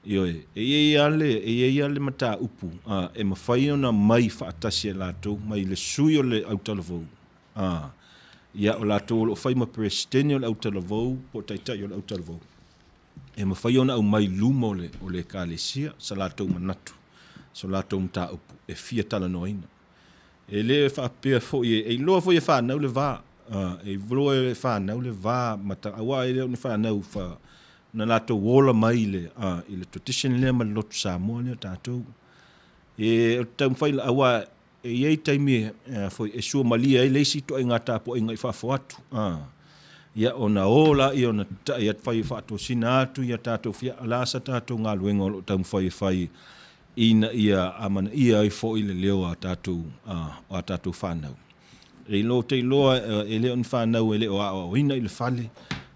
ioe, e i ai lava le, e i ai lava le mataupu, a, e mafai ona mai faatasi e latou, mai le sui o le autalavou, a, ia, o latou o lo o fai ma Peresetene o le autalavou, po o Taitai o le autalavou, e mafai ona aumai i luma o le, o le Ekalesia sa latou manatu, so latou mataupu e fia talanoaina. E le faapea foi e iloa foi e fanau le va, e iloa e fanau le va ma ta, aua e le o ni fanau fa, na latou ola mai i le, i le tradition lea ma le lotu Samoa lea tatou. E, o le taumafai, aua e i ai taimi e, foi, e suamalie ai le isi ituaiga tapuaiga i fafo atu. Ia, ona o laia ona tatai atu, fai faatosina atu ia tatou fia, o le a sa tatou galuega o lo o taumafai e fai ina ia amanaia ai foi le leo a tatou, a tatou fanau. E iloa, ou te iloa e le o ni fanau e le o aoaoina i le fale,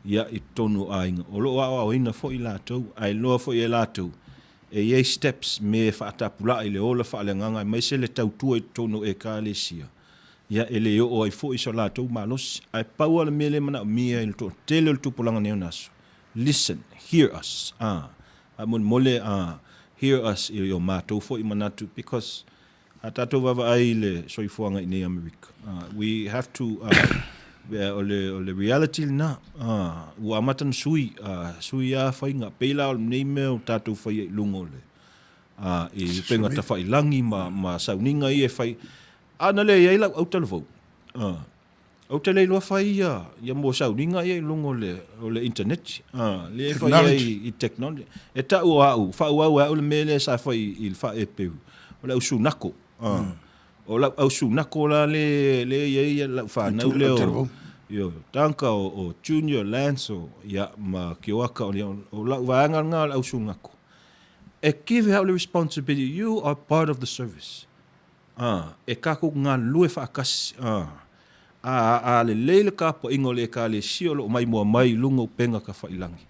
ia, i totonu o aiga. O lo o aoaoina foi latou, ae iloa foi e latou, e i ai steps, me e faatapulaa i le ola faaleagaga aemaise le tautua i totonu o Ekalesia, ia, e le oo ai foi so latou malosi. Ae pau lava le mea lea e manaomia i le toatele o le tupulaga nei ona aso, listen, hear us, a, faamolemole, a, hear us i o matou foi manatu, because a tatou vaavaai i le soifuaga i nei Amerika, we have to, o le, o le reality lena, ua amata ona sui, sui lava faiga, pei la o lenei mea ua tatou faia i luga o le, i upega tafailagi ma, ma sauniga ia e fai, a na leai ai lau autalavou, Ou te le iloa fai ia, ia mua sauniga ia i luga o le, o le internet. Ah, le e fai ai i technology. E tau o au, faaauau e au le mea lea sa fai i le faaepeu, o le au sunako. Ah. Mm. O lau au sunako la le, le i ai lau whanau lea o, io, tanka o, o Junior Lance o, ia, ma Kioaka o, o lau vaega nga o le au sunako. E give au le responsibility, you are part of the service. Ā, e kākou galulue faatasi, ā, ā, ā lelei le kapuaiga o le Ekalesia o lo o maimoa mai i luga o upega tafailangi.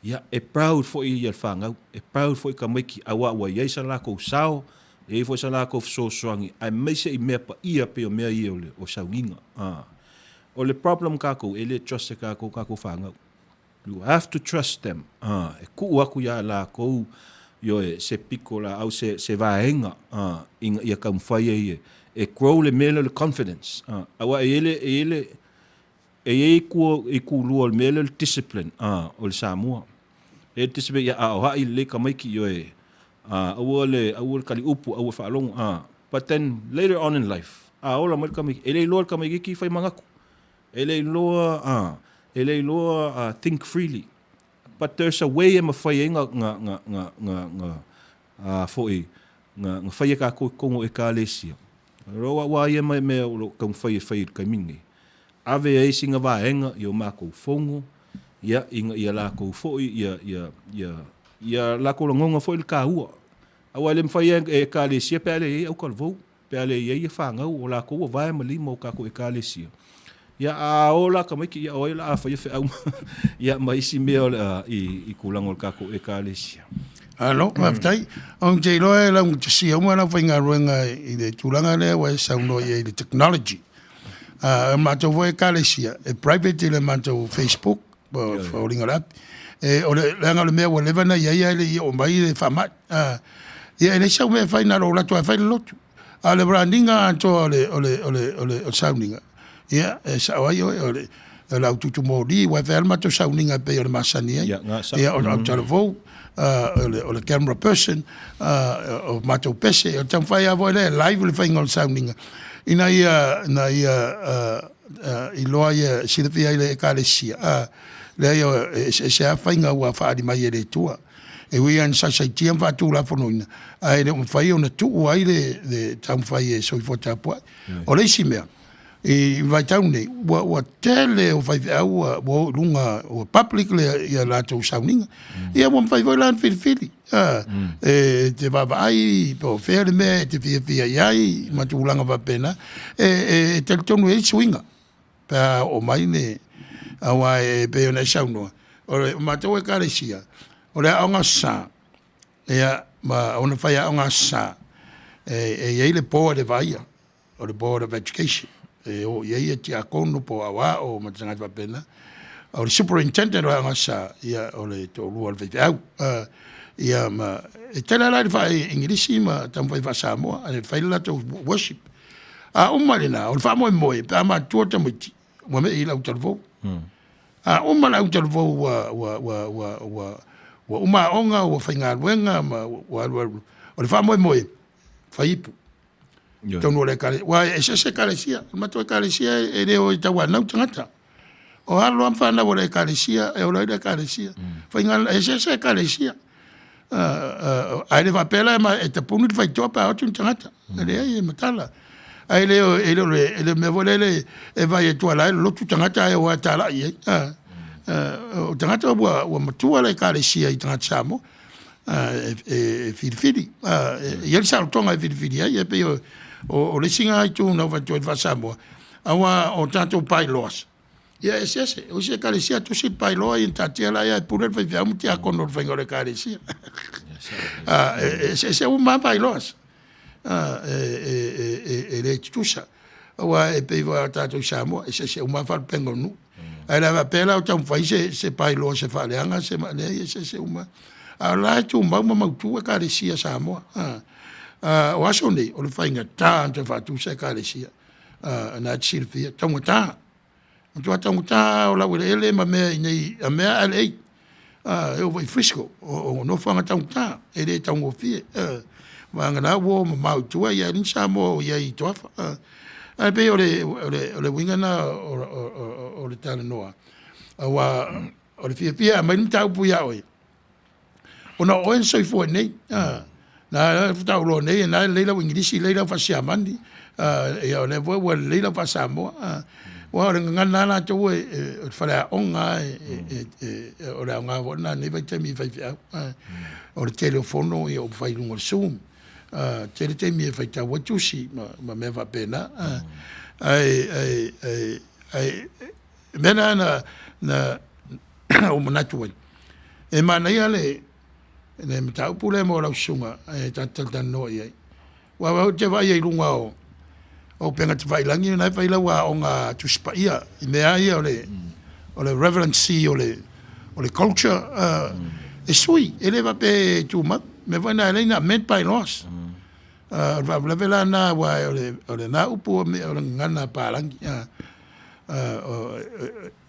Ia, e proud foi ia le fanau, e proud foi tamaiti, auā ua i ai sa lakou sao, e i ai foi sa lakou fesoasoani, aemaise i mea paia pei o mea ia o le o sauniga. Ā, o le problem kākou, e le trust e kākou kākou fanau. You have to trust them. Ā, e kuʻu aku iā lākou, ioe, se piko lāʻau, se, se vaega, ā, ina ia taumafai ai e, e grow le mea lea o le confidence. Ā, aua e i ai le, e i ai le, e i ai kua, i kūlua o le mea lea o le discipline, ā, o le Samoa. E i ai le discipline, ia, a o haʻi lelei tamaiti, ioe, ā, aua le, aua le kaliupu, aua le faalogo, ā, but then later on in life, a ola mai le tamaiti, e le iloa le tamaititi fai manatu. E le iloa a, e le iloa a think freely. But there's a way e mawhai ai nga, nga, nga, nga, nga, nga, a foi, nga, nga whai e kākou i kongo ekalesia. Roa wā ia mai mea o lo taumafai e fai i le taimi lenei. Ave ai sina vaega i o mākou fono, ia, ina ia lākou foi, ia, ia, ia, ia lākou lagona foi le kāua. Aua e le mawhai e ekalesia pe a le i ai autalavou. Pe a le i ai ia fanau, o lakou ua vae ma lima o kakou ekalesia. Ia, a ola tamaiti, ia o ai o le a faia feau ma, ia, ma isi mea o le a, i, i kulaga o le kakou ekalesia. Alo, faafetai. Ou te iloa e laugatasia uma lau faigaluega i le tulaga lea ua e saunoa i ai i le technology. Uh, o matou foi ekalesia, e private i le matou Facebook, po o foliga o le api. E, o le, leaga o le mea ua leva na i ai ae le i oo mai le faamai. Ah, ia e leai sau mea e fai na o lou latou lava e fai le lotu. A o le raniga atoa o le, o le, o le, o le, o le sauniga, ia, e sao ai oe, o le, o le aututu moli, ua e fai lava le matou sauniga e pei o le masani ai. Ia, nga sa. Ia, o le autalavou, uh, o le, o le camera person, uh, o matou pese, o le taumafai lava foi lea e live le faiga o le sauniga, ina ia, ina ia, uh, iloa ia silafia ai le Ekalesia, a, leai e eseese lava faiga ua faaali mai e le Atua. E ui lava ina saisaitia ma faatulafonoina, ae le o mafai ona tuu ai le, le taumafai e soifua tapuai. O le isi mea, i vaitau nei, ua, ua tele o faifeau ua, ua o i luga, ua public le, ia latou sauniga. Ia ua mafai foi la ona filifili, a, e te vaavaai po o fea le mea e te fiafia i ai ma tulaga faapena, e, e, e talitonu e i ai suiga pe a oo mai le, aua e pei ona e saunoa, o le matou ekalesia, o le aoga sa, ia, ma ona faiaoga sa, e, e i ai le board e vaaia. o le Board of Education e o i ai tiakono po o aoao ma tagata faapena. O le superintendent o le aoga sa, ia, o le toalua o le faifeau. Ia ma e tele la i le faa-Igilisi ma taumafai faa-Samoa, e fai le latou worship. A uma lena, o le faamoemoe, pe a matutua tamaiti, ua mei i le autalavou. A uma le autalavou ua, ua, ua, ua, ua, ua uma aoga, ua faigaluega ma ua alu alu. O le faamoemoe, fai ipu. Totonu o le ekalesia. Aua e eseese ekalesia. O le matou ekalesia e le o e tauanau tagata. O alo lava ma fanau a le ekalesia e ola ai le ekalesia. Faiga, e eseese ekalesia. Ae le faapea la e tapuni le faitotoa pe a o atu ni tagata. E leai, e matala. Ae le o le, e le o mea foi lele e vaai atu o la e lolotu tagata ae o lava e talai i ai. O tagata ua matua le ekalesia i tagata Samoa e filifili. E i ai le saolotoga e filifili ai. E pei o le isi lena itu na ou fai atu ai i le faa-Samoa, aua o tatou by-laws, ia e eseese. O isi ekalesia e tusi le by-law ia ona taatia lea e pule le faifeau ma tiakono i le faiga o le ekalesia. E eseese uma lava by-laws. E le tutusa. Aua e pei foi o tatou i Samoa, e eseese uma lava faalupega o nuu. Ae le faapea la o taumafai se by-law se faaleaga se, leai e eseese uma. A o la e tumau ma mautu ekalesia a Samoa. O aso nei, o le faigata ona toe faatu se ekalesia. Na e te silafia, taugata. Matua taugata lava o laueleele ma mea i inei a mea LA. E oo foi i Frisco, o nofoaga taugata, e le taugofie. Vagana ua o mamao i tua, ia e leai ni Samoa o i ai i Toafa. Ae pei o le uiga lena o le talanoa, aua o le fiafia e aumai le mataupu ia oe, ona o oe na soifua i inei. Na faatoa ou iloa nei, o lena e lelei lau Igilisi, lelei lau faa-Siamani, ia o lea foi ua lelei lau faa-Samoa. Aua o le gagana lava latou o le faleaoga lava, o le aoga foi lena i lenei vaitaimi i faifeau. O le tele o fono ua fai i luga o le zoom, tele taimi e faitau ai tusi ma mea faapena. Ae o le mea lena na ou manatu ai, e manaia le mataupu lea mo lau susuga e ta te talatalanoa i ai. Aua ou te vaai ai i luga o upega tafailagi o lena e fai lau aoga Tusi Paia i mea lava ia o le relevancy o le culture e sui, e le faapea e tumau. O le mea foi lena e ala ai ona amend by-laws. O le faalavelave la lena aua o lena upu o le gagana palagi.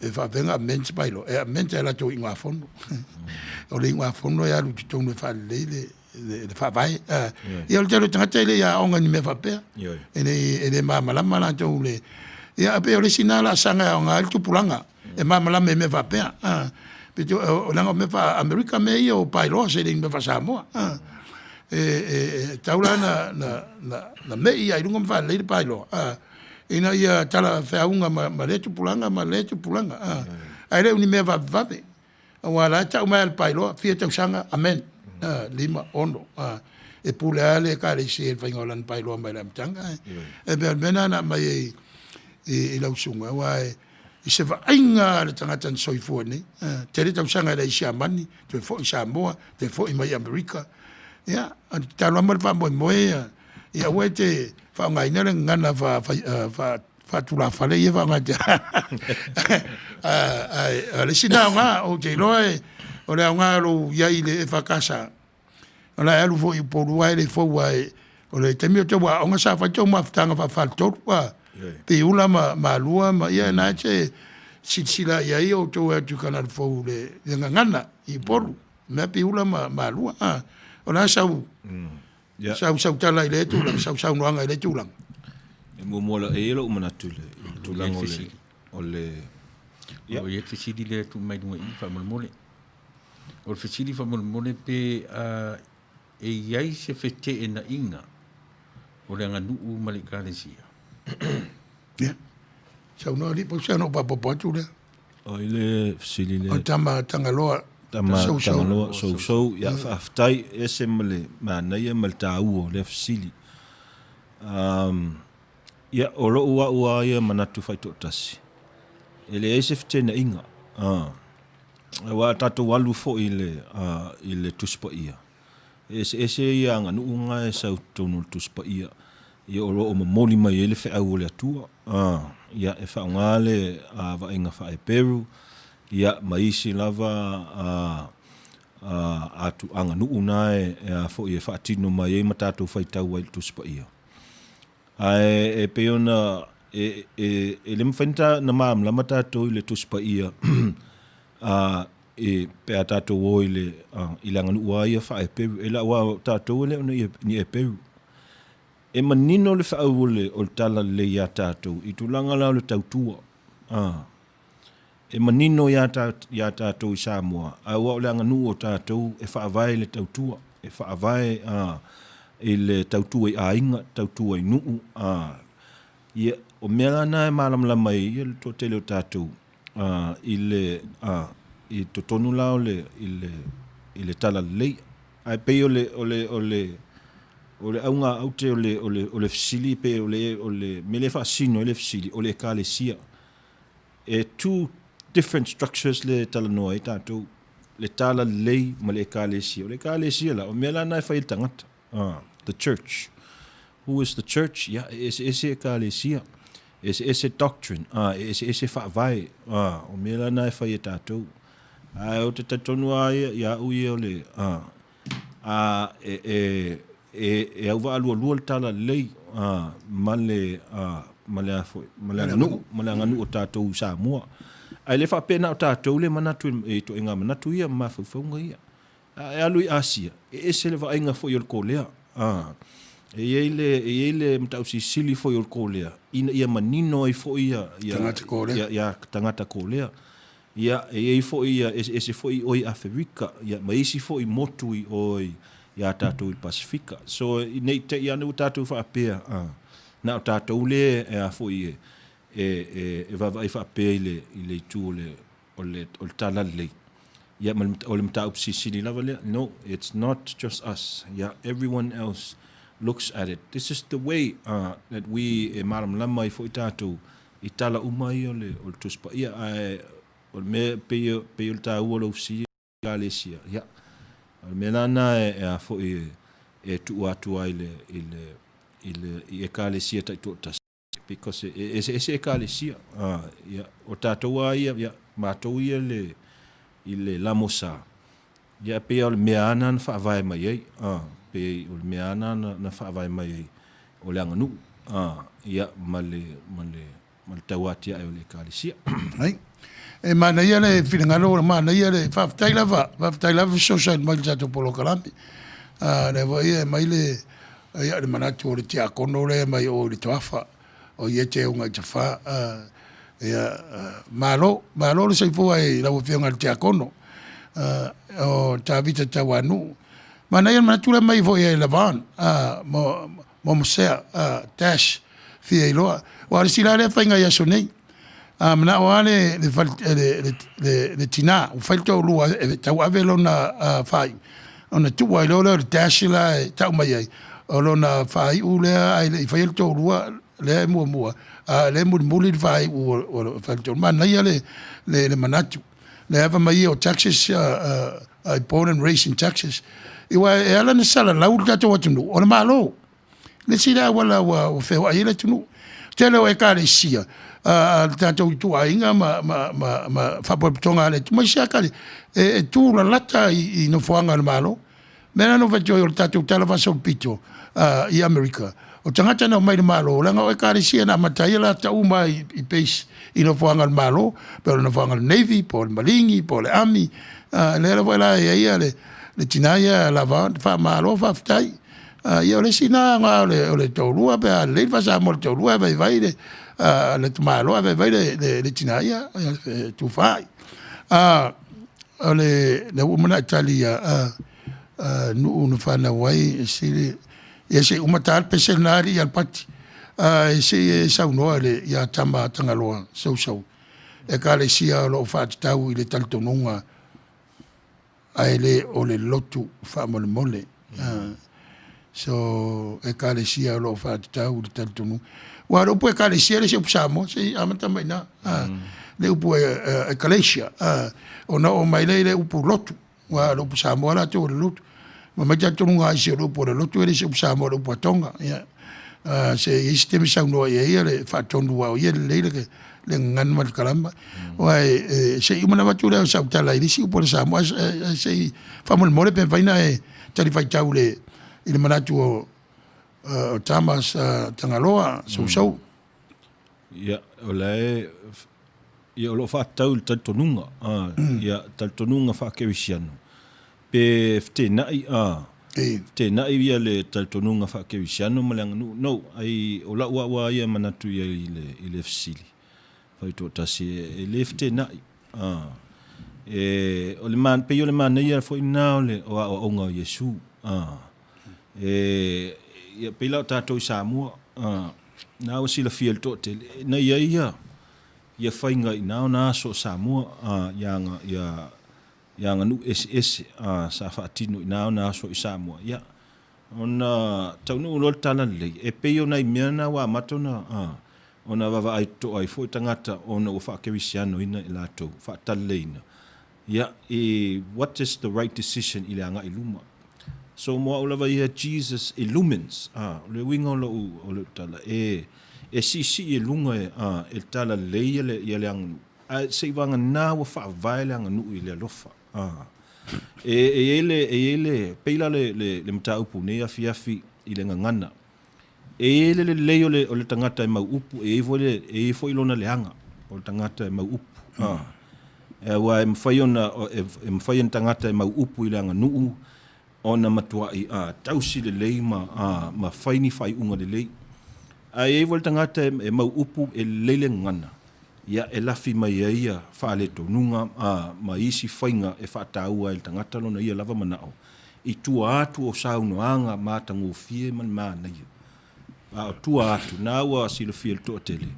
E faapefea ona amend se by-law? E amend e latou iugafono. O le iugafono e alu i totonu e faalelei le faavae. Ia o le tele o tagata e le i aoga i ni mea faapea. E le malamalama latou i le... Ia pei o le isi lena laasaga e aoga ai le tupulaga, e malamalama i mea faapea. Leaga o mea faa-Amerika mea ia o by-laws e le o ni mea faa-Samoa. E tatau la ona mei lava i luga ma faalelei le by-law ina ia talafeauga ma lea tupulaga ma lea tupulaga. Ae le o ni mea vavevave, aua o la e tau mai lava e le by-law, fia tausaga, amend, 5, 6, e pule lava le Ekalesia i le faiga o lana by-law mai le amataga. E pei o le mea lena na aumai ai i lau susuga, aua i se vaaiga a le tagata na soifua nei, tele tausaga e leai i Siamani, toe foi i Samoa, toe foi mai i Amerika. Ia, o le tatalo lava ma le faamoemoe ia, ia aua e te faaaogaina le gagana faatulafale ia e faaaoga te ae o le isi lena aoga, ou te iloa o le aoga o lou i ai i le EFKS, o le a e alu foi i Upolu ae le fou aua o le taimi o tou aoga sa fai tou mafutaga faafaletolu a, Piula ma Malua ma ia na e te silasila i ai outou e atu i Kanada Fou i le gagana i Upolu, mea Piula ma Malua a. O le a sau sau sau tala i lea tulaga, sau saunoaga i lea tulaga? E muamua la, e i ai lou manatu i le tulaga o le o le ia. O i ai le fesili lea e tuu mai luga i i faamolemole. O le fesili faamolemole pe e i ai se feteenaiga o le aganuu ma le Ekalesia? Ia, saunoa alii, pau se ana ou faaopoopo atu lea. O i le fesili lea. O tama Tagaloa. Tama Tagaloa Sousou. Ia, faafetai, e ese ma le manaia ma le taua o lea fesili. Um, ia, o lou au lava ia manatu faitoatasi, e leai se feteenaiga. Uh, aua a tatou alu foi i le, uh, i le Tusi Paia, e eseese ia aganuu na e sau totonu o le Tusi Paia. Ia o lo o momoli mai ai le feau o le Atua. Ia e faaaoga le vaaiga faa-Heperu, ia ma isi lava atu aganuu na e a foi e faatino mai ai ma tatou faitau ai i le Tusi Paia. Ae e pei ona e, e, e le mafai ona malamalama tatou i le Tusi Paia e, pe a tatou o i le, i le aganuu lava ia faa-Heperu. E aua o tatou e le o ni Heperu. E manino le feau o le, o le Talalelei iā tatou i tulaga la o le tautua. E manino iā, iā tatou i Samoa, aua o le aganuu o tatou e faavae i le tautua, e faavae a, i le tautua i aiga, tautua i nuu, a, ia, o mea la na e malamalama ai ia le toatele o tatou a, i le, a, i totonu la o le, i le, i le Talalelei. Ae pei o le, o le, o le, o le auga aute o le, o le, o le fesili pe o le, o le mea lea e faasino ai le fesili, o le Ekalesia. E two different structures le talanoa ai tatou, le Talalelei ma le Ekalesia. O le Ekalesia la, o mea la na e fai e le tagata, the church. Who is the church? Ia, e eseese Ekalesia, e eseese doctrine, e eseese faavae, o mea la na e fai e tatou. Ae ou te talitonu lava ia, ia au ia o le, a, e, e, e, e auvaalualua le Talalelei, a, ma le, a, ma le a foi, ma le aganuu, ma le aganuu o tatou i Samoa. Ae le faapea na o tatou le manatu i ituaiga manatu ia ma mafaufauga ia. A e alu i Asia, e ese le vaaiga foi o le Kolea. A, e i ai le, e i ai le matausilisili foi o le Kolea, ina ia manino ai foi ia, ia, Tagata Kolea. ia, ia tagata Kolea. Ia, e i ai foi ia eseese foi i o i Aferika, ia, ma isi foi motu i o i, iā tatou i le Pasefika. So, ne i te i ane ua tatou faapea, a, na o tatou le e a foi e, e, e, e vaavaai faapea i le, i le itu o le, o le, o le talalelei. Ia, ma le, o le mataupu silisili lava lea. No, it's not just us. Yeah, everyone else looks at it. This is the way uh, that we e malamalama ai foi tatou i tala uma ia o le, o le Tusi Paia, ae o le mea pei, pei o le taua o lou fesili i Ekalesia, ia, o le mea la lena e, e a foi e, e tuu atu ai i le, i le, i le, i Ekalesia taitoatasi, because e eseese Ekalesia, a, ia, o tatou lava ia, ia, matou ia le, i le Lamosa, ia, pei o le mea lava lena na faavae mai ai, a, pei o le mea lava lena na faavae mai ai o le aganuu, a, ia, ma le, ma le, ma le tauatiae o le Ekalesia. Ai. E manaia le finagalo, manaia le faafetai lava, faafetai lava fesoasoani mai i le tatou polokalame. A, lea foi e aumai le, ia, le manatu o le tiakono lea mai o i le Toafa, o ia te uga i Tafa. A, ia, malo, malo le soifua i lau Afioga i le tiakono, a, o Tavita Tauanuu. Manaia le manatu lea mai foi e Lavon mo Mosea Dash fia iloa. Aua o le isi la lea faiga i aso nei, a manao lava le, le, le, le, le, le tina ua fai le toalua e tauave lona faaiu, ona tuu ai loa lea o le dash la e tau mai ai, o lona faaiu lea ae le i faia le toalua lea e muamua, a o lea e mulimuli le faaiu o le toalua. Manaia le, le, le manatu. Le ava mai ia o Texas, I born and raised in Texas. Aua e ala ona salalau le tatou atunuu, o le Malo. Le isi lea auala ua feoai ai le atunuu. Tele o Ekalesia a le tatou ituaiga ma, ma, ma, ma faalapotopotoga a le ma isi lava e, e tu lalata i, i nofoaga o le Malo. Mea la na ou fai atu ai o le tatou tala faasolopito i Amerika, o tagata na omai i le Malo, leaga o Ekalesia na amata ai a latou uma i, i base i nofoaga o le Malo, pe o le nofoaga o le Navy, po o le Maligi, po o le Army. Lea lava foi la e i ai ia le, le tina ia lava, faamalo faafetai. Ia o le isi na aoga o le, o le toalua pe a lelei le faa-Samoa o le toalua e vaivai le, le tamaloa ae vaivai le, le, le tina ia, e tufa ai. O le lea ua uma ona e tali ia Nuu na fanau ai e sili ia se i uma ta le pese lena alii Alapati ae se i e saunoa le ia Tama Tagaloa Sousou Ekalesia o lo o faatatau i le talitonuga ae le o le lotu faamolemole. So, Ekalesia o lo o faatatau i le talitonuga. Aua o le upu Ekalesia e le o se upu Samoa, se i amata mai i ina. Le upu Ekalesia, ona oo mai lea i le upu lotu, aua o le upu Samoa latou o le lotu. Ma mai talitonuga a isi o le upu o le lotu e le o se upu Samoa o le upu a Tonga. Se i ai se taimi saunoa i ai ia le faatonu aua o ia e lelei le le gagana ma le kalama. Aua e se i uma ona avatu lea o sau tala i le isi upu a le Samoa ae se i faamolemole pe mafai ona e talifuaitau i le manatu o Thomas Tagaloa Sousou. Ia, o la e, ia o lo o faatatau i le talitonuga, ia, talitonuga faakerisiano, pe feteenai, feteenai ia le talitonuga faakerisiano ma le aganuu. No, ai, o lau au lava ia e manatu i ai i le fesili faitoatasi, e le feteenai. E, o le, pei o le manaia foi lena o le o aoaoga o Iesu. E, ia, pei la o tatou i Samoa, na ua silafia e le toatele, na i ai ia, ia faiga i na ona aso o Samoa, ia, ia, ia aganuu eseese sa faatino i na ona aso i Samoa. Ia, ona taunuu loa le talalelei, e pei o nai mea na ua amata ona, ona vaavaai totoa ai foi tagata ona ua faakerisianoina i latou, faataleleiina. Ia, i what is the right decision i le agai i luma. So mo au lava ia, Jesus illumines, a, o le uiga o lou, o lou tala, e, e siisii i luga e, a, e le talalelei ia le, ia le aganuu, ae seiavagana ua faavae le aganuu i le alofa. A. E, e i ai le, e i ai le, pei la le, le, le mataupu i lenei afiafi i le gagana. E i ai le lelei o le, o le tagata e mau upu, e i ai foi le, e i ai foi lona leaga o le tagata e mau upu. A. Aua e mafai ona, e, e mafai e le tagata e mau upu i le aganuu ona matuai a, tausi lelei ma, a, ma fai ni faaiuga lelei. Ae i ai foi le tagata e, e mau upu e lelei le gagana, ia e lafi mai ai ia faaletonuga a, ma isi faiga e faataua ai e le tagata lona ia lava manao i tua atu o saunoaga matagofie ma le manaia. A o tua atu, na ua silafia e le toatele,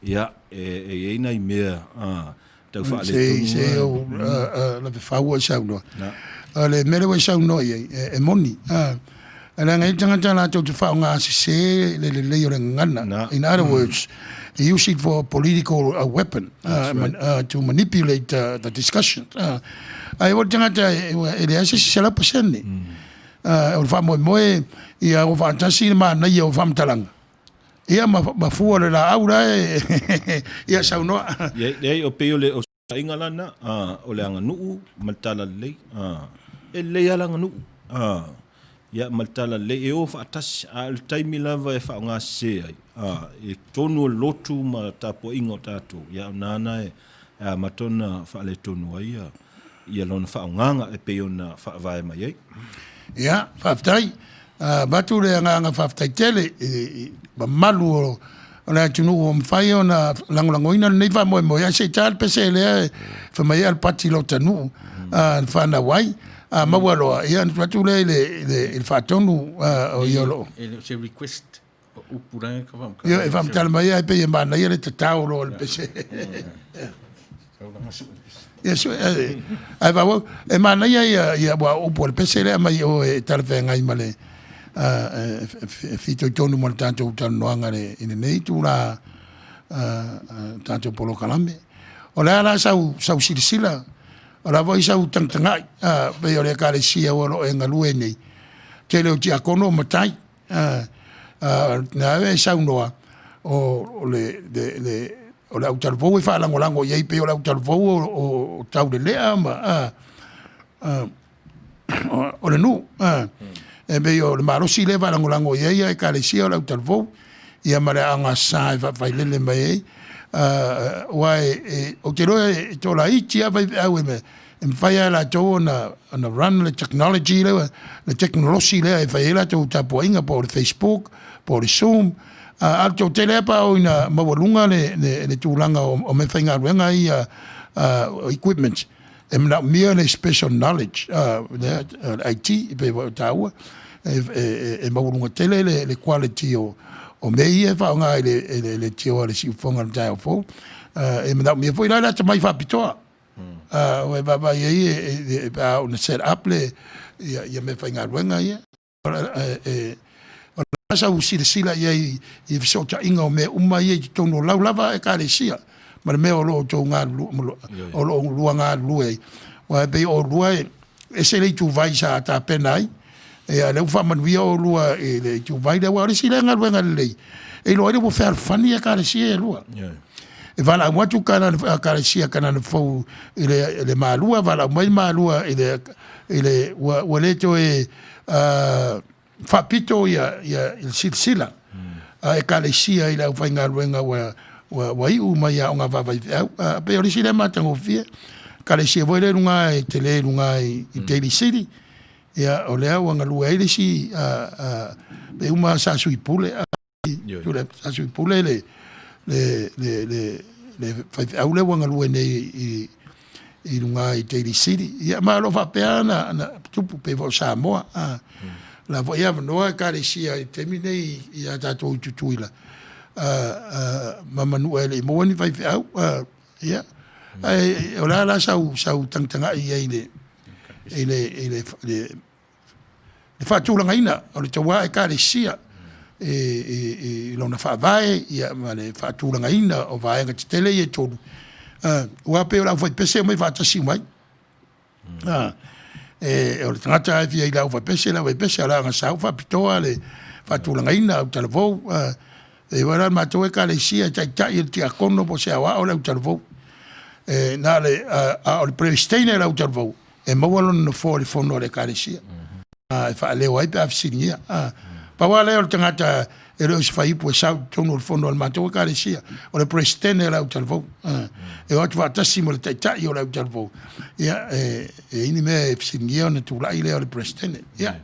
ia, e, e i ai nai mea a, tau faaletonu. Se, se ou lave fau ua e saunoa. O le mea lea ua e saunoa i ai, e, e moni. A, leaga e i ai tagata latou te faaaoga sese le lelei o le gagana. In other words, they use it for political weapon right. to manipulate the discussion. Ae o le tagata e leai se isi 100%. O le faamoemoe ia o faatasi le manaia o faamatalaga. Ia ma, ma fua le laau la e ia saunoa. Leai, o pei o le ositaʻiga la na, o le aganuu ma le talalelei. E lelei lava le aganuu. Ia ma le talalelei e o faatasi, a o le taimi lava e faaaoga sese ai, i totonu o le lotu ma tapuaiga o tatou, ia o na na e amata ona faaletonu ai ia, ia lona faaaogaga e pei ona faavae mai ai. Ia, faafetai. Avatu le agaga faafetai tele i mamalu o le atunuu ua mafai ona lagolagoina lenei faamoemoe, ae se i ta le pese lea e fai mai ai Alapati i lota nuu na fanau ai. A maua loa, ia ona tuu atu lea i le faatonu o ia o lo o. E le o se request, o upu la e ka faamatala. Ia, e faamatala mai ai pei e manaia le tatao loa o le pese. Ia, ae faaauau, e manaia ia, ia aua o upu a le pese lea e aumai i o e talafeagai ma le e fitoitonu ma le tatou talanoaga i lenei itula tatou polokalame. O le a la sau, sau silasila, o le a foi sau tagatagai, pei o le Ekalesia o lo o e galue nei, tele o tiakono o matai, na e saunoa o le, le, le, o le autalavou e faalagolago i ai pei o le autalavou o Taulelea ma o le nuu. E pei o le malosi lea e faalagolago i ai Ekalesia o le autalavou ia ma le aoga sa e faafailele mai ai. Aua ou te iloa e tolaiti lava faifeau e mafai lava e latou ona run le technology lea, le tekonolosi lea e fai ai latou tapuaiga po o le Facebook po o le Zoom. A o le toatele lava pe a oo ina maualuga le tulaga o meafaigaluega ia equipment, e manaomia le special knowledge lea le IT e pei foi ona taua, e maualuga tele le quality o mea ia e faaaoga i le leitioa i le siufofoga i le taeao fou. E manaomia foi la le atamai faapitoa e vaavaai i ai pe a oo ina set up le ia meafaigaluega ia. O le a sau silasila i ai i fesootaiga o mea uma ia i totonu o lau lava Ekalesia ma le mea o lo o outou galulue, o lo o lua galulue ai. Aua e pei o oulua e ese le ituvai sa tapena ai. Ia, lea ua faamanuia oulua i le ituvai lea, aua o le isi lea galuega lelei, e iloa ai le ua fealofani Ekalesia e lua. E valaau atu Ekalesia Kanana Fou i le Malua, valaau mai Malua i le ua le toe faapito ia le silasila a Ekalesia i le aufaigaluega ua iu mai i aoga faavaifeau. E pei o le isi lea matagofie. Ekalesia foi lea i luga e tele i luga i Daly City, ia o lea ua galue ai le isi pei uma sa sui pule sa sui pule le le faifeau lea ua galue nei i luga i Daly City. Ia ma o lo o faapea ona tupu pei foi o Samoa. O la foi e avanoa Ekalesia i le taimi nei ia tatou i Tutuila ma Manua e le i maua ni faifeau. Ia, ae o le a la sau tagatagai i ai i le faatulagaina o le tou Ekalesia i lona faavae ma le faatulagaina o vaega tetele ia e tolu, aua pei o le aufaipese e omai faatasi uma ai. O le tagata lava e fia i le aufaipese, le aufaipese, a o le agasao faapitoa le faatulagaina autalavou. E iai la le matou Ekalesia e taitai e le tiakono po o se aoao le autalavou. E na o le, a o le Peresetene o le autalavou, e maua lona nofoa i le fono a le Ekalesia e faaleo ai pe a fesiligia. Pau lava lea o le tagata e le o se faiupu e sau i totonu o le fono a le matou Ekalesia, o le Peresetene o le autalavou. E o atu faatasi ma le taitai o le autalavou, ia e i ai ni mea e fesiligia ona tulai lea o le Peresetene. Ia.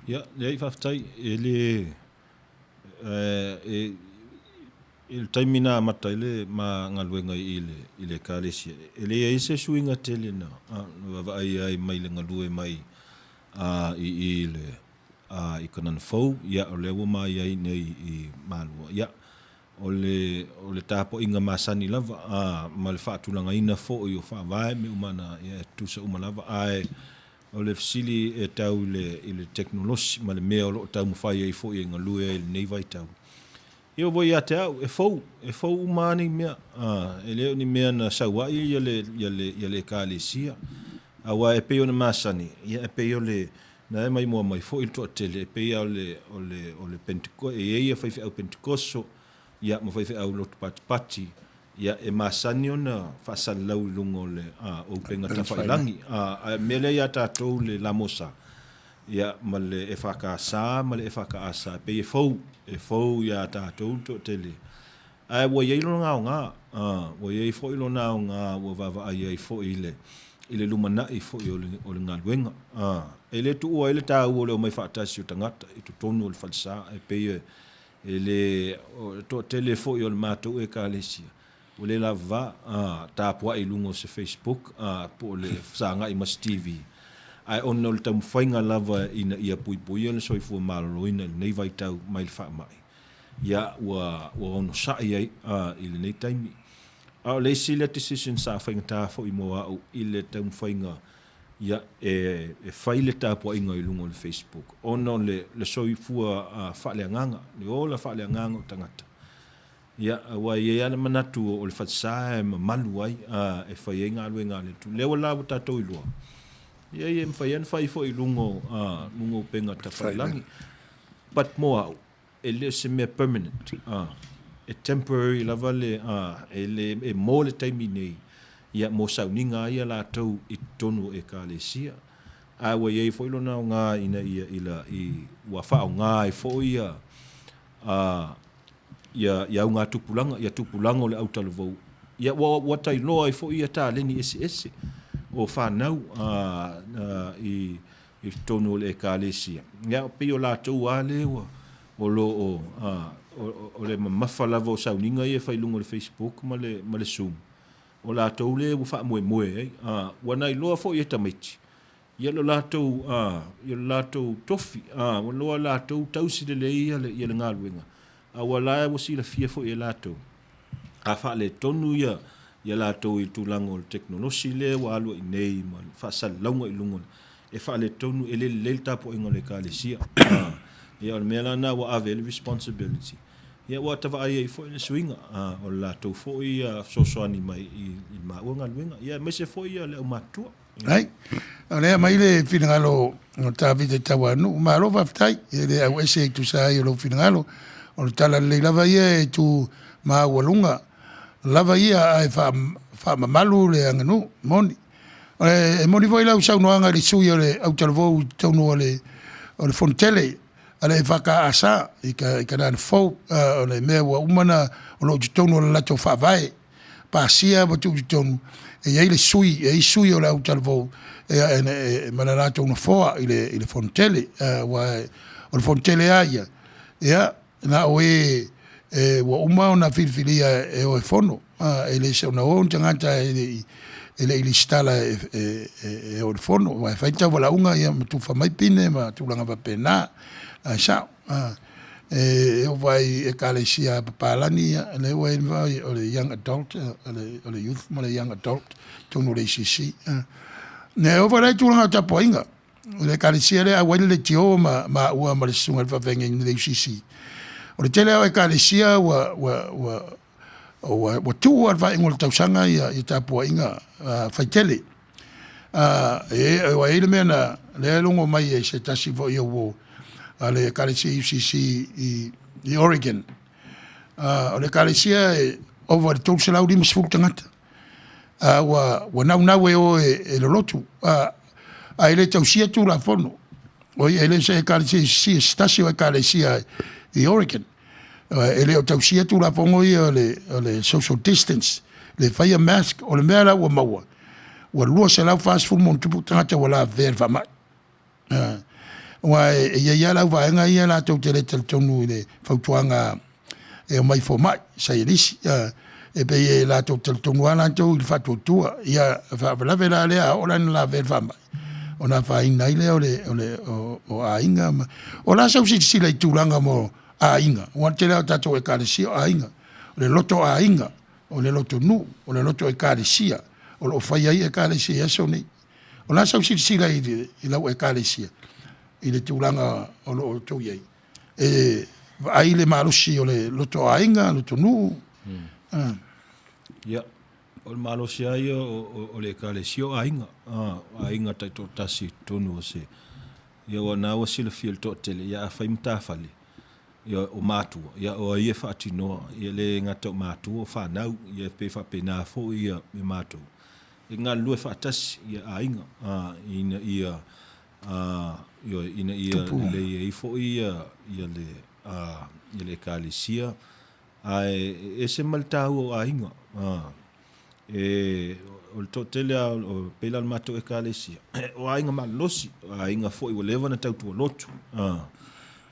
Ia, leai faafetai. E le I le taimi na amata ai le ma galuega i le Ekalesia, e leai se suiga tele na vaavaai ai mai le galue mai i i le i Kanana Fou, ia o lea ua ma i ai nei i Malua. Ia, o le o le tapuaiga masani lava ma le faatulagaina foi o faavae ma mea uma na, ia e tutusa uma lava. Ae O le fesili e tau i le, i le tekonolosi ma le mea o lo o taumafai ai foi e galue ai i lenei vaitau. E oo foi ia te au, e fou, e fou uma lava nei mea. A, e le o ni mea na sau ai ia le, ia le, ia le Ekalesia. Aua e pei ona masani, ia e pei o le, na e maimoa mai foi le toatele, e pei lava o le, o le, o le Pentekoe, e i ai ia faifeau Penetekoso, ia ma faifeau lotu patipati, Ia, e masani ona faasalalau i luga o le upega tafailagi. A o le mea lea ia tatou le Lamosa, ia, ma le EFKS ma le EFKS, e pei e fou, e fou ia tatou le toatele. Ae ua i ai lona aoga, ua i ai foi lona aoga ua vaavaai ai foi i le, i le lumanai foi o le, o le galuega. E le tuua ai le taua o le omai faatasi o tagata i totonu o le falesa, e pei e, E le, o le toatele foi o le matou Ekalesia, ua le lava a tapuai i luga o se Facebook a, po o le fesagai ma se TV, ae ona o le taumafaiga lava ina ia puipuia le soifua maloloina i lenei vaitau mai le faamai, ia, ua, ua onosai ai a, i lenei taimi. A o le isi lea decision sa faigata foi mo au i le taumafaiga Ia, e fai le tapuaiga i luga o le Facebook ona o le soifua faaleagaga, le ola faaleagaga o tagata. Ia, aua e i ai lava le manatu o le falesa e mamalu ai, e fai ai galuega a le Atua. Lea la ua tatou iloa, ia e mafai lava ona fai foi i luga o luga o upega tafailagi. But mo au, e le o se mea permanent, e temporary lava le, e le, e mo le taimi nei, ia, mo sauniga ai a latou i totonu o Ekalesia. A ua i ai foi lona aoga ina ia, i la, i, ua faaaoga ai foi ia, a, ia, ia augatupulaga, ia tupulaga o le autalavou, ia, ua, ua tailoa ai foi ia taleni eseese o fanau, a, a, i, i totonu o le Ekalesia. Ia, pei o latou lava lea ua, o lo o, o le mamafa lava o sauniga ia e fai i luga o le Facebook ma le, ma le Zoom, o latou lea ua faamoemoe ai. Ua na iloa foi e tamaiti, ia lo latou, ia lo latou tofi, ua iloa latou tausi lelei ia le, ia le galuega, a ua la ua silafia foi e latou, a faaletonu ia ia latou i le tulaga o le tekonolosi lea ua alu ai nei ma le faasalalauga i luga e faaletonu, e le lelei le tapuaiga o le Ekalesia. Ia o le mea la lena ua ave ai le responsibility, ia ua ta vaai ai foi i le suiga o le latou foi fesoasoani mai i le maua galuega, ia aemaise foi le aumatutua. Ai. O lea mai le finagalo o Tavita Tauanuu. Malo faafetai. E le auese e tusa ai o lou finagalo. O le tala lelei lava ia e tu maualuga lava ia ae faamamalu le aganuu. Moni. E moni foi lau saunoaga i le sui o le autalavou i totonu o le Fonotele a le EFKS i Kanana Fou, o le mea ua uma ona o lo o i totonu o le latou faavae pasia ma tuu i totonu, e i ai le sui, e i ai sui o le autalavou ma le latou nofoa i le Fonotele. Aua o le Fonotele lava ia, ia, na o e ua uma ona filifilia e o e fono, e le soona o ni tagata e le i resitala e o i le fono, aua e fai le tauvalaauga ma tufa mai pine ma tulaga faapena. Ae sao, e oo foi i Ekalesia a papalagi, ia, lea ua i ai o le young adult, o le youth ma le young adult i totonu o le ACC. E oo foi la i tulaga o tapuaiga, o le Ekalesia lea e auai le leitio ma maua ma le susuga i le faafeagaiga i le UCC. O le tele lava o Ekalesia ua tuu lava i le faaiuga o le tausaga ia tapuaiga faitele. Aua e i ai le mea na, lea e logo mai e se tasi foi o uo a le Ekalesia UCC i Oregon, o le Ekalesia e ova i le 350 tagata, a ua naunau e o e lolotu, ae le tausia Tulafono. Oi, e le o se Ekalesia UCC, o se tasi o Ekalesia i Oregon. E le o tausia Tulafono ia o le social distance, le faia mask. O le mea la ua maua, ua 240+ tagata ua lavevea i le faamai. Aua e i ai lava le auvaega ia latou te le talitonu i le fautuaga e omai i fomai, saienisi. E pei e latou te talitonu lava latou i le faatuatua. Ia, e faalavelave la lea a oo la ina lavevea i le faamai, ona afaina ai lea o aiga. O le a sau silasila i tulaga mo aiga? Aua o le tele lava o tatou Ekalesia o aiga. O le loto aiga, o le loto nuu, o le loto ekalesia, o lo o fai ai ekalesia i aso nei. O le a sau silasila i lau ekalesia i le tulaga o lo o outou i ai? E vaai le malosi o le loto aiga, loto nuu? Ia, o le malosi lava ia o le ekalesia o aiga, o aiga taitoatasi i totonu o se... Ia aua o lena ua silafia e le toatele, ia a fai matafale, ia o matua, ia o ai e faatinoa, ia e le gata o matua o fanau, ia e pei e faapena foi ia matou, e galulue faatasi ia aiga, ina ia, ioe, ina ia lelei ai foi ia le, ia le Ekalesia, ae e ese ma le taua o aiga. E, o le toatele lava o, pei la o le matou Ekalesia, o aiga malolosi, o aiga foi ua leva ona tautua lotu.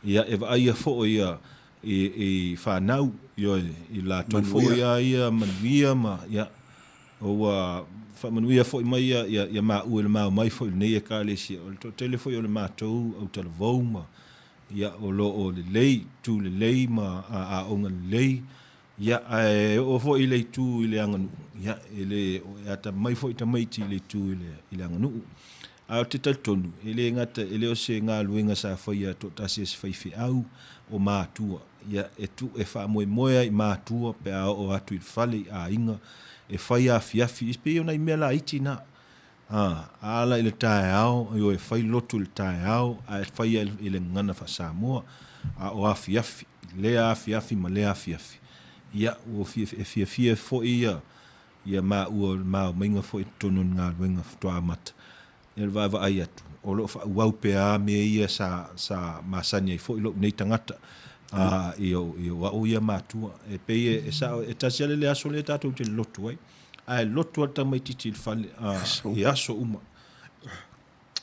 Ia, e vaaia foi ia i fanau, ioe, i latou foi lava ia manuia ma, ia, ua faamanuia foi mai ia maua i le ma omai foi i lenei Ekalesia. O le toatele foi o le matou autalavou ma, ia, o lo o lelei, tu lelei ma aoga lelei, Ia, ae oo foi i le itu i le aganuu, ia, e le, e atamamai foi tamaiti i le itu i le, i le aganuu. Ae ou te talitonu, e le gata, e le o se galuega sa faia toatasi e se faifeau o matua. Ia, e tu, e faamoemoe lava i matua pe a oo atu i le fale i aiga, e fai afiafi, e pei o nai mea laiti na. A, ala i le taeao, ioe, fai lotu i le taeao, ae faia i le gagana faa-Samoa, a o afiafi, lea afiafi ma lea afiafi. Ia, ua fia, e fiafia foi ia, ia maua le maomaiga foi i totonu o le galuega faatoa amata. Ia, le vaavaai atu, o lo o faaauau pea lava mea ia sa, sa masani ai foi lou nei tagata, a, i o, i o au ia matua. E pei e, e sao, e tasi lava le aso lea tatou te lotu ai. Ae lotu lava le tamaitiiti i le fale i aso uma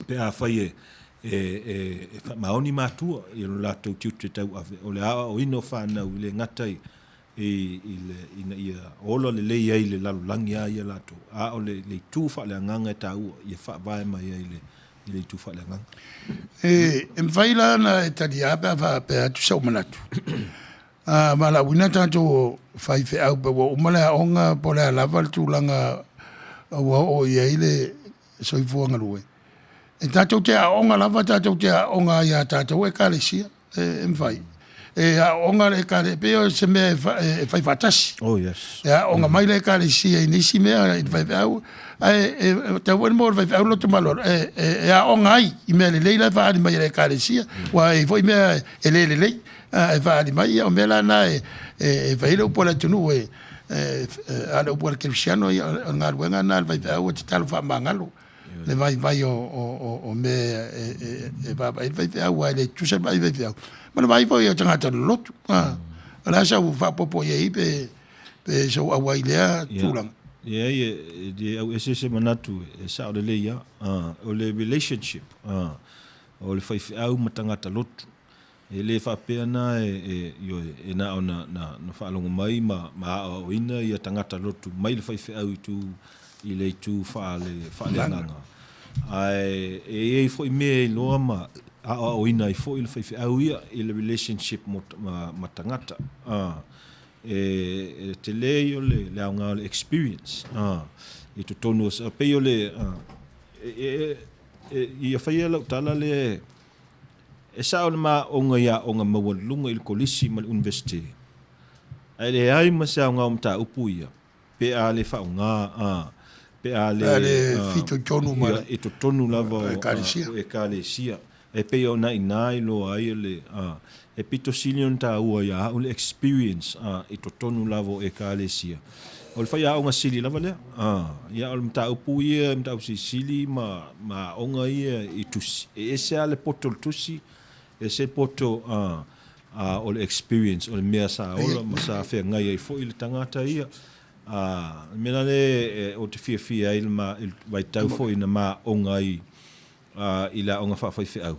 pe afai e, e, e, e faamaoni matua i lo latou tiute tauave, o le aoaoina o fanau e le gata i, i, i le, ina ia ola lelei ai i le lalolagi lava ia latou, a o le, le itu faaleagaga e taua ia faavae mai ai le, i le itu faaleagaga. E, e mafai la ona e taliā pe a faapea atu sou manatu. A valaauina tatou faifeau pe ua uma le aoga po o le a lava le tulaga ua oo i ai le soifua galue, e tatou te aooga lava tatou te aooga ai ia tatou Ekalesia, e mafai. e aooga le ekale, pei o se mea e fai faatasi. Oh, yes. E aooga mai le ekalesia i nisi mea i le faifeau, ae e tatau foi ona maua e le faifeau le loto maualalo e aooga ai i mea lelei la e faaali mai e le ekalesia, aua e i ai foi mea e le lelei e faaali mai. Ia o mea la na e fai ai le upu a le atunuu e a o le upu a le kerisiano, ia o le galuega lena a le faifeau e tatalo faamagalo le vaivai o mea e vaavaai ai le faifeau, aua e le tutusa le vaai a le faifeau ma le vaai foi a tagata lolotu. O le a sau faaopoopo i ai pe sou auai i lea tulaga? Leai, e le au ese se manatu, e sao lelei lava. O le relationship, o le faifeau ma tagata lotu. E le faapea na e, ioe, e na ona na faalogo mai ma aoaoina ia tagata lotu mai le faifeau i tu i le itu faale faaleagaga. Ae e i ai foi mea e iloa ma aoaoina ai foi le faifeau ia i le relationship mo ma tagata. E tele ia o le aoga o le experience i totonu o e pei o le ia faia lau tala lea E sao le maaoga i aoga maualuluga i le kolisi ma le univesite, ae leai ma se aoga o mataupu ia pe a le faaaoga a, pe a le fitoitonu ma le i totonu lava o Ekalesia. E pei ona ina i loa ai le e pito sili ona taua ia au le experience i totonu lava o Ekalesia. O le faiaoga sili lava lea. Ia o le mataupu ia, mataupu silisili ma ma aoga ia i tusi. E ese lava le poto o le tusi, ese le poto o le experience, o le mea sa ola ma sa feagai ai foi le tagata ia. O le mea la lea ou te fiafia ai i le vaitau foi na ma aoga ai i le aoga faafaifeau.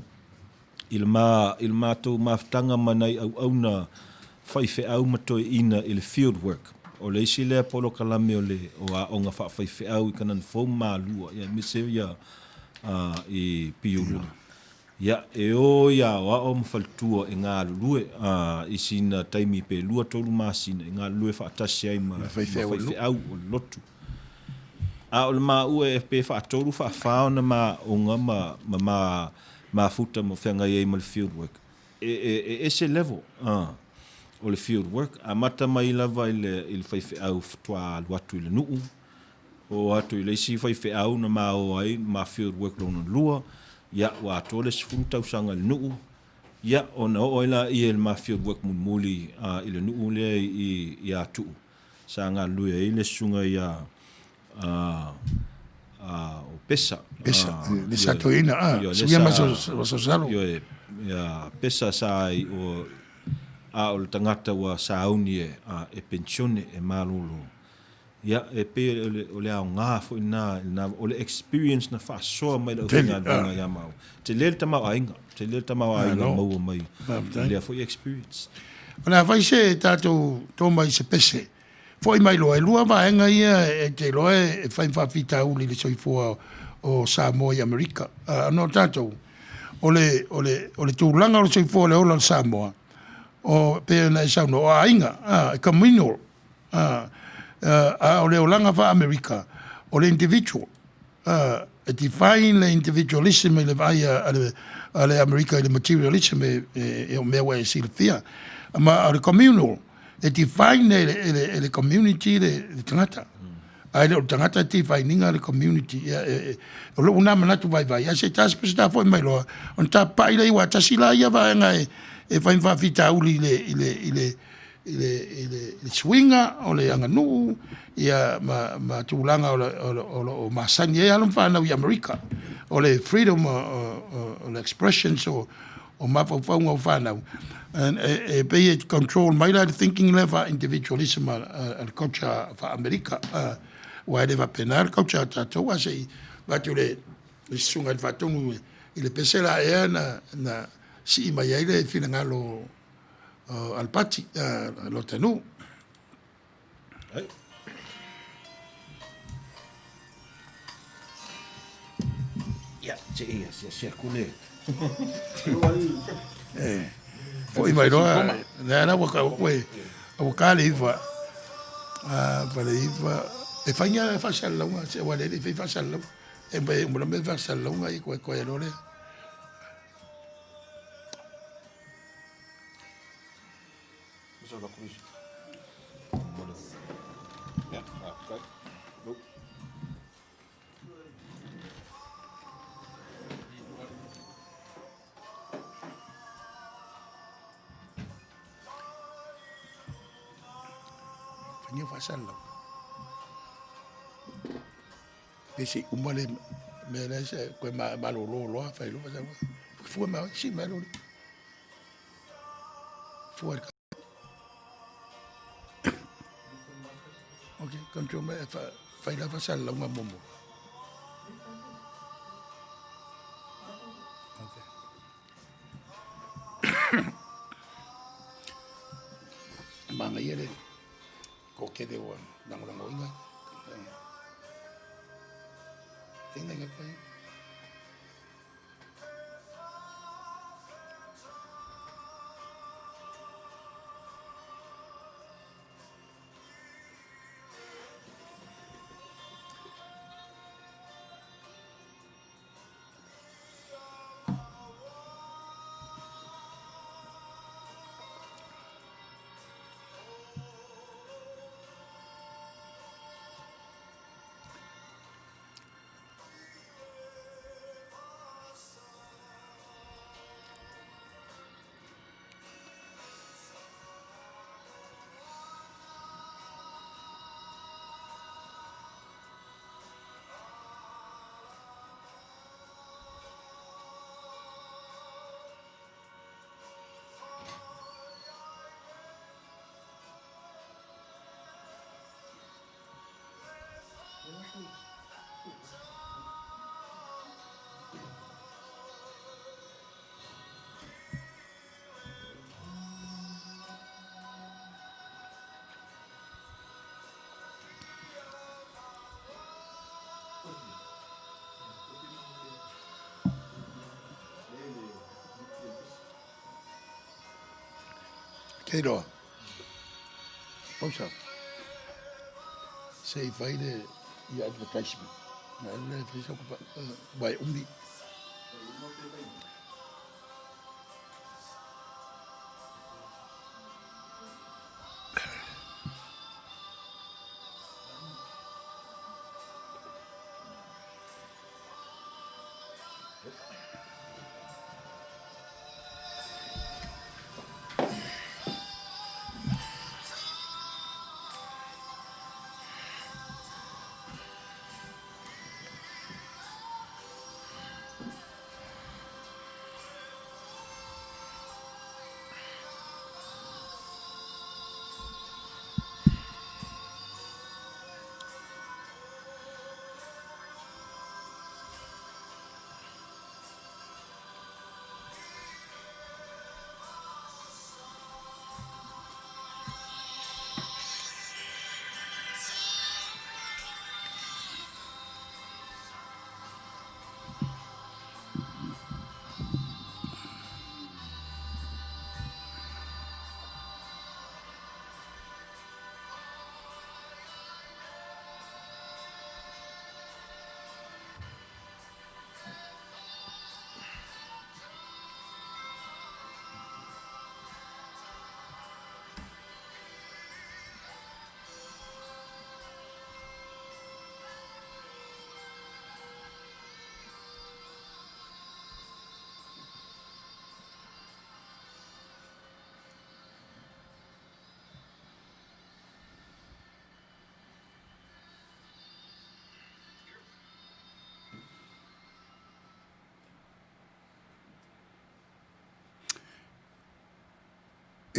I le ma, i le matou mafutaga ma nai auauna faifeau ma toeaina i le field work. O le isi lea polokalame o le o aoga faafaifeau i Kanana Fou ma Malua, ia aemaise ia i Piula. Ia, e o i aoao ma faletua e galulue i sina taimi pe 2, 3 masina e galulue faatasi ai ma faifeau o le lotu. A o le maua e pe faatolu faafa ona maaoga ma ma mafuta ma feagai ai ma le field work. E, e, e ese level o le field work. Amata mai lava i le, i le faifeau faatoa alu atu i le nuu, oo atu i le isi faifeau na ma o ai ma field work lona lua, ia, ua atoa le 10 tausaga i le nuu, ia, ona oo ai laia i le ma field work mulimuli i le nuu lea i, i Atuu. Sa galulue ai le susuga ia o Pesa. Pesa, le sa toeaina, suia mai Sosalo. Ioe, ia Pesa sa i o, a o le tagata ua sauni e, e pensione, e malolo. Ia, e pei o le aoga foi lena, o le experience na faasoa mai le aufaigaluega ia maua. Tele le tamaoaiga, tele le tamaoaiga maua mai i lea foi experience. O le a fai se tatou toma i se pese. Foi mai loa, e lua vaega ia e te iloa e fai ma faafitauli i le soifua o Samoa i Amerika. Ona o tatou, o le, o le, o le tulaga o le soifua o le ola o le Samoa, o, pei ona e saunoa, o aiga, e communal, a o le olaga faa-Amerika, o le individual. E define le individualism i le vaai a le Amerika i le materialism e o mea ua e silafia. Ma o le communal, e define e le community le tagata. Ae le o le tagata e define ina le community. O lou na manatu vaivai, ae se i ta foi mai loa, ona tapapai lea aua tasi la ia vaega e fai ma faafitauli i le i le, i le, i le suiga o le aganuu ia, ma, ma tulaga o lo o masani ai alo ma fanau i Amerika. O le freedom o le expressions o, o mafaufauga o fanau. And, e, e pei e control mai la le thinking lea fa individualism a, a, a le culture fa Amerika. Ua e le faapena le culture a tatou a se i vatu le, le susuga i le faatonu i le pese la ea na, na sii mai ai le finagalo Alapati, Lotanuu. Ia, se i asiasi atu le. Foi mai loa, lea la ua kau koe, ua ka le iwa, pa le iwa, e whainga whasalalauga, se ua lele i whai whasalalauga, e mba e umala me whasalalauga i koe koe loa lea. Fai faasalalau. Pe se i uma le mea lea se koe malolo loa fai loa faasalalau. Fua mai sii mai lou lima. Fua i le Ok, control mai fai la faasalalauga muamua. Ok. Manaia le toatele ua lagolagoina. Tēnei ka pai. Kei roa. Pausa. Se i fai le i advertisement. Na le fai sa kupa vai umi.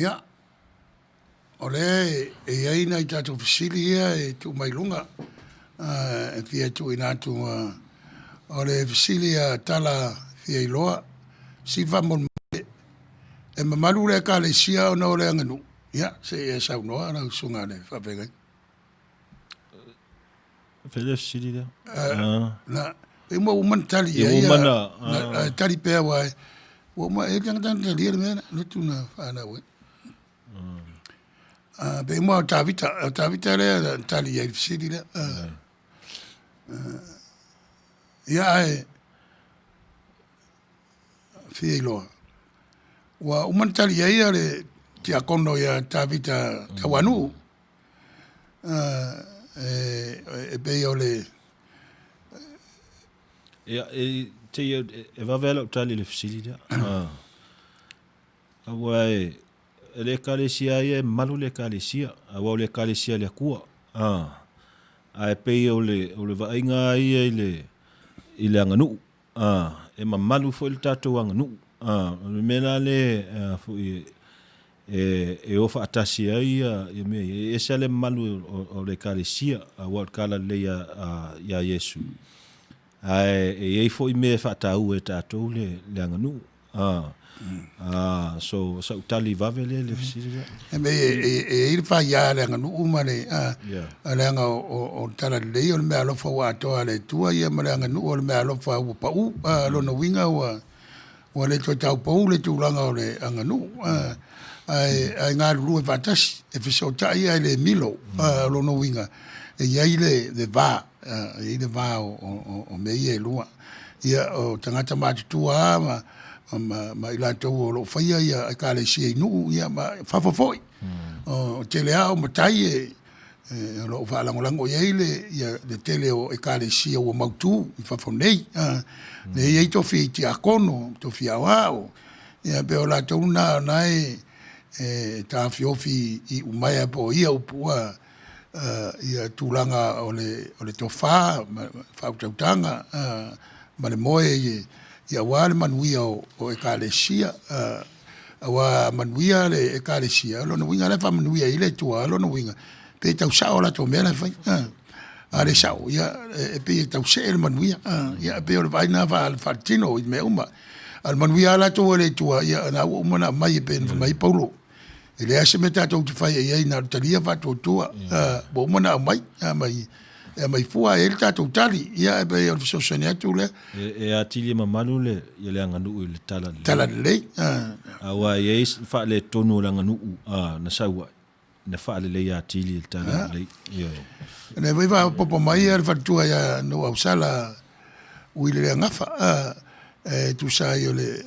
Ia, o lea e i ai nai tatou fesili ia e tuu mai luga e fia tuuina atu. O le fesili a Tala fia iloa, fesili faamolemole, e mamalu le Ekalesia ona o le aganuu? Ia, se i e saunoa lau susuga i le faafeagaiga. Fai le fesili lea. Na, e uma uma na tali i ai. Uma na. Tali pea aua ua uma e tagata na talia le mea lea, lotu na fanau ai. Pe uma o Tavita, o Tavita lea na tali i ai le fesili lea. Ia ae fia iloa. Ua uma na tali i ai le Tiakono ia Tavita Tauanuu. E pei o le... Ia, e, te ia, e vave lava lau tali i le fesili lea. Aua e, e le ekalesia ia e malu le ekalesia, aua o le ekalesia a le Atua. Ae pei o le, o le vaaiga lava ia i le, i le aganuu. E mamalu foi le tatou aganuu. O le mea la lea foi e o faatasi ai ia mea ia. E ese lava le mamalu o le Ekalesia, aua o le talalelei ia Iesu. Ae e i ai foi mea e faataua e tatou le aganuu. So, o sau tali vave lea i le fesili lea. E mea e i ai le faia a le aganuu ma le, leaga o le talalelei o le meaalofa ua atoa a le Atua ia ma le aganuu o le meaalofa ua pau. O lona uiga ua Ua le toe taupou le tulaga o le aganuu, ae galulue faatasi, e fesootai ae le milo. O lona uiga, e i ai le va, e i ai le va o mea ia e lua. Ia, o tagata matutua lava ma i latou o lo o faia Ekalesia i nuu ma fafo foi. O le tele lava o matai e o lo o faalagolago i ai le tele o Ekalesia ua mautu i fafo nei. Lea e i ai tofi tiakono, tofi aoao, ia pei o latou na o na e taofiofi i umaea po o ia upu ia tulaga o le tofa ma le faautautaga ma le moe aua le manuia o Ekalesia. Aua a manuia le Ekalesia, o lona uiga o la e faamanuia i ai le Atua, o lona uiga, pe tau sao a latou mea la e fai. A le sao, ia e pei e tau see le manuia. Ia e pei o le vaai lena faaletino i mea uma. A o le manuia lava latou e le Atua, ia o lena ua uma ona aumai e pei ona fai mai ai Paulo. E leai se mea tatou te fai i ai na o le talia faatuatua. Ua uma ona aumai, e aumai fua e i ai le tatou tali. Ia e pei o le fesoasoani atu lea. E atili e mamalu le le aganuu i le talalelei. Talalelei. Aua e i ai faaletonu o le aganuu na sau ai, na faaleleia atili e le talalelei. Ioe. O lea foi e faaopoopo mai le faletua ia Nuuausala Uilileagafa e tusa ai o le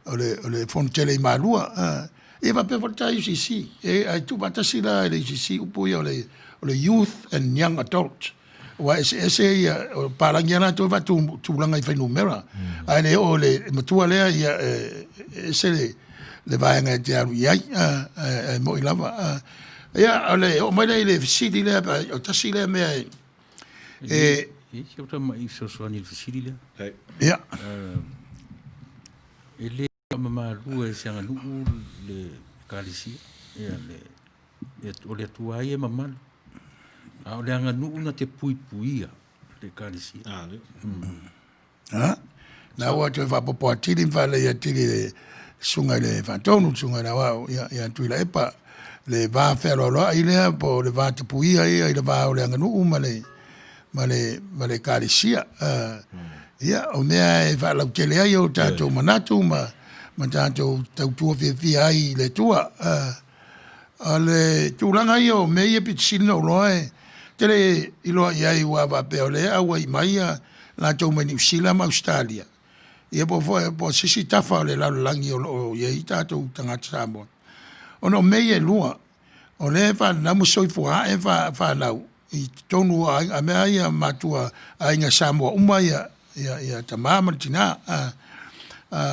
o le, o le fono tele i Malua. Ia faapea foi le ta UCC, e, ae tuufaatasi la e le UCC upu ia o le, o le Youth and Young Adult. Aua eseese ia, o palagi lava latou e faatulaga i fuainumera. Ae le oo i le matua lea, ia e ese le, le vaega e te alu i ai, ae moni lava. Ia, o le oo mai lea i le fesili lea, o tasi lea mea e, E i ai si au tamai fesoasoani i le fesili lea. Ia. E le faamamaluina e se aganuu le Ekalesia, ia le, o le Atua lava ia e mamalu. A o le aganuu na te puipuia le Ekalesia. Ah, le. Ha? Na ua toe faapopo atili ma faalelei atili le susuga i le Faatonu, le susuga i le Aoao ia, ia Tuilaepa, le va fealoaloai lea po o le va tapuia ia i le va o le aganuu ma le, ma le, ma le Ekalesia. Ia, o mea e faalautele ai o tatou manatu ma, ma tatou tautua fiafia ai i le Atua. O le tulaga ia o mea ia pito sili ona ou iloa e te le iloa i ai aua faapea o lea e auai mai latou mai Niu Sila ma Ausetalia, ia po o foi po o se isi tafa o le lalolagi o lo o i ai tatou tagata Samoa. Ona o mea ia e lua, o lea e fanau ma soifua ae fanau i totonu o aiga, a mea ia matua aiga Samoa uma ia ia ia tama ma le tina.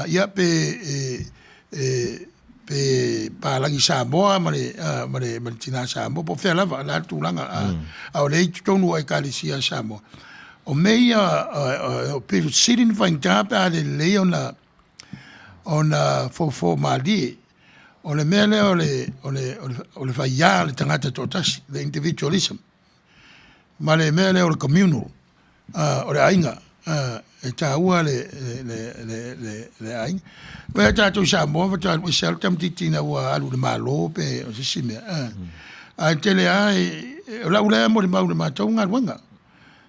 Ia pe e, e pe palagi Samoa ma le ma le ma le tina Samoa po o fea lava la tulaga a o lea i totonu o Ekalesia a Samoa. O mea ia o pito sili ona faigata pe a le lelei ona ona fofo malie. O le mea lea o le o le o le faiā o le tagata e toatasi, the individualism, ma le mea lea o le communal, o le aiga, e taua le le le le aiga. Pei tatou i Samoa faatoa alu ese lava le tamaitiiti ina ua alu i le Malo pe o se isi mea, ae tele lava, o lau lea molimau i le matou galuega.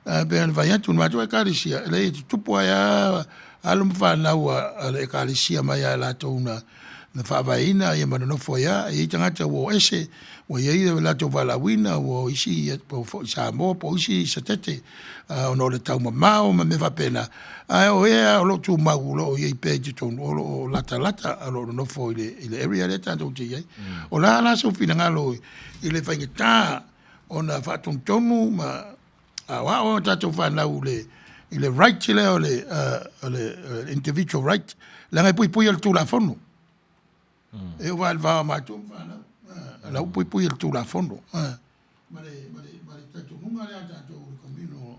Ae pei ona fai atu, o le matou Ekalesia, e leai e tutupu ae lava alo ma fanau a le Ekalesia mai ia i latou na na faavaeina ia ma nonofo ai lava. E i ai tagata ua o ese, ua i ai le latou valaauina, ua o isi po o Samoa po o isi Satete ona o le taumamao ma mea faapena, ae o e lava o lo o tumau o lo o i ai pea i totonu, o lo o latalata, o lo o nonofo i le area lea tatou te i ai. O le a la sou finagalo i le faigata ona faatonutonu ma aoao a tatou fanau i le right lea o le individual right, leaga e puipuia e le Tulafono. E oo lava i le va o matua ma fanau, o la ua puipuia e le Tulafono. Ma le talitonuga lea a tatou o le communal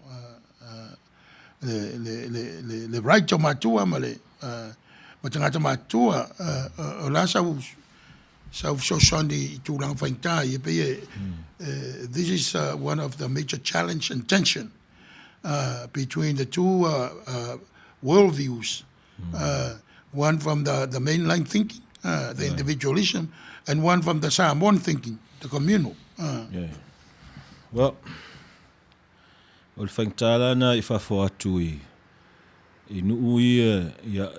le right o matua ma tagata matutua. O le a sau fesoasoani i tulaga faigata ia, pei e, this is one of the major challenge and tension between the two world views. One from the mainline thinking, the individualism, and one from the Samoan thinking, the communal. Yeah. Well, o le faigata la na i fafo atu i i nuu ia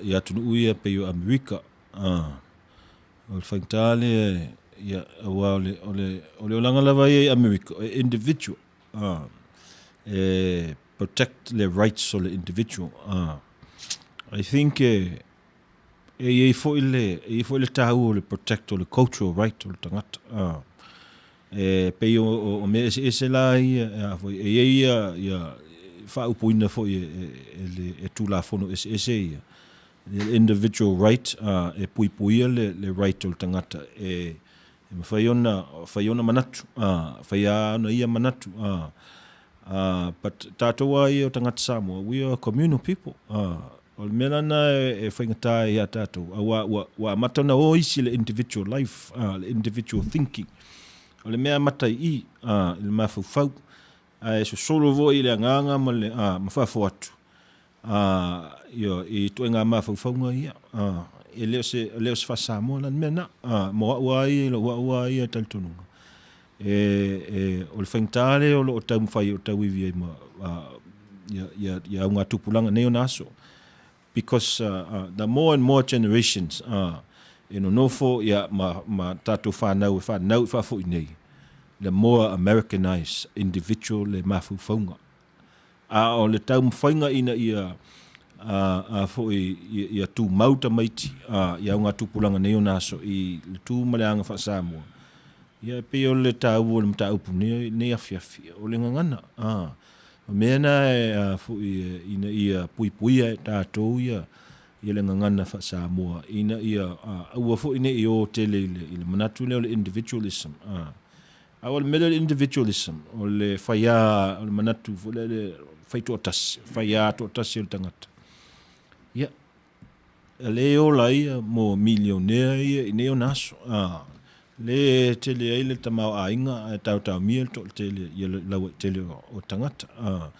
i atunuu ia pei o Amerika. O le faigata lea ia aua o le o le o le olaga lava ia i Amerika e individual. E protect le rights o le individual. I think e e i ai foi le e i ai foi le taua o le protect o le cultural right o le tagata. E pei o, o, o mea eseese la ia, e a foi, e i ai ia, ia faaupuina foi e, e, e, le, e Tulafono eseese ia, le individual right, e puipuia le, le right o le tagata e, e mafai ona fai ona manatu, fai lava ona ia manatu, but tatou lava ia o tagata Samoa, we are communal people, o le mea lena e faigata ai ia tatou, aua ua, ua amata ona o isi le individual life, le individual thinking. O le mea amata i i, i le mafaufau, ae sosolo foi i le agaga ma le, ma fafo atu, Ā, ioe, i ituaiga mafaufauga ia, ā, e le o se, e le o se faa-Samoa la le mea lena. Ā, mo au lava ia, i lou au lava ia talitonuga, e, e, o le faigata lea o lo o taumafai o tauivi ai ma, ā, ia, ia, ia augatupulaga nei ona aso. Because, uh, the more and more generations, ā, e nonofo, ia, ma, ma tatou whanau e whanau i whaafo'i nei, the more Americanized individual le mafaufauga. A o le taumafaiga ina ia a foi ia tumau tamaiti i augatupulaga nei ona aso i le tu ma le aga faa-Samoa, ia e pei o le taua o le mataupu nei nei afiafi, o le gagana. O mea na e a foi ina ia puipuia e tatou ia ia le gagana faa-Samoa ina ia aua foi ne i o tele i le i le manatu lea o le individualism. A o le mea lea o le individualism, o le faiā, o le manatu foi lea, le faitoatasi, faiā toatasi o le tagata. Ia, e le ola ia mo milionea ia i nei ona aso. A, le tele ai le tamaoaiga ae taotaomia le toatele ia le lauaitele o, o tagata. A,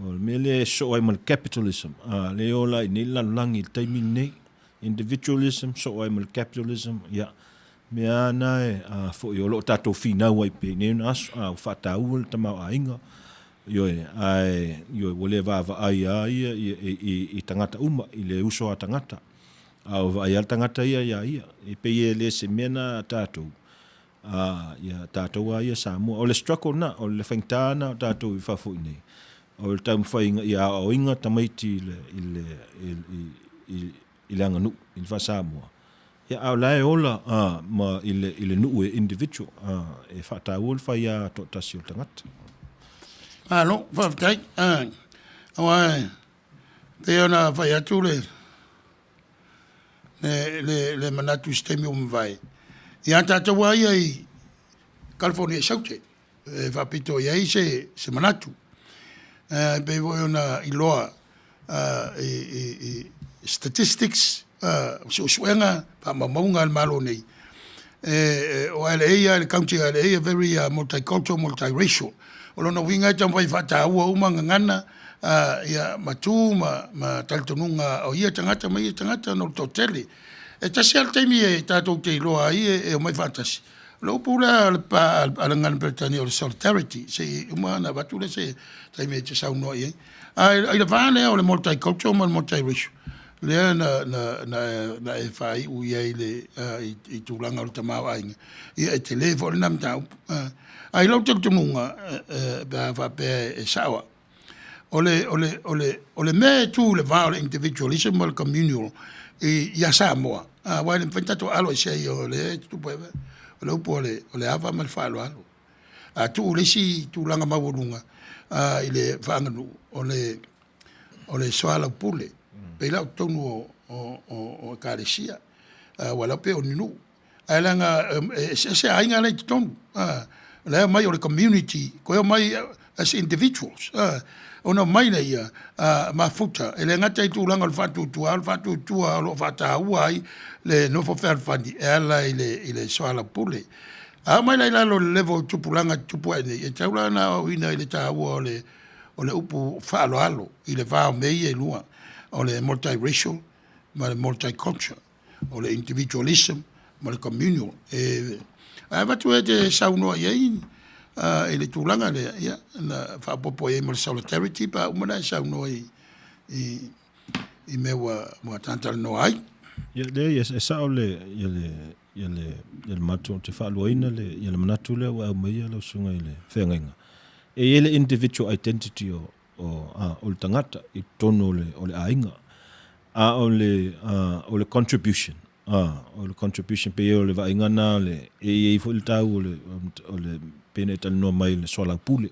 o le mea lea e sosoo ai ma le capitalism. A, le ola i nei lalolagi i le taimi lenei. Individualism, sosoo ai ma le capitalism, ia, Mea lava na e, a, foi o lo o tatou finau ai pea i nei ona aso, a, ua faataua le tamaoaiga, ioe, ae, ioe, ua le vaavaai lava ia i, i, i, i tagata uma, i le uso a tagata, a ua vaai lava le tagata ia iā ia. E pei e le se mea na a tatou, a, ia tatou lava ia Samoa. O le struggle na, o le faigata na o tatou i fafo i nei, o le taumafaiga ia aoaoina tamaiti i le, i le, i, i, i, i le aganuu, i le faa-Samoa, ia, a o la e ola a, ma i le, i le nuu e individual, a, e faataua le faiā toatasi o le tagata. Malo, faafetai. Aua e pei ona fai atu le, le, le, le manatu i se taimi ua mavae, ia tatou lava ia i California i Saute, e faapito i ai se, se manatu. E pei foi ona iloa i, i, i statistics, suesuega faamaumauga a le Malo nei, e, o LA ia, le county o LA e very multicultural, multiracial. O lona uiga e taumafai e faataua uma gagana ia, ma tu ma, ma talitonuga o ia tagata ma ia tagata ona o le toatele. E tasi lava le taimi e tatou te iloa ai e, e omai faatasi. O le upu lea a le pa a le gagana Peretania o le solidarity, se i uma ona avatu lea se taimi e te saunoa i ai. A i le va lea o le multicultural ma le multiracial, lea na, na, na, na e faaiu i ai le, i, i tulaga o le tamaoaiga, ia e tele foi lena mataupu. Ae i lou talitonuga, pe a faapea e sao au, o le, o le, o le, o le mea e tu i le va o le individualism ma le communal i, ia Samoa, aua e le mafai ona tatou alo ese ai o lea e tutupu ai, o le upu o le, o le ava ma le faaaloalo. A tuu i le isi tulaga maualuga i le faaaganuu, o le, o le soalaupule, pei la o totonu o, o, o, o ekalesia, aua la pei o ni nuu. Ae leaga e eseese aiga la i totonu. O la e omai o le community, toe omai as individuals. Ona omai lea mafuta, e le gata i tulaga o le faatuatua, a o le faatuatua o lo o faataua ai le nofo fealofani e ala i le, i le soalaupule. A oo mai la i lalo o le level o tupulaga e tutupu ae nei, e tatau la ona aoaoina i le taua o le, o le upu faaaloalo i le va o mea ia e lua, o le multiracial ma le multiculture, o le individualism ma le communal. E, ae avatu e te saunoa i ai i le tulaga lea, ia, na faaopoopo i ai ma le solidarity pe a uma ona e saunoa i, i, i mea ua, ua talatalanoa ai. Ia, leai, e sao le, ia le, ia le, ia le manatu, ou te faaluaina le, ia le manatu lea ua e aumaia lau susuga i le feagaiga. E i ai le individual identity o, o, a, o le tagata i totonu o le, o le aiga. A o le, a, o le contribution, a, o le contribution pei o le vaaiga na o le, e i ai foi le taua o le, o le, pei ona e talanoa mai i le soalaupule.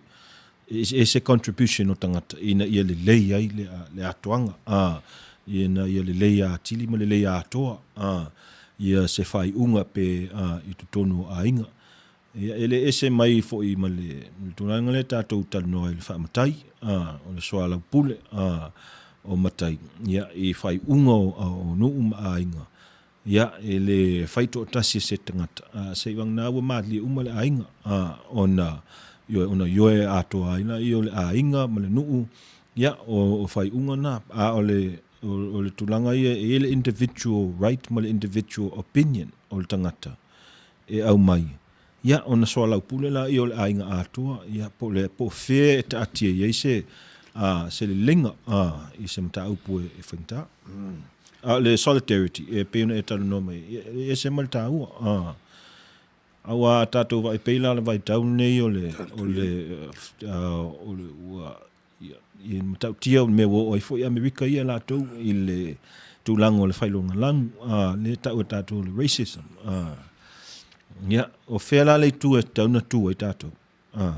E eseese contribution o tagata ina ia lelei ai le, le atoaga, a, ina ia lelei atili ma lelei atoa, a, ia se faaiuga pe, a, i totonu o aiga. Ia, e le ese mai foi ma le, le tulaga lea tatou talanoa ai i le faamatai, a, o le soalaupule, a, o matai, ia, i faaiuga o, o nuu ma aiga, ia, e le fai toatasi e se tagata, a, seivagana ua malilie uma le aiga, a, ona, ioe, ona ioe atoa ai laia o le aiga ma le nuu, ia, o, o faaiuga na, a o le, o, o le tulaga ia, e i ai le individual right ma le individual opinion o le tagata e aumai, ia, ona soalaupule laia o le aiga atoa, ia, po o le, po o fea e taatia i ai se, a, se leleiga, a, i se mataupu e, e faigata. A o le solidarity, e pei ona e talanoa mai, e ese ma le taua. A, aua a tatou vaai pei la le vaitau lenei o le, o le, o le, ua, ia, ia matautia o le mea ua oo ai foi Amerika ia latou i le tulaga o le faailoga lanu, a, lea e tau e tatou o le racism. A, ia, o fea la le itu e tatau ona tu ai tatou? A,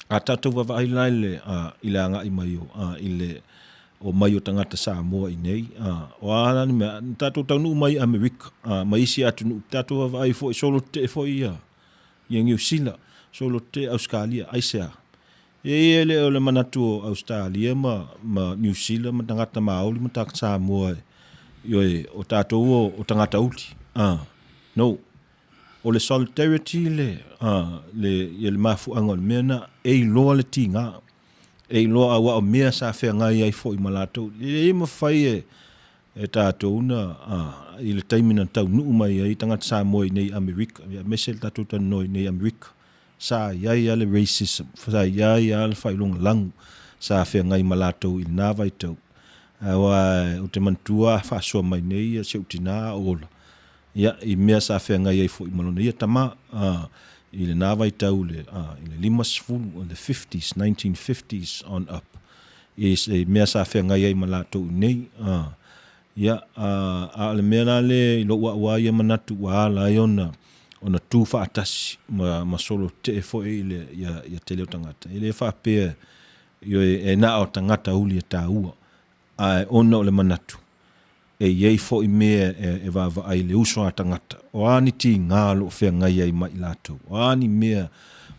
A tatou vaavaai la i le, a, i le agai mai o, a, i le omai o tagata Samoa i nei, a, o a la ni mea, na tatou taunuu mai i Amerika, a, ma isi atunuu, tatou vaavaai foi, solo tetee foi ia, ia Niu Sila, solo tetee Ausetalia, aisea? E i ai le o le manatu o Ausetalia ma, ma Niu Sila ma tagata Maoli ma tagata Samoa, ioe, o tatou o, o tagata uli, a, no. O le solidarity le, le, ia le mafuaaga o le mea na, e iloa le tiga, e iloa aua o mea sa feagai ai foi ma latou. E le mafai e, e tatou na, a, i le taimi na taunuu mai ai tagata Samoa i nei Amerika, ia aemaise le tatou talanoa i nei Amerika, sa i ai lava le racism, sa i ai lava le faailogalanu sa feagai ma latou i lena vaitau. Aua ou te manatua a faasoa mai nei si ou tina a o ola, Ia, i mea sa feagai ai foi ma lona ia tama, ā, i lena vaitau i le, ā, i le 50, the fifties, 1950s on up, i, i mea sa feagai ai ma latou i nei, ā. Ia, ā, a o le mea la lea i lou au lava ia manatu ua ala ai ona, ona tu faatasi ma, ma solo tetee foi i le, ia, ia tele o tagata. E le faapea, ioe, e na o tagata uli e taua, Ae ona o le manatu, e i ai foi mea e vaavaai i le uso a tagata, o a ni tiga o lo o feagai ai ma i latou, o a ni mea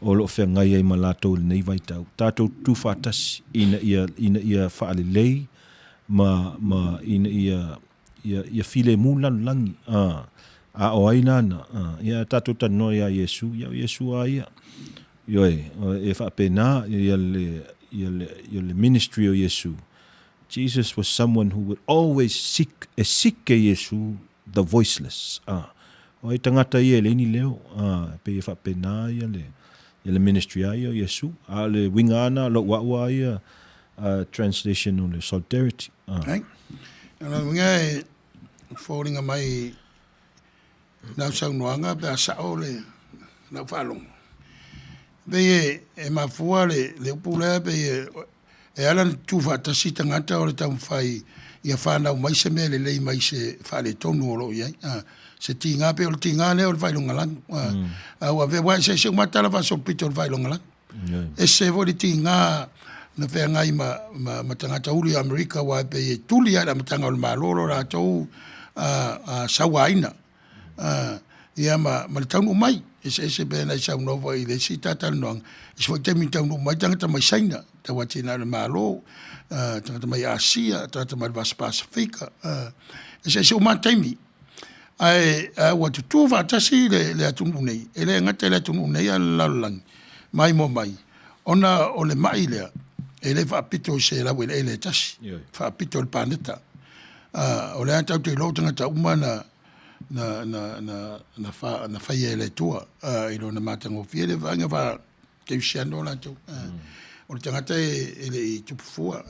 o lo o feagai ai ma latou i lenei vaitau, tatou tutu faatasi ina ia, ina ia faalelei ma, ma ina ia, ia, ia filemu le lalolagi. A, a o ai lana? A, ia tatou talanoa iā Iesu, ia o Iesu lava ia. Ioe, e faapena ia le, ia le, ia le ministry o Iesu. Jesus was someone who would always seek, e seek e Iesu the voiceless. Ah, o ai tagata ia e leai ni leo. Ah, pei e faapena ia le, ia le ministry a ia o Iesu. A o le uiga ana, lou au a ia, translation o le solidarity. Ah. Okay. O lona uiga e foliga mai lau saunoaga pe a sao le lau faalogo, pei e e mafua le le upu lea pei e e ala ona tutu faatasi tagata o le taumafai ia fanau mai se mea lelei mai se faaletonu o lo o i ai. Se tiga pei o le tiga lea o le faailoga lanu. A ua avea aua e eseese uma lava tala faasolopito o le faailoga lanu. Ese foi le tiga na feagai ma, ma, ma tagata uli o Amerika aua e pei e tuli lava i le amataga o le Malo lo latou sauaina ia ma, ma le taunuu mai. Eseese pei ona e saunoa foi i le isi ta talanoaga, isi foi taimi taunuu mai tagata mai Saina, tau atinae o le Malo, tagata mai Asia, tagata mai le Vasa Pasefika, eseese uma lava taimi. Ae, ae ua tutu faatasi le, le atunuu nei, e le gata i le atunuu nei a o le lalolagi, maimoa mai, ona o le mai lea, e le faapito i se laueleele e tasi, faapito i le paneta. O lea tatou te iloa o tagata uma na, na, na, na, na, fa, na faia e le Atua i lona matagofie le vaaiga faa-kerisiano latou. O le tagata e, e le i tupu fua.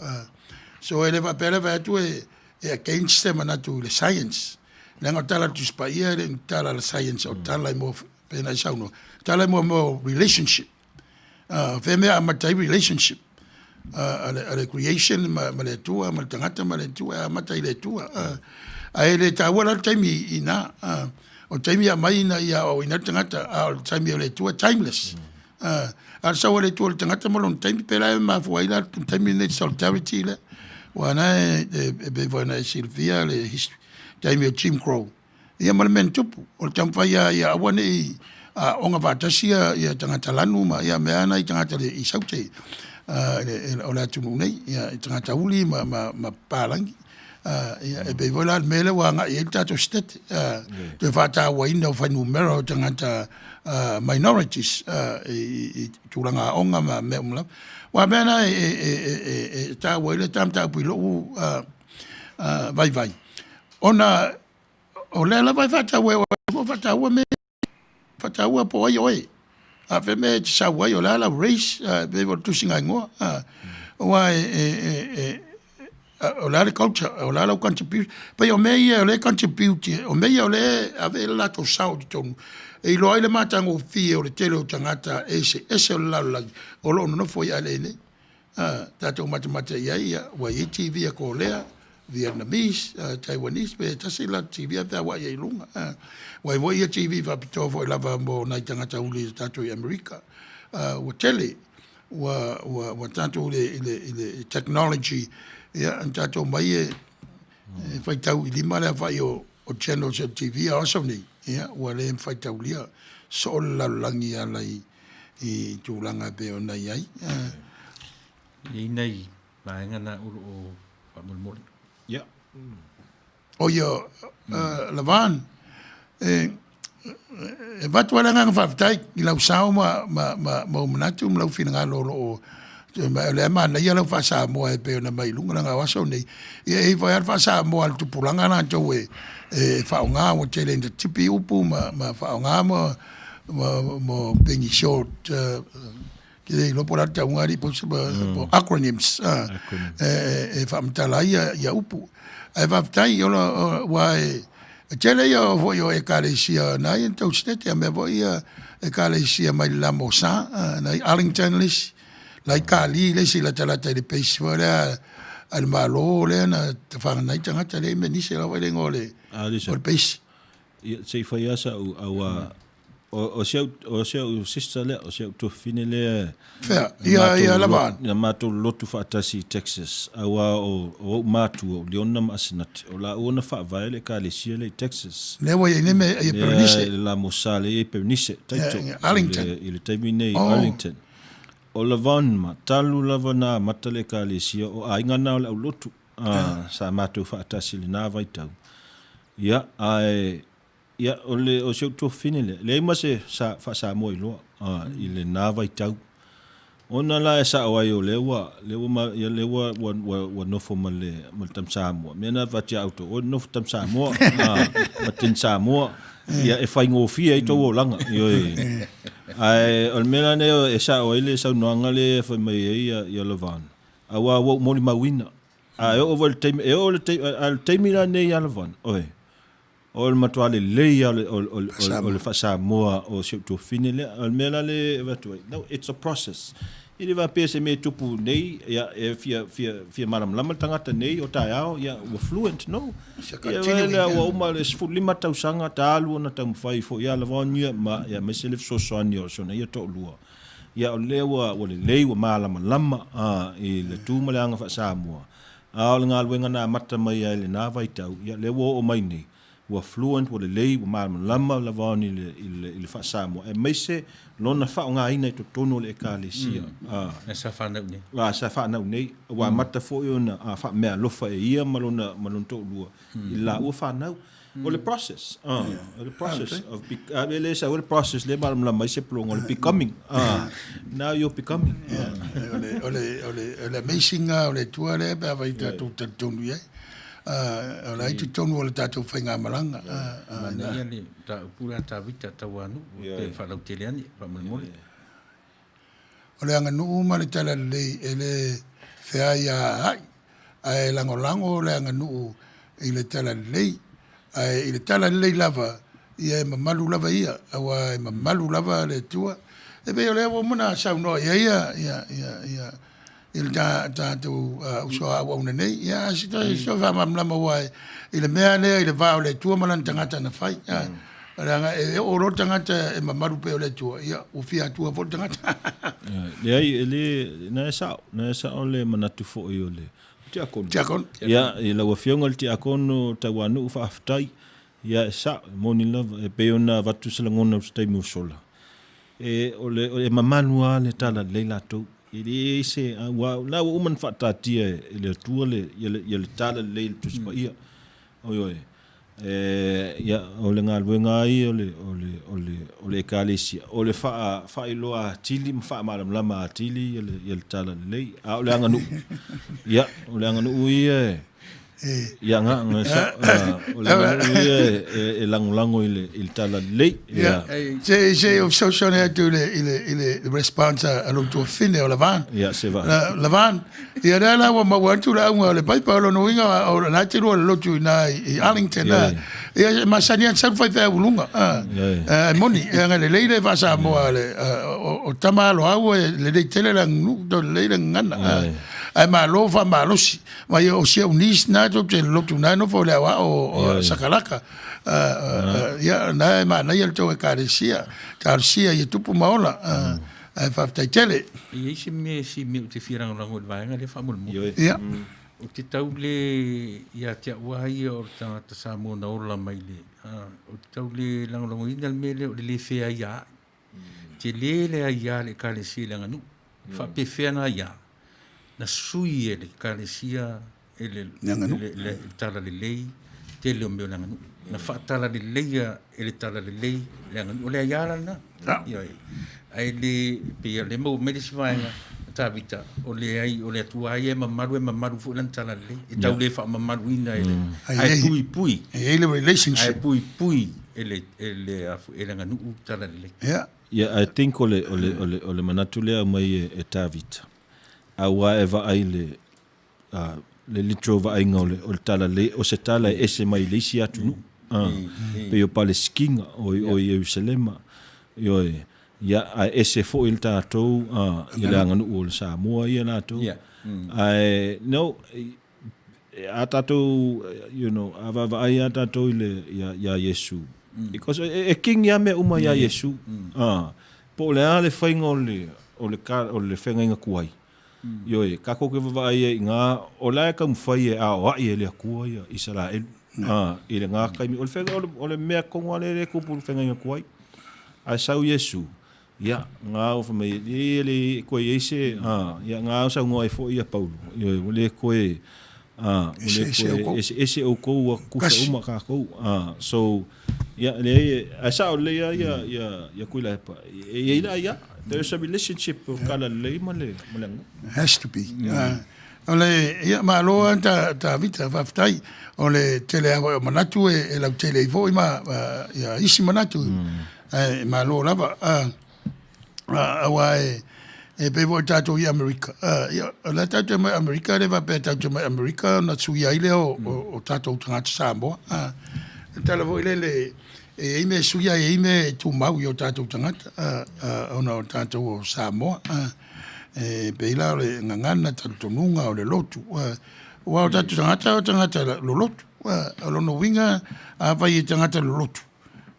So e le faapea le fai atu e, e against se manatu i le science. Leaga o tala a le Tusi Paia e le o ni tala a le science, o tala i mo, pei ona e saunoa, tala i mo mea o relationship. Fea mea amata ai relationship a le, a le creation ma, ma le Atua, ma le tagata ma le Atua, e amata i le Atua. Ae le taua la le taimi i ina. O le taimi e aumai ina ia aoaoina ai le tagata, a o le taimi o le Atua e timeless. A o le sau a le Atua i le tagata ma lona taimi, pei la e mafua ai la le taimi lenei solidarity lea. Aua o lena e, e pei foi ona e silafia le history, taimi o Jim Crow, ia ma le mea na tupu, o le taumafai lava ia aua ne i aooga faatasi ia tagata lanu ma ia mea na i tagata i Saute o le atunuu nei, ia i tagata uli ma, ma, ma papalagi. Ia, e pei foi la le mea lea ua agai i ai le tatou state, toe faatauaina o fuainumera o tagata minorities i tulaga aoga ma mea uma lava. Aua o mea na e taua ai le ta mataupu i lou vaivai, ona o lea lava e faataua e oe, faataua mea faataua po o ai oe. A fea mea e te sau ai, o le a lau race, pei foi o le tusiga igoa. Aua e, e, e, e, o le a le culture, o le a lau contribution. Pei o mea ia o lea e contribute, o mea ia o lea e ave i ai le latou sao i totonu, e iloa ai le matagofie o le tele o tagata eseese o le lalolagi o lo o nonofo i ailei nei. A, tatou matamata i ai, ia, ua i ai TV a Kolea, Vietnamese, Taiwanese, pe tasi la TV ae feauai ai i luga. A, ua i ai foi ia TV faapitoa foi lava mo nai tagata uli o tatou i Amerika. A, ua tele, ua, ua, ua tatou i le, i le, i le technology, ia, na tatou omai e, e faitau i lima le aofai o, o channels o le TV, a o aso nei, ia, ua le faitaulia soo le lalolagi e ala i, i tulaga e pei ona i ai. E i ai nai vaega na o lo o faamolemole. Ia. O ia, Lavan, e avatu lava le agaga faafetai i lau sao ma, ma, ma, ma ou manatu ma lau finagalo o lo o o lea e manaia lau faa-Samoa e pei ona aumai i luga leaga o aso nei, ia e i ai foi lava le faa-Samoa a le tupulaga latou e, e faaaoga ua tele ina tipi upu ma, ma faaaoga ma, ma, ma pegi short ke le iloa po o le a le tauga alii po o acronyms e faamatala ai ia upu. Ae faafetai ola aua e tele ia foi o Ekalesia na ia na tau Setete a mea foi ia Ekalesia mai le Lamosa na i Arlington le isi, la i Kali le isi latalata i le base foi lea a le Malo lea na tafaga ai tagata lea i Menise la foi le igoa o le o le base. Ia, se i fai lava sau, aua o si au, o si au sister lea, o si au tuafafine lea. Fea, ia, ia lava Na matou lotu faatasi i Texas, aua o, o ou matua, o Leona ma Asenati, o laua na faavae le ekalesia lea i Texas. Lea ua i ai nei mea i Bernice. Lea, le Lamosa lea i Bernice, Taito. Yeah, Arlington. I le, i le taimi nei, oh. Arlington. O Lavon ma, talu lava na amata le ekalesia, o aiga na o le aulotu. Ah, sa matou faatasi i lena vaitau. Ia, ae, ia, o le, o si ou tuafafine lea, leai ma se sa, faa-Samoa iloa, ah, i lena vaitau. Ona la e sao ai o lea ua, lea ua, ma, ia, lea ua, ua, ua, ua nofo ma le, ma le tama Samoa. Mea na fai atu ia outou, oi nofo tama Samoa, ah, ma teine Samoa, ia e faigofie ai tou olaga. Ioe. Ae, o le mea la nei e sao ai le saunoaga lea e fai mai ai ia, ia Lavon, aua ua ou molimauina. A e oo foi i le taimi, e oo i le taimi, a o le taimi la nei ia Lavon, oi, o le matua lelei lava o le, o le, o le, o le faa-Samoa o si ou tuafafine lea. O le mea la lea e avatu ai, no, it's a process. E le faapea se mea e tupu nei, ia, e fia, fia, fia malamalama le tagata nei o taeao, ia, ua fluent, no. Ia, lea ua uma le 15 tausaga talu ona taumafai foi ia Lavon ia, ma, ia, aemaise le fesoasoani o si ona ia toalua. Ia o lea ua, ua lelei, ua malamalama a, i le tu ma le aga faa-Samoa. A o le galuega na amata mai ai i lena vaitau, ia lea ua oo mai nei, ua fluent, ua lelei, ua malamalama lava i le, i le, i le faa-Samoa, aemaise lona faaaogaina i totonu o le Ekalesia. A. Na sa fanau nei. A, sa fanau nei. Ua amata foi ona faameaalofa e ia ma lona, ma lona toalua i le laua fanau. O le process, o le process of e le sau le process lea e malamalama ai se pologa, o le becoming. Now you're becoming. O le, o le, o le, o le amazing lava o le Atua lea pe afai tatou talitonu i ai. O la e i totonu o le tatou faigamalaga. Manaia le mataupu lea a Tavita Tauanuu pe faalautele ane faamolemole. O le aganuu ma le talalelei e le feaiaai, ae lagolago le aganuu i le talalelei, ae i le talalelei lava, ia e mamalu lava ia, aua e mamalu lava le Atua. E pei o lea ua uma ona saunoa i ai ia, ia, ia, ia, i le tatou uso a auauna nei. Ia, a se toe faamalamalama aua i le mea lea i le va o le Atua ma lana tagata na fai. Leaga e oo loa le tagata e mamalu pei o le Atua, ia ua fia Atua foi le tagata. Leai, e le, na e sao, na e sao le manatu foi o le tiakono. Tiakono. Ia, i lau Afioga i le tiakono Tauanuu faafetai. Ia, e sao, e moni lava, e pei ona avatu se lagona i se taimi ua sola. E, o le, e mamalu lava le talalelei latou. E leai se, aua o la ua uma ona faataatia e le Atua le, ia le, ia le talalelei i le Tusi Paia. Ioe. E, ia, o le galuega lava ia o le, o le, o le, o le Ekalesia, o le faa, faailoa atili ma faamalamalama atili ia le, ia le talalelei. A o le aganuu, ia, o le aganuu ia e, Ia nga nga sa o le aganuu ia e lagolago i le i le talalelei. Ia. Se se o fesoasoani atu i le i le i le response a lou tuafafine o Lavan. Ia se va. Lavan, ia lea la ua maua atu le auga o le paipa o lona uiga o lena e te lua i le lotu i ina i Arlington. Ia e masani lava ona sau le faifeau i luga. E moni, leaga e lelei le faa-Samoa o tama aloau e lelei tele le aganuu, lelei le gagana. Ae malo faamalosi. Ma ia o si au niece na tou te lotu na e nofo i le aoao o Sakalaka. Ia na e manaia le tou ekalesia, talosia ia tupu ma ola. Ae faafetai tele. E i ai se mea si mea ou te fia lagolago i le vaega lea faamolemole. Ia. Ou te tau le ia te au lava ia o le tagata Samoa na ola mai le, ou te tau le lagolagoina le mea lea o le le feaiaai. Tele le aia a le Ekalesia i le aganuu. E faapefea na aia? Na sui e le Ekalesia e le, le, le, le talalelei tele o mea o le aganuu. Na faatalaleia e le talalelei le aganuu. O le aia la lena. Ioe. Ae le, pei o lea e maua mai le isi vaega, Tavita, o le ai, o le Atua lava ia e mamalu, e mamalu foi lana talalelei. E tau le faamamaluina e le, ae puipui. E i ai le relationship. Ae puipui e le, e le, e le aganuu talalelei. Yeah. Yeah, I think o le, o le, o le, o le manatu lea aumai e, e Tavita, aua e vaai le, uh, le literal vaaiga o le, o le talalelei, o se tala e ese mai le isi atunuu. Uh, pei o Palesitina, o, o Ierusalema. Ioe, ia, ae ese foi le tatou, uh, i le aganuu o le Samoa ia latou. Yeah. Mm. Ae, no, a tatou, you know, a vaavaai a tatou i le, ia, ia Iesu. Because e, e king ia mea uma ia Iesu. Ah, po o le a le faiga o le, o le, ka, o le feagaiga tuai. Ioe, kakou ke vaavaai ai i ngā, o la e taumafai e aoai e le Atua ia Isaraelu. Ah, i le ngā taimi, o le whenga, o le, o le mea tonu a le le tupu i le whengainga tuai. Ae sau Iesu, ia, ngā o whamai, e le koe i se, ah, ia, ngā o sau ngoa ai foi ia Paulo. Ioe, ua le koe, ah, ua le koe, ese ese oukou ua kusa uma kakou. Ah, so, ia, leai, ae sao lelei lava ia, ia, ia Tuilaepa. E i ai la ia, there is a relationship o kala lelei ma le, ma le aganuu. Has to be. O le, ia, malo lava ta, Tavita, faafetai. O le tele lava o manatu e, e lautele ai foi ma, ia, isi manatu. Ae malo lava. Aua e, E pei foi tatou i Amerika, ia, o lea tatou te omai Amerika, e le faapea tatou te omai Amerika ona suia ai lea o, o, o tatou tagata Samoa. O le tala foi lele, e i ai mea e suia, e i ai mea e tumau i o tatou tagata, ona o tatou o Samoa. E pei la o le gagana, talitonuga, o le lotu. Aua o tatou tagata o tagata lolotu. O lona uiga, afai e tagata lolotu,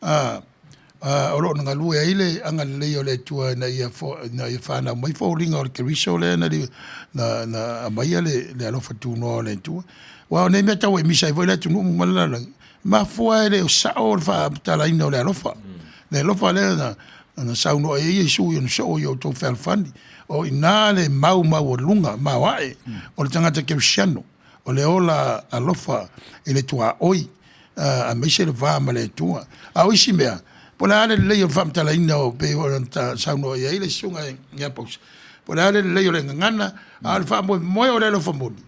o lo o galue ai le agalelei o le Atua ina ia, ina ia fanau mai foliga o le Keriso lea na, na, na aumaia le, le alofa tunoa o le Atua. Aua o nei mea tau e misa ai foi le atunuu ma le lalolagi, mafua e le o sao le faamatalaina o le alofa. Le alofa lea na, na saunoa ai Iesu i ona soo i outou fealofani. O i ina le mau maualuga maoae o le tagata kerisiano, o le ola alofa i le tuaoi, aemaise le va ma le Atua. A o isi mea, po o le a le lelei o le faamatalaina o pei ona saunoa i ai le susuga ia Pausa, po o le a le lelei o le gagana, a o le faamoemoe o le alofa moni,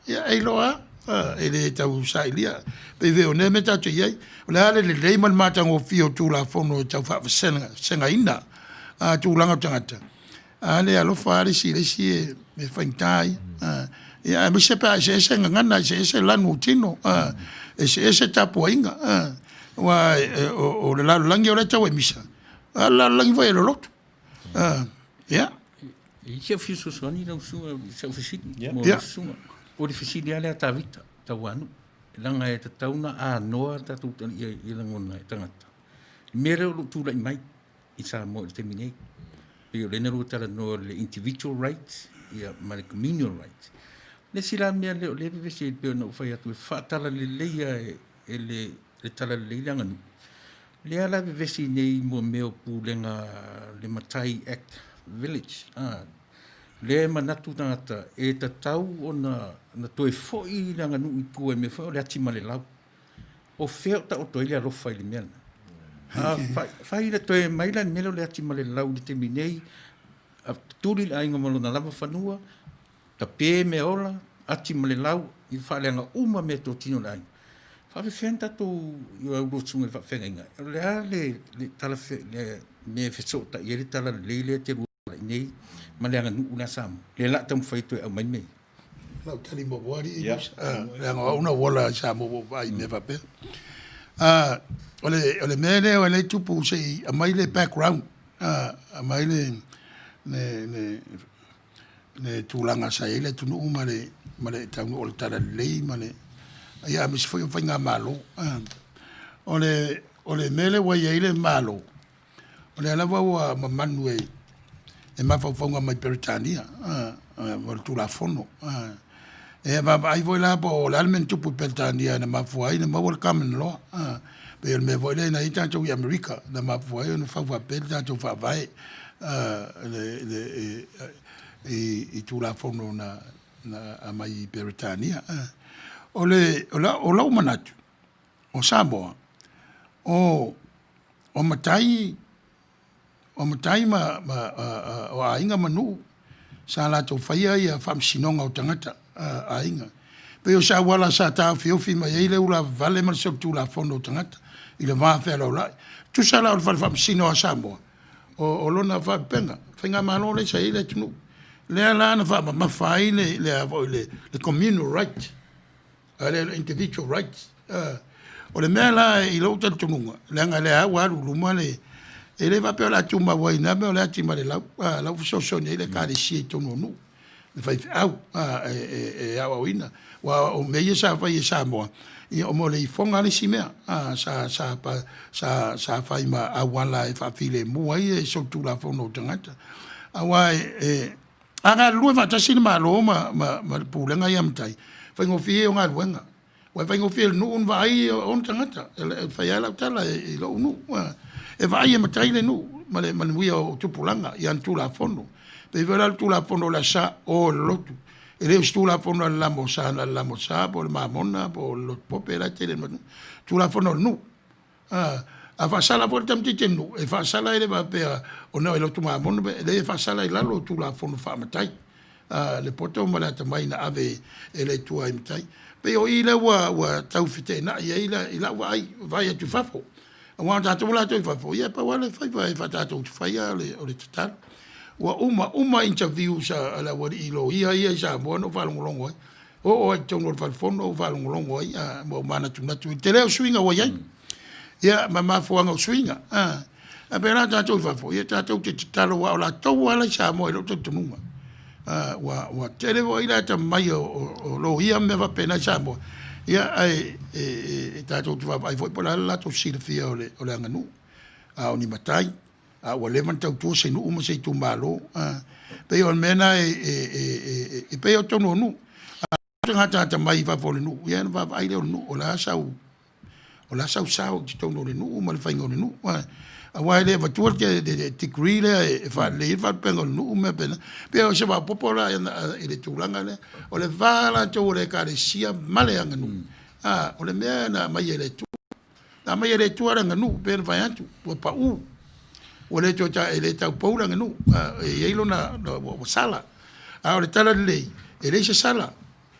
ia e iloa lava, e le tau sailia. Pei foi o lea mea tatou te i ai, o le a le lelei ma le matagofie o Tulafono e tau faavasegaina tulaga o tagata, A le alofa lava le isi i le isi e faigata ia. Ia aemaise pe a eseese gagana, eseese lanu o tino, eseese tapuaiga. Aua o le lalolagi o lea e tau e misa, a o le lalolagi foi e lolotu. Ia. E i ai si au fesoasoani lau susuga i sau fesili mo lau susuga. O le fesili lava lea a Tavita Tauanuu, leaga e tatau ona anoa tatou i lagona e tagata i mea lea o lo o tulai mai i Samoa i le taimi nei. Pei o lea na lua talanoa i le individual rights ia, ma le communal rights. Le isi la mea lea o lea e vevesi ai pei ona ou fai atu e faatalaleia e, e le, le talalelei le aganuu. Lea la e vevesi nei mo mea o pulega le Matai Act Village. Ah, lea e manatu tagata e tatau ona, ona toe foi le aganuu i tua i mea foi o le ati ma le lau. O fea o taoto ai le alofa i le mea lena? A fai, fai le toe mai la le mea lea o le ati ma le lau i le taimi nei, a tuli le aiga ma lona lava fanua, tape mea ola, ati ma le lau, i faaleaga uma mea totino o le aiga. Faafefea ona tatou i au lua susuga i le faafeagaiga? O le a le, le tala le mea e fesootai ai le tala lelei lea e te lua nei ma le aganuu lea a Samoa? Lea o le a taumafai e toe aumai mea ia. Lau tali muamua alii leaga o au na ou ola i Samoa ua ou vaai i mea faapea. O le, o le mea lea o lea e tupu se i aumai le background, aumai le, le, le, le tulaga sa i ai le atunuu ma le, ma le taunuu o le talalelei ma le, ia aemaise foi o faigamalo. O le, o le mea lea ua i ai le Malo, O lea lava ua mamanu e mafaufauga mai Peretania o le Tulafono. E vaavaai foi la po o le a le mea na tupu i Peretania na mafua ai ona maua le Common Law. Pei o le mea foi lea na i ai tatou i Amerika na mafua ai ona fau faapea le tatou Faavae i Tulafono na aumai i Peretania. O lou manatu, o Samoa, o o matai, o matai ma, ma o aiga ma nuu sa latou faia ia faamasinoga o tagata aiga. Pei o se auala sa taofiofi mai ai le ulavavale ma le solitulafono o tagata i le va fealoaloai. Tusa la o le Fale Faamasino a Samoa, o, o lona faalupega, faigamalo lea sa i ai le atunuu. Lea la na faamamafa ai le, le, le, le communal right a le o le individual rights. O le mea la i lou talitonuga, leaga lea ua alu i luma le, e le faapea o le a tumau ai na mea o le ati ma le lau, la ua fesoasoani ai le Ekalesia i totonu o nuu, le faifeau e aoaoina. Aua o mea ia sa fai e Samoa, ia o le ifoga le isi mea, sa, sa, sa, sa fai ma auala e faafilemu ai le solitulafono o tagata. Aua e, A galulue faatasi le Malo ma, ma, ma le pulega ia a matai, faigofie ia o galuega. Ua e faigofie i le nuu ona vaai ona tagata. E fai lava lau tala i lou nuu. E vaai e matai le nuu ma le manuia o tupulaga i ana tulafono. Pei foi la le tulafono o le Asa o le lotu. E le o se tulafono a le Lamosa na le Lamosa po o le Mamona po o le Lotu Pope la e tele ma tulafono a le nuu. A faasala foi le tamaitiiti a le nuu, e faasala e le faapea ona e lotu mamono, e leai e faasala i lalo o Tulafono faamatai, le poto ma le atamai na ave e le Atua i matai. Pei o i lea ua tau feteenai ai i lau vaai, vaai atu i fafo. Aua o tatou latou i fafo, ia e pau lava le faiva e tatou te faia o le tatalo. Ua uma uma interviews a le aualii loia ia i Samoa na ou faalogologo ai. Oo lava i totonu o le fale fono ou faalogologo ai ma ou manatunatu i le tele o suiga ua i ai. Ia ma mafuaaga o suiga. Ae pei la tatou i fafo, ia tatou te tatalo aua o latou lava la i Samoa i lou talitonuga. Ua ua tele foi le atamamai o loia ma mea faapena i Samoa, ia ae e tatou te vaavaai foi po o le a le latou silafia o le aganuu. A o ni matai, a ua leva ona tautua se nuu ma se itumalo. E pei o le mea lena e pei o totonu o nuu. A o tagata atamai i fafo o le nuu, ia ona vaavaai lea o le nuu, o le a sau, o le a sau sao i totonu o le nuu ma le faiga o le nuu. Aua e le avatua le degree lea e faalelei ai le faalupega o le nuu ma mea faapena. Pei o se faaopoopo la i le tulaga lea. O le va latou o le Ekalesia ma le aganuu, o le mea na aumai e le Atua. Na aumai e le Atua le aganuu, pei ona fai atu, ua pau, ua le toe e le taupou le aganuu, e i ai lona, ua sala. A o le talalelei, e leai se sala.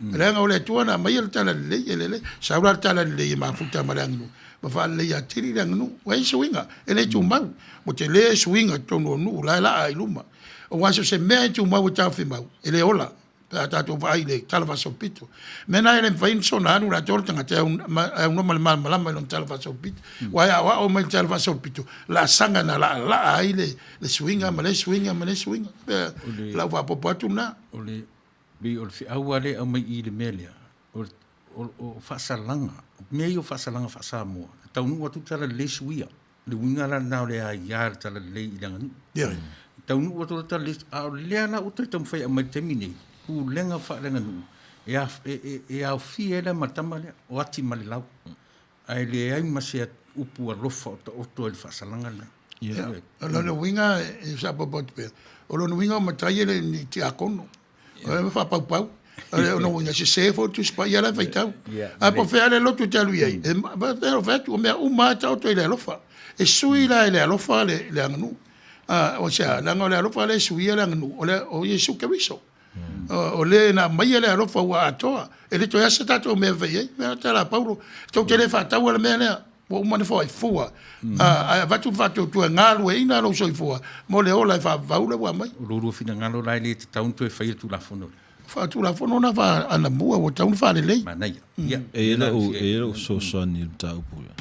Leaga o le Atua na aumaia le talalelei, e lelei. Sau la le talalelei e mafuta ma le aganuu, ma faaleleia atili le aganuu. Ua i ai suiga, e le tumau. Ua tele suiga i totonu o nuu, la e laa i luma. Aua so o se mea e tumau e taofimau, e le ola. pe a tatou vaai i le talafaasolopito. O le mea lena e le mafai ona soona alu latou le tagata e aunoa ma le malamalama i lona talafaasolopito. Aua e aoao mai i le talafaasolopito laasaga na laalaa ai le suiga ma le suiga ma le suiga. O lau faaopoopo atu lena. O le, pei o le feau lava lea e aumai i i le mea lea, o faasalaga, mea ia o faasalaga faa-Samoa, e taunuu atu le talalelei suia. Le uiga la lena o le aia le talalelei i le aganuu. Ioe. Taunuu atu le talalelei, a o lea la ua toe taumafai e aumai i le taimi nei, pulega faaleaganuu e, e, e, e aofia ai le amataga lea o ati ma le lau. Ae leai ma se upu alofa o taoto ai le faasalaga lena. Yeah. O lona uiga e faaopoopo atu pea, o lona uiga o matai e le o ni tiakono. O le faapaupau. O lona uiga, sese foi le Tusi Paia la e faitau. Ae po o fea le lotu e te alu i ai, e fai atu, o mea uma lava e taoto i le alofa. E sui la e le alofa le aganuu. O se a? Leaga o le alofa lea e suia le aganuu, o Iesu Keriso. O le na aumaia le alofa ua atoa. E le toe asa tatou mea e fai ai. Mea tala a Paulo, tou te le faataua le mea lea. Ua uma ona foaifua, ae avatu le faatuatua e galueaiina lou soifua mo le ola e faavavau le ua aumai. O lo oulua finagalo la e le tatau ona toe faia le Tulafono lea. Tulafono lena faa-anamua ua tatau ona faalelei. Manaia. Ia. E i ai lou fesoasoani i le mataupu lea.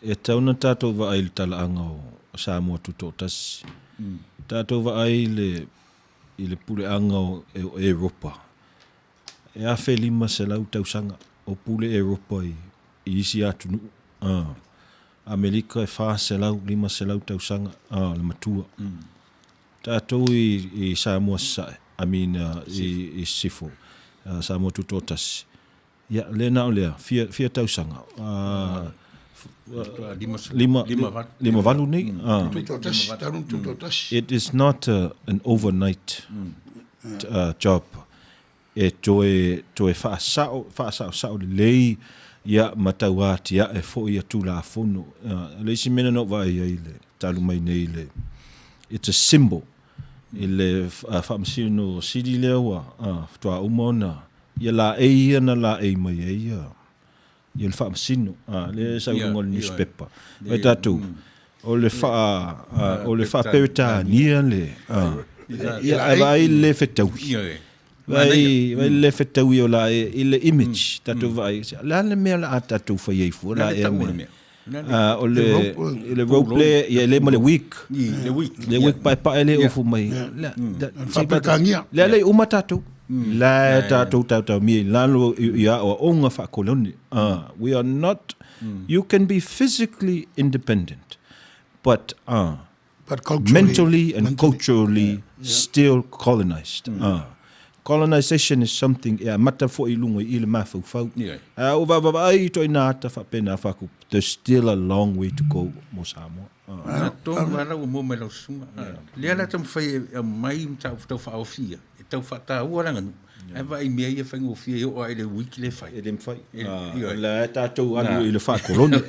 E tatau ona tatou vaai i le talaaga o Samoa Tutoatasi. Tatou vaai i le puleaga o Europa. E 1500 tausaga o pule Europa i isi atunuu. Amerika e 400, 500 tausaga le matua. Tatou i Samoa Sasae, I mean i Sisifo, Samoa Tutoatasi, ia le na o lea, fia, fia tausaga. 58 nei. It is not an overnight job. E toe, toe faasao, faasaosao lelei, ia, ma tau atiae foi ia Tulafono. O le isi mea na ou vaai ai i le talu mai nei i le, it's a symbol i le Faamasino Sili lea ua faatoa uma ona, ia laei ia na laei mai ai ia, ia le Faamasino, lea e sau i luga o le newspaper. Mai tatou, o le faa, o le faa-Peretania le, ia, ae vaai le le fetaui. Vaai, vaai le le fetaui o lae i le image, tatou vaai, le a le mea o le a tatou fai ai fua la ea mea. O le, le rope le, ia le ma le wig. Le wig. Le wig paepae le ofu mai. Faaperetania. Le a le uma tatou. La tatou tautaumia i lalo i aoaoga faakolone. We are not, you can be physically independent, but But culturally, mentally and culturally still colonized. Colonization is something e amata foi i luga i le mafaufau. A ua vaavaai i itoaiga ata faapena faku, there's still a long way to go mo Samoa. Na tonu lava la ua maua mai lau susuga. Lea la taumafai e aumai mataupu tau faaofi ia, e tau faataua le aganuu, ae vaai i mea ia faigofie e oo lava i le wig lea e fai. E le mafai. O la e tatou alu i le faakolone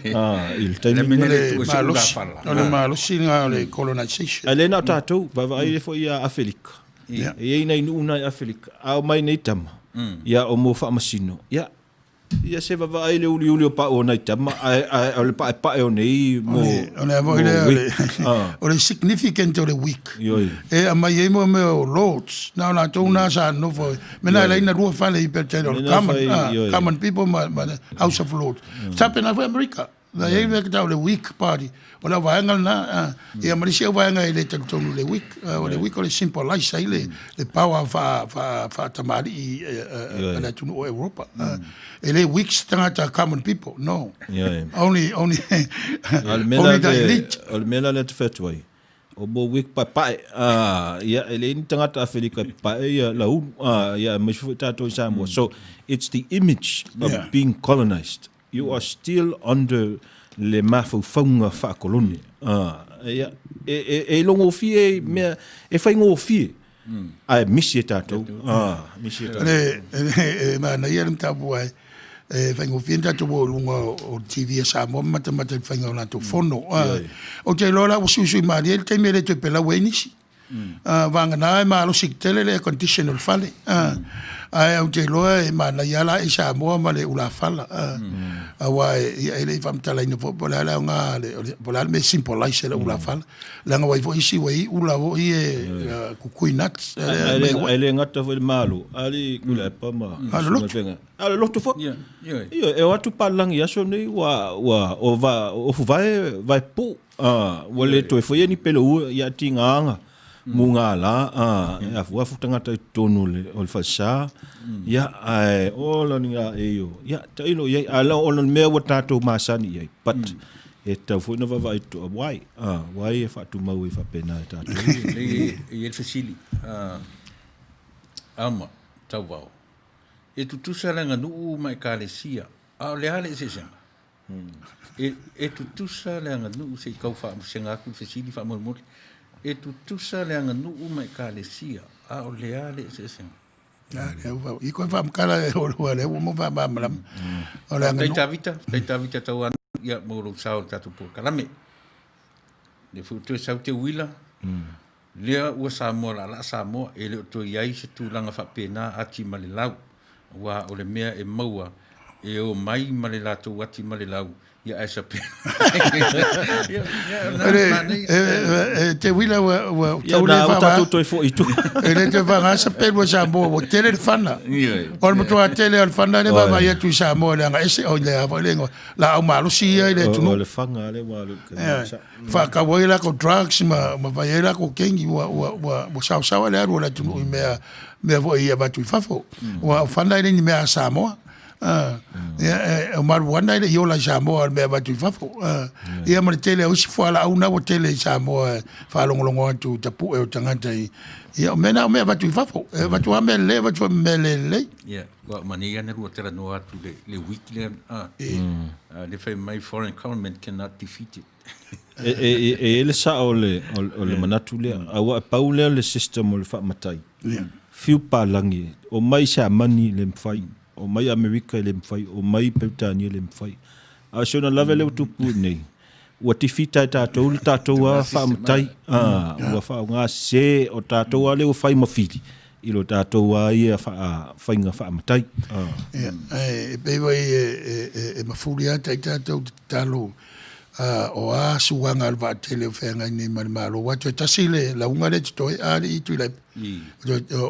i le taimi lenei. O le malosi lena o le colonization. Ae le na o tatou, vaavaai foi ia Afelika. E i ai nai nuu na i Afelika, a omai nei tama, ia o mo faamasino, ia. Ia se vaavaai i le uliuli o pau o nai tama, ae, ae o le paepae o nei mo... O le foi lea, o le significant o le week. Ioe. E aumai ai mo mea o lords, na o latou na sa nofo. Mena e leai na lua fale i Peretania, o le common, common people ma, ma House of Lords. Sa pena foi Amerika. Na i ai mea tau le weak party. O le vaega lena, ia ma le isi vaega e le talitonu i le weak. O le weak o le symbolize ai le, le power faatamalii a le atunuu o Europa. E le weak se tagata common people, no. Only, only, only the elite. O le mea la lea te fai atu ai, o mo weak paepae, ia, e leai ni tagata Aferika e paepae ia laulu, ia, aemaise foi tatou i Samoa. So, it's the image of being colonized. You are still under le mafaufauga faakolone. Ia, e, e, e ilogofie i mea, e faigofie, ae misi e tatou. Misi e tatou. Le, e, e manaia le mataupu ai, e faigofie ni tatou o i luga o le TV a Samoa ma matamata i le faiga o latou fono. Ou te iloa la ua suisui malie le taimi e le toe pelau ai nisi. Vagana e malosi tele le air condition o le fale. Ae ou te iloa e manaia la i Samoa ma le ulafala. Aua e le i faamatalaina foi po o le a le aoga, po o le a le mea e symbolize e le ulafala. Leaga ua i ai foi isi ua i ai ula foi e kukui nuts. Ae le gata foi i le Malo, a le Tuilaepa ma A o le lotu. A o le lotu foi. Ioe, e o atu palagi i aso nei ua o ofuvae vae puu. Ua le toe faia ni peleua ia tigāga mugālā e afuafu tagata i totonu o le falesā. Ia, ae ola ni a e o, ia, tailo i ai, ae la ona le mea ua tatou masani i ai, but e tatau foi ona vaavaai totoa, why? Why e faatumau ai faapena e tatou? E i ai le fesili, Alma Tauvao, e tutusa le aganuu ma Ekalesia, a o le a le eseesega? E tutusa le aganuu, se i tau faavasega atu le fesili faamolemole. E tutusa le aganuu ma Ekalesia, a o le a le eseesega? I koe faamatala e o lea ua mo faamalamalama. O le aganuu. Tavita, tai Tavita Tauanu, ia mo lou sao i le tatou polokalame. Lea foi ua toe sau Teuila, lea ua Samoa laalaa Samoa, e le o toe i ai se tulaga faapena ati ma le lau, aua o le mea e maua e omai ma le latou ati ma le lau, ia ae sape. E Teuila ua tau le faavae. Tatou toe foi i tua. E le toe faavae sa pelu e Samoa, ua tele le fana. O le matua tele o le fana lea vaavaai atu i Samoa leaga ese, oi le a foi le igoa, laau malosi ia i le atunuu. O le faga lea ua alu i le Faatau ai latou drugs ma ma fai ai latou kengi ua ua ua ua saosaoa le alu o le atunuu i mea mea foi e avatu i fafo. Ua o fana e le ni mea a Samoa. Ia e o marijuana e le i ola i Samoa o le mea e avatu i fafo. Ia ma le tele o isi fualaau na ua tele i Samoa e faalogologo atu i tapue o tagata i ia o mea na o mea e avatu i fafo. E avatu lava mea lelei avatu foi ma mea le lelei. Ia, ua manaia ona lua talanoa atu le le week lea le fai mai foreign government cannot defeat it. E i ai le sao o le manatu lea, aua e pau lea o le system o le faamatai. Fiu palagi, omai Siamani e le mafai, omai Amerika e le mafai, omai Peretania e le mafai. A o si ona lave lea ua tupu i inei, ua tifita e tatou le tatou lava faamatai, ua faaaoga sese, o tatou lava lea ua fai ma fili i lo tatou lava ia faiga faamatai. Ia, e pei foi e mafuli lava ita tatou tatalo o a suaga o le vaatele o feagai nei ma le Malo, aua toe tasi le lauga lea e totoe, a alii Tuilaepa,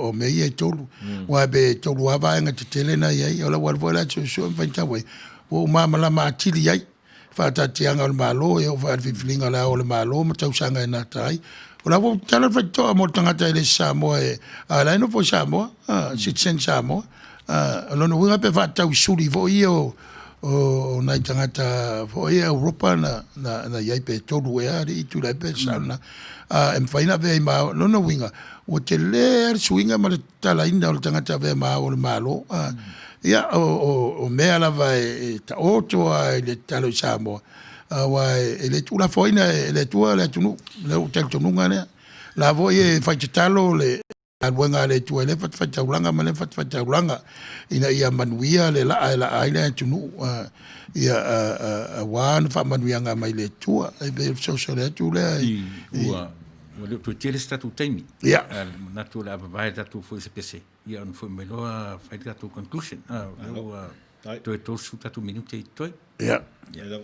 o mea ia e tolu. Aua pe tolu lava vaega tetele na i ai, o lau alu foi la e suesue ma faitau ai, ua ou malamalama atili ai, faataatiaga o le Malo, e oo foi i le filifiliga o Le Ao o le Malo ma tausaga e nata ai. O la ua tatala le faitotoa mo le tagata e le se Samoa e, a o la e nofo i Samoa, citizen Samoa. O lona uiga pe faatatau i suli foi ia o, o nai tagata foi ia Europa na, na, na i ai pe tolu ea alii Tuilaepa e sao lena. E mafai ona avea ai ma ao. Lona uiga, ua tele lava le suiga ma le tatalaina o le tagata avea ma ao o le Malo. Ia, o, o, o mea lava e, e taoto lava i le tatalo i Samoa, aua e le tuulafoaina e le Atua le atunuu, lou talitonuga lea. La foi e fai tatalo le galuega a le Atua i lea fatafaitaulaga ma lea fatafaitaulaga ina ia manuia le laa e laa ai le atunuu, ia, aua ni faamanuiaga mai le Atua. E pei o le fesoasoani atu lea i, Ua, ua le o toe tele se tatou taimi. Ia. Ae manatu o le a vavae tatou foi i se pese, ia ona foi mai loa fai le tatou conclusion. Ah, o lea ua... Toe 30 tatou minute i totoe. Ia. Ia.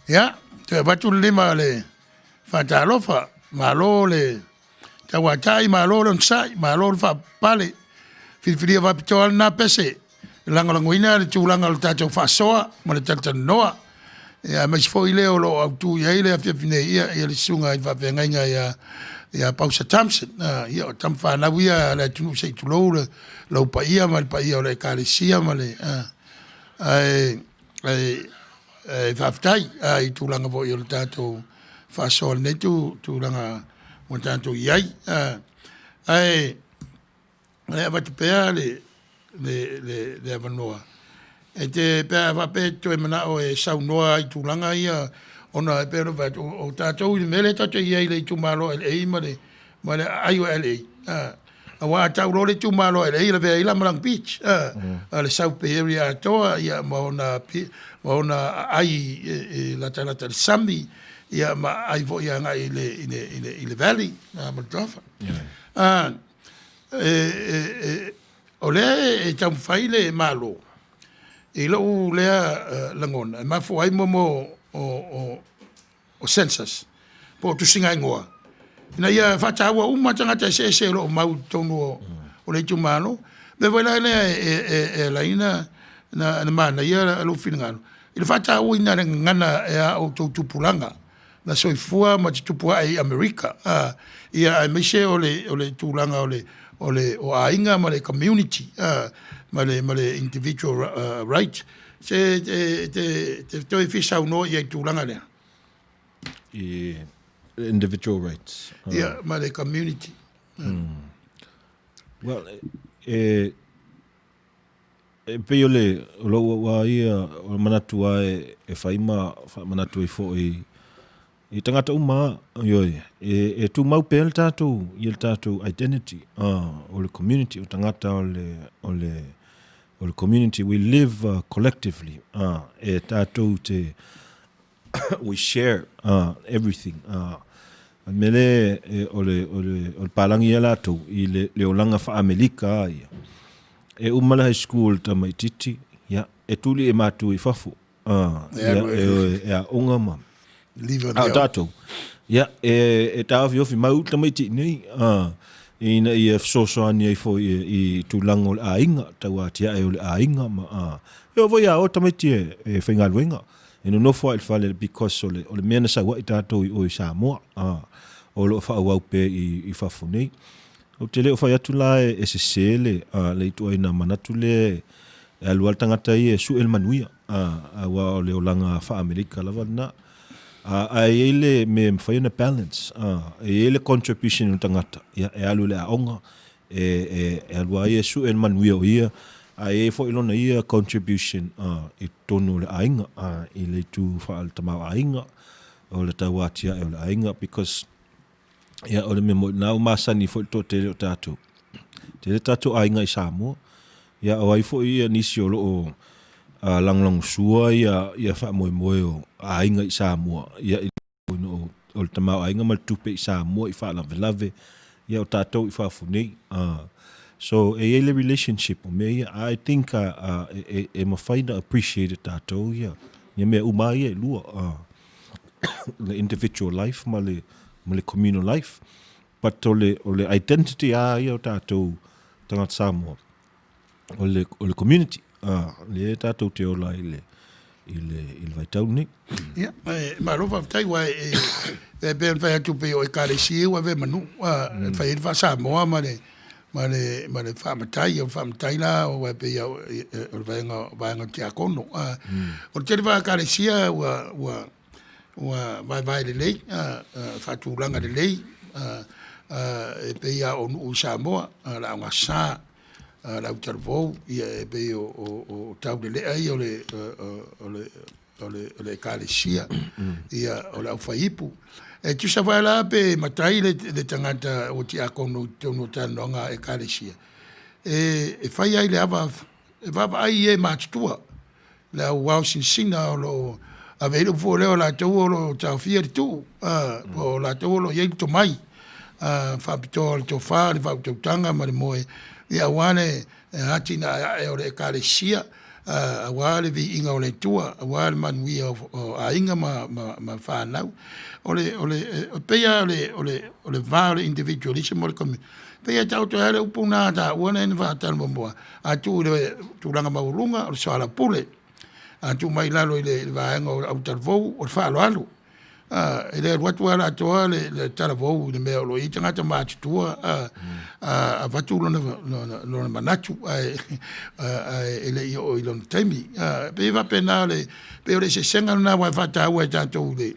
Ia, toe avatu le lima o le faatalofa, malo le tauatai, malo le onosai, malo le faapapale. Filifilia faapitoa lena pese e lagolagoina le tulaga o le tatou faasoa ma le talatalanoa. Ia aemaise foi le o lo o autu i ai le afiafi nei, ia, ia le susuga i le faafeagaiga ia, ia Pausa Thompson. Ia, o tama fanau ia a le atunuu se i tulou le, lou paia ma le paia o le ekalesia ma le, ae, ae, ae faafetai i tulaga foi o le tatou faasoa i lenei tulaga ua tatou i ai. Ae avatu pea le avanoa e te, pe a faapea e te toe manao e saunoa i tulaga ia, ona e pei ona ou fai atu, o tatou i le mea lea tatou te i ai i le itumalo LA ma le aai o LA, aua a tau loa le itumalo LA e lavea ai la ma Long Beach, a o le South Bay Area atoa ma ona aai e latalata i le sami, ma aai foi agai i le valley ma le Tulafono. O lea e taumafai le Malo i lou lea lagona, e mafua ai mo o census po o tusigaigoa ina ia faataua uma tagata eseese o lo o mau i totonu o le itumalo. O le mea foi la lea e ala ai ona manaia lou finagalo i le faatauaina o le gagana e a outou tupulaga na soifua ma tutupu ae i Amerika, ia aemaise o le tulaga o aiga ma le community ma le individual right. Se te toe fia saunoa i ai i le tulaga lea. I individual rights. Ia, ma le community. Well, e, e pei o le, o lou au a ia, o le manatu a e, e fai ma faamanatu ai foi i tagata uma a, ioe, e, e tumau pea le tatou, ia le tatou identity, o le community, o tagata o le, o le, o le community, we live collectively, e tatou te, we share everything. O le mea lea, e, o le, o le, o le palagi ia latou i le, le olaga faa-Amelika a ia. E uma le high school tamaitiiti, ia, e tuli e matua i fafo. Ia, e, e aoga ma. A o tatou, ia, e, e taofiofi mau tamaiti nei, ina ia fesoasoani ai foi i, i tulaga o le aiga, tau atiae o le aiga ma, e oo foi ia oe tamaiti e, e faigaluega. E nonofo lava i le fale because o le, o le mea na sau ai tatou i o i Samoa, o lo o faaauau pea i, i fafo nei. Ou te le o fai atu la e, e sese le, le ituaiga manatu lea e alu lava le tagata ia e sue le manuia, aua o le olaga faa-Amerika lava lena. Ae i ai le mea e mafai ona balance, e i ai le contribution a le tagata, ia, e alu i le aoga, e, e, e alu lava ia e sue le manuia o ia, ae i ai foi lona ia contribution i totonu o le aiga, i le itu faale-tamaoaiga, o le tau atiae o le aiga, because Ia, o le mea moni, na ua masani foi le toatele o tatou. Tele tatou aiga i Samoa. Ia, o ai foi ia nisi o lo o uh, lagolagosua ia, ia faamoemoe o aiga i Samoa. Ia, i o, o le tamaoaiga ma le tupe i Samoa i faalavelave, ia o tatou i fafo nei. Uh, so, e i ai le relationship o mea ia. I think uh, uh, e, e, e mafai na appreciate e tatou ia, ia mea uma ia e lua. Uh, le individual life ma le, ma le communal life. But o le, o le identity a ia o tatou tagata Samoa, o le, o le community, a, le tatou te ola i le, i le, i le vaitau lenei. Ia, e, malo faafetai, ua e, e pei ona fai atu pei o Ekalesia ua avea ma nuu, a, e fai ai le faa-Samoa ma le, ma le, ma le faamatai, o le faamatai la, ua e pei o le vaega, vaega o tiakono. A, o le tele foi o Ekalesia ua, ua, ua vaevae lelei, faatulaga lelei, e pei lava o nuu i Samoa, le Aogasa, le Autalavou, ia e pei o taulelea ia o le, o le, o le, o le ekalesia, ia o le aufaiipu. E tusa foi la pe matai le, le tagata ua tiakono i totonu o talanoaga a ekalesia, e, e fai ai le ava, e vaavaai i e matutua le au ao sinasina o lo o ave ai le upu foi lea o latou o lo o taofia le tuu, po o latou o lo o i ai le tomai faapitoa o le tofa, le faautautaga ma le moe, ia aua le atinae ae o le Ekalesia. Aua le viiga o le Atua, aua le manuia o aiga ma fanau. O le, o le, e pei lava o le, o le va o le individualism ma le community, e pei e taoto ai lava le upu lena a taua lea na faatalamuamua, a tuu i le tulaga maualuga o le soalaupule, a tuu mai i lalo i le vaega o autalavou, o le faaaloalo. E le alu atu lava le atoa le talavou i le mea o lo o i ai tagata matutua a avatu lona manatu ae e le i oo i lona taimi. E pei e faapena, e pei o le eseesega lena aua e faataua e tatou i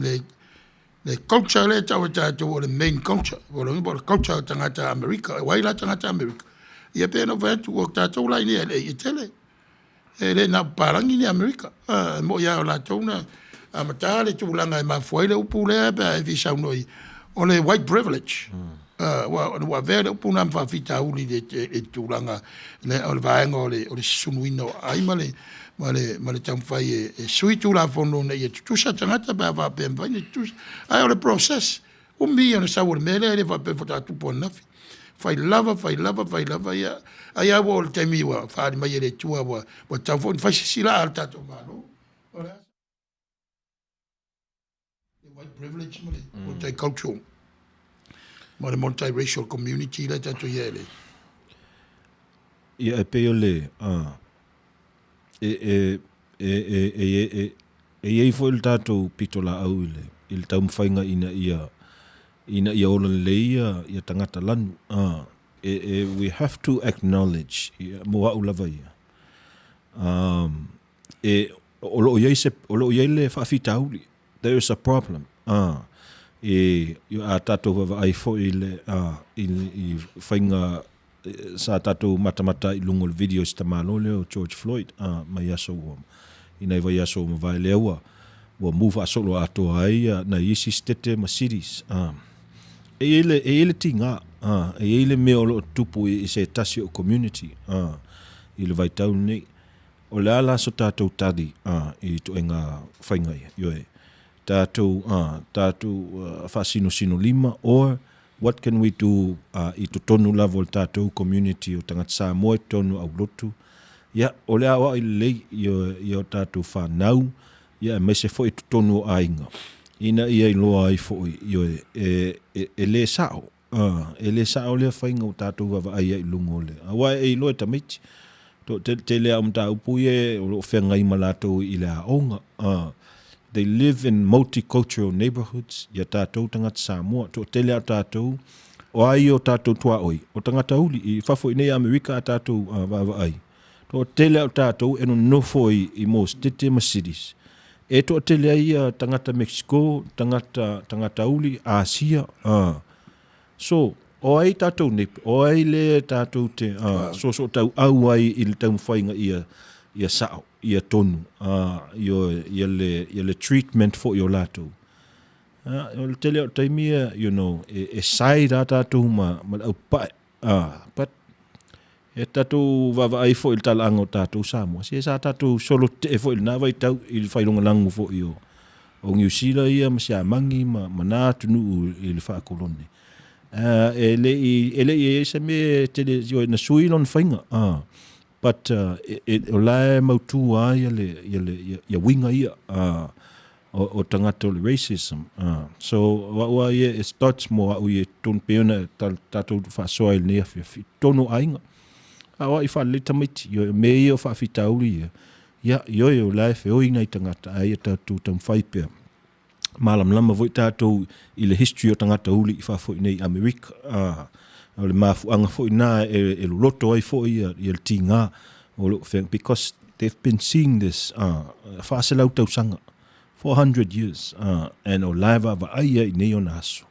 le culture lea e tau e tatou o le main culture, po o le culture a tagata Amerika. O ai la tagata Amerika? Ia pei ona ou fai atu, o tatou la i inei i LA, e tele. E le na o papalagi ni Amerika. E moni lava o latou na amata le tulaga e mafua ai le upu lea pe a e fia saunoa i ai, o le white privilege. Ua avea le upu lena ma faafitauli i le tulaga o le vaega o le susunuina o aai ma le taumafai e sui Tulafono ina ia tutusa tagata pe a faapea e mafai ona tutusa. Ae o le process, umi ia ona sau o le mea lea, e le faapea faatoa tupu ananafi. Fai lava, fai lava, fai lava, ia, ai lava ua oo i le taimi ua faaali mai e le Atua ua tatau foi ona fai se isi laa a le tatou Malo. O le a le white privilege ma le multicultural ma le multiracial community lea tatou i ai le. Ia e pei o le e e e e e e e i ai foi le tatou pitolaau i le i le taumafaiga ina ia ina ia ola lelei ia ia tagata lanu e e we have to acknowledge ia mo au lava ia e o lo o i ai se o lo o i ai le faafitauli there is a problem e a tatou vaavaai foi i le i i faiga sa tatou matamata ai i luga o le video i si tamaloa lea o George Floyd mai aso ua i nai vaiaso ua mavae lea ua ua mu faasolo atoa ai nai isi sitete ma cities e i ai le e i ai le tiga e i ai le mea o lo o tupu i se tasi o community i le vaitau lenei. O le a la so tatou tali i ituaiga faiga ia? Ioe, tatou, tatou faasinosino lima or what can we do i totonu lava o le tatou community o tagata Samoa i totonu o aulotu, ia, o le aoai lelei i o tatou fanau, ia, aemaise foi i totonu o aiga, ina ia iloa ai foi, ioe, e le sao. E le sao lea faiga ua tatou vaavaai ai i luga o le, aua e iloa e tamaiti. Toatele lava o mataupu ia o lo o feagai ma latou i le aoga. They live in multicultural neighbourhoods, ia tatou tagata Samoa. Toatele lava o tatou, o a ia o tatou tuaoi, o tagata uli i fafo i inei i Amerika a tatou vaavaai. Toatele lava o tatou e nonofo i mositete ma cities. E toatele ai ia tagata Mexico, tagata tagata uli, Asia, So, o ai tatou nei, o ai le tatou te soosootauau ai i le taumafaiga ia ia sao, ia tonu, ia le ia le treatment foi o latou. O le tele o taimi ia, you know, e side lava tatou ma le aupapae. But e tatou vaavaai foi i le talaaga o tatou Samoa, se sa tatou solo tetee foi i lena vaitau i le failogalago foi o, o Niu Sila ia ma Siamani ma, ma na atunuu i le faakolone. E le i, e le i i ai se mea e tele, ioe, na sui lona faiga. But e, o la e mautu lava ia le, ia le, ia, ia uiga ia. O tagata o le racism. So, o au lava ia, it starts mo au ia i totonu, pei ona tatou faasoa i lenei afiafi, i totonu o aiga. A o au i faalelei tamaiti, ioe, o mea ia o faafitauli ia, ia, ioe, o la e feoi nai tagata, ae ia tatou taumafai pea. Malamalama foi tatou i le history o tagata uli i fafo i inei i Amerika. O le mafuaaga foi lena e loloto ai foi ia le tiga o lo o feagai, because they've been seeing this 400 tausaga, 400 years, and o la e vaavaai ai i nei ona aso,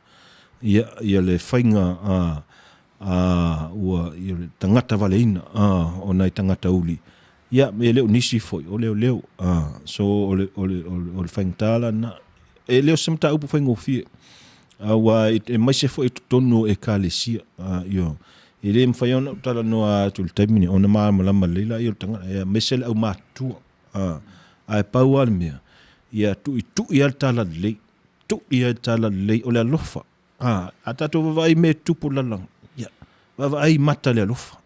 ia, ia le faiga ua, ia le tagata valeina o nai tagata uli, ia, e le o nisi foi, o leoleo. So, o le, o le, o le faigata la lena. E le o se mataupu faigofie, aua aemaise foi i totonu o Ekalesia, ioe. E le mafai ona ou talanoa atu i le taimi lenei ona malamalama lelei lea o le tagata, aemaise le aumatutua. Ae pau lava le mea, ia tuitui lava le talalelei, tui lava le talalelei, o le alofa. A tatou vaavaai i mea e tutupu i le lalolagi, ia, vaavaai i mata le alofa.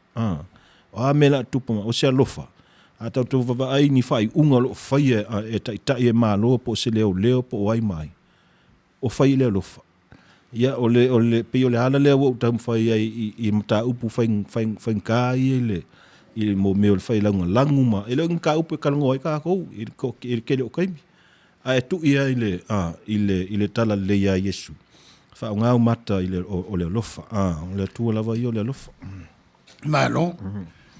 O a mea o le a tutupu mai, o se alofa. A tatou vavaai i ni faaiuga o lo o faia e taitai e Malo po o se leoleo po o ai ma ai, o fai i le alofa. Ia, o le, o le, pei o le ala lea ua ou taumafai ai i, i mataupu faigata ia i le, i le mo mea o le failagalagu ma, e le o ni mataupu e talanoa ai tatou i le, i le tele o taimi. Ae tui ai le, a, i le, i le talalelei ia Iesu, faaaoga ou mata i le, o, o le alofa. A, o le Atua lava ia o le alofa. Malo,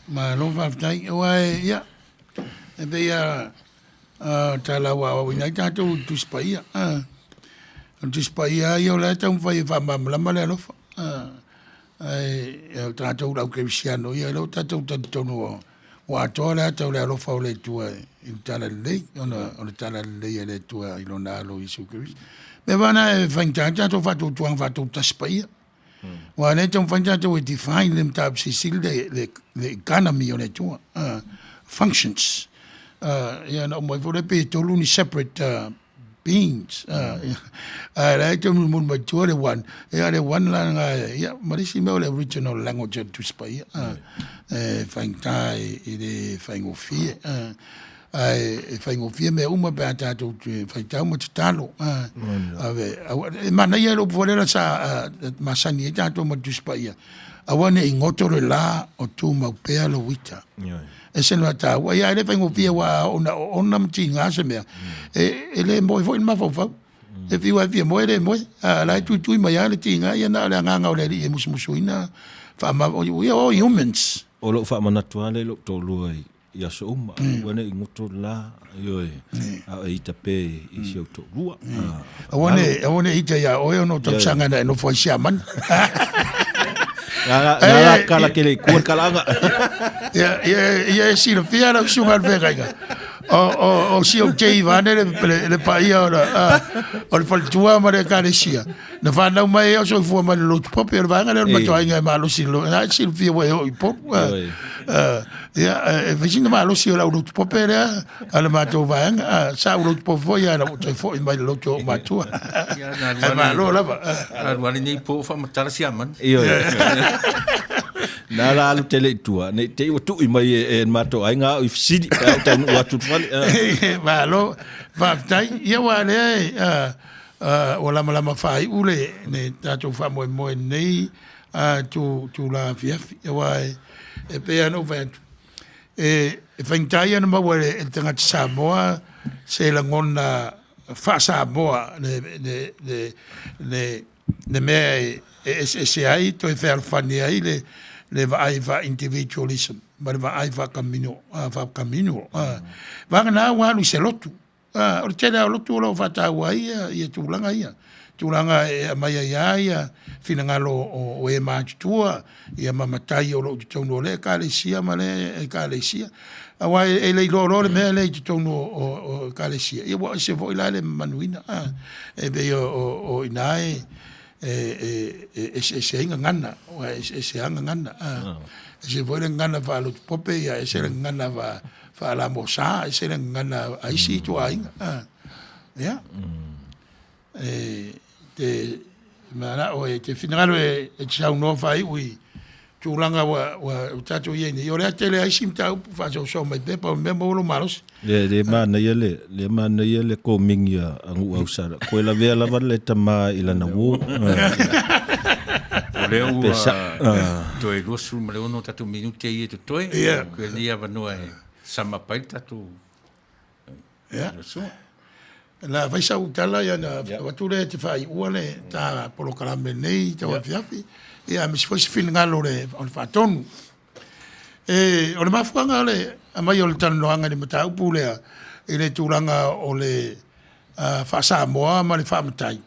malo faafetai. Aua e, ia, e pei a, tala ua aoaoina ai tatou i le Tusi Paia. O le Tusi Paia lava ia o la e taumafai e faamalamalama le alofa. Ae o tatou le au kerisiano, ia o lea ua tatou talitonu ua atoa le ata o le alofa o le Atua i le talalelei, ona o le talalelei a le Atua i lona Alo Iesu Keriso. Mea foi lena e faigata ai tatou faatuatuaga faatautasi paia. Aua o lea e taumafai tatou e define le mataupu silisili le, le, le economy o le Atua, functions. Ia na uma ifo lea pe tolu ni separate beings. Ae la e tau mulimuli mai tua le one, ia le one la nga, ia ma le isi mea o le original language o le Tusi Paia. E faigata i le faigofie. Ae e faigofie mea uma pe a tatou te faitau ma tatalo. Ave, e manaia le upu foi lea sa masani ai tatou ma le Tusi Paia, aua ne i goto le la o tumau pea lou ita. E se mea taua, ia e le faigofie aua a oo ina oona ma tiga se mea, e le moe foi le mafaufau. E fiu lava e fia moe e le moe, a o la e tuitui mai lava le tiga, ia na o le agaga o le Alii e musumusuina, faamavae, we are all humans. O lou faamanatu lava lea i lou toalua i i aso uma, aua ne i goto le la, ioe, a o e ita pea i si ou toalua. Aua ne, aua ne i ita ia oe ona o tausaga na e nofo ai Siamani. Na la kala kele i kua le kalaaga. Ia, ia, ia e silafia lau susuga i le feagaiga. O, o, o si ou tei vaeane le, le, le paia o le, o le faletua ma le ekalesia. Na fanau mai ai o soifua mai le lotu pope o le vaega lea o le matuaiga e malosi lo na silafia ua e oo i Upolu. Ia, e fai sina malosi o lau lotu pope lea a le matou vaega. Sa ou lotu pope foi ae ua toe foi mai le lotu o ou matua. Ae malo lava. Alu lava lenei po o faamatala Siamani. Ioe. Na la alu tele i tua, nei te i ua tui mai e, e matou aiga au i fesili, pe a ou taunuu atu i le fale. Malo, faafetai. Ia aua lea e, Ua lamalama faaiu le le tatou faamoemoe i lenei itula afiafi, aua e pei lava ona ou fai atu, e faigata ia ona maua e le tagata Samoa se lagona faa-Samoa le mea e eseese ai, toe fealofani ai le vaai faa-individualism ma le vaai faa-communal. Vagana ua alu i se lotu. O le tele lava o lotu o lo o faataua ai ia tulaga ia, tulaga e aumai ai lava ia finagalo o e matutua ia ma matai o lo o i totonu o lea Ekalesia ma lea Ekalesia. Aua e le iloa loa le mea lea i totonu o Ekalesia, ia ua ese foi la le mamanuina. E pei o i ina e eseese ai gagana, aua e eseese lava gagana. Ese foi le gagana faalotu pope, ia ese le gagana faalamosa, ese le gagana a isi ituaiga. Ia. E te manao e te finagalo e te saunoa faaiu i tulaga ua ua tatou i ai nei. O le a tele ai isi mataupu faasoasoa mai pea, pau le mea maua lou malosi. Le, le manaia le, le manaia le komingi a, a Nuuausala. Koe lavea lava le tama i lana uō. O lea ua toe 26 tatou minute ia e totoe. Yeah. Koe lenei avanoa e sum up ai le tatou Yeah. Na fai sau tala ia na avatu lea e te faaiua le ta polokalame nei tau afiafi. Ia aemaise foi se finagalo o le o le faatonu. E, o le mafuaaga o le aumai o le talanoaga i le mataupu lea i le tulaga o le faa-Samoa ma le faa-Matai,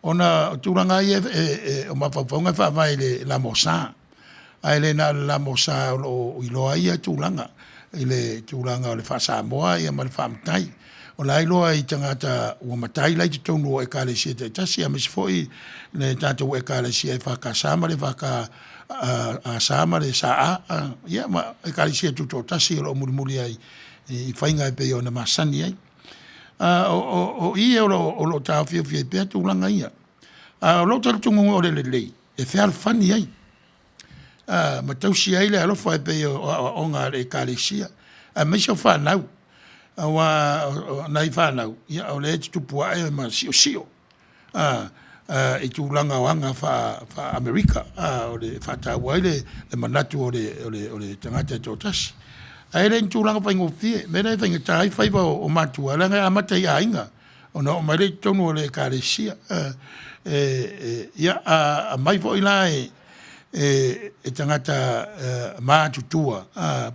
ona o tulaga ia e, o mafaufauga e faavae i le lamosa. Ae le na o le lamosa o lo o iloa ai ia tulaga, i le tulaga o le faa-Samoa ia ma le faa-Matai. O la e iloa i tagata ua matai la i totonu o Ekalesia taitasi, aemaise foi le tatou Ekalesia EFKS ma le EFKS ma le SA, ia ma Ekalesia Tutoatasi o lo o mulimuli ai i faiga e pei ona masani ai. O i o lo o taofiofi ai pea tulaga ia. A o lou talitonuga o le lelei e fealofani ai ma tausi ai le alofa e pei o aoaoga a le Ekalesia. Aemaise o fanau, aua o nai fanau, ia o lea e tutupu ae ma siosio i tulaga o aga faa-Amerika, o le faataua ai le manatu o le tagata e toatasi. Ae le o ni tulaga faigofie, o le mea lea e faigata ai faiva o matua, leaga e amata i aiga ona oo mai lea i totonu o le Ekalesia. Ia, a aumai foi la e tagata matutua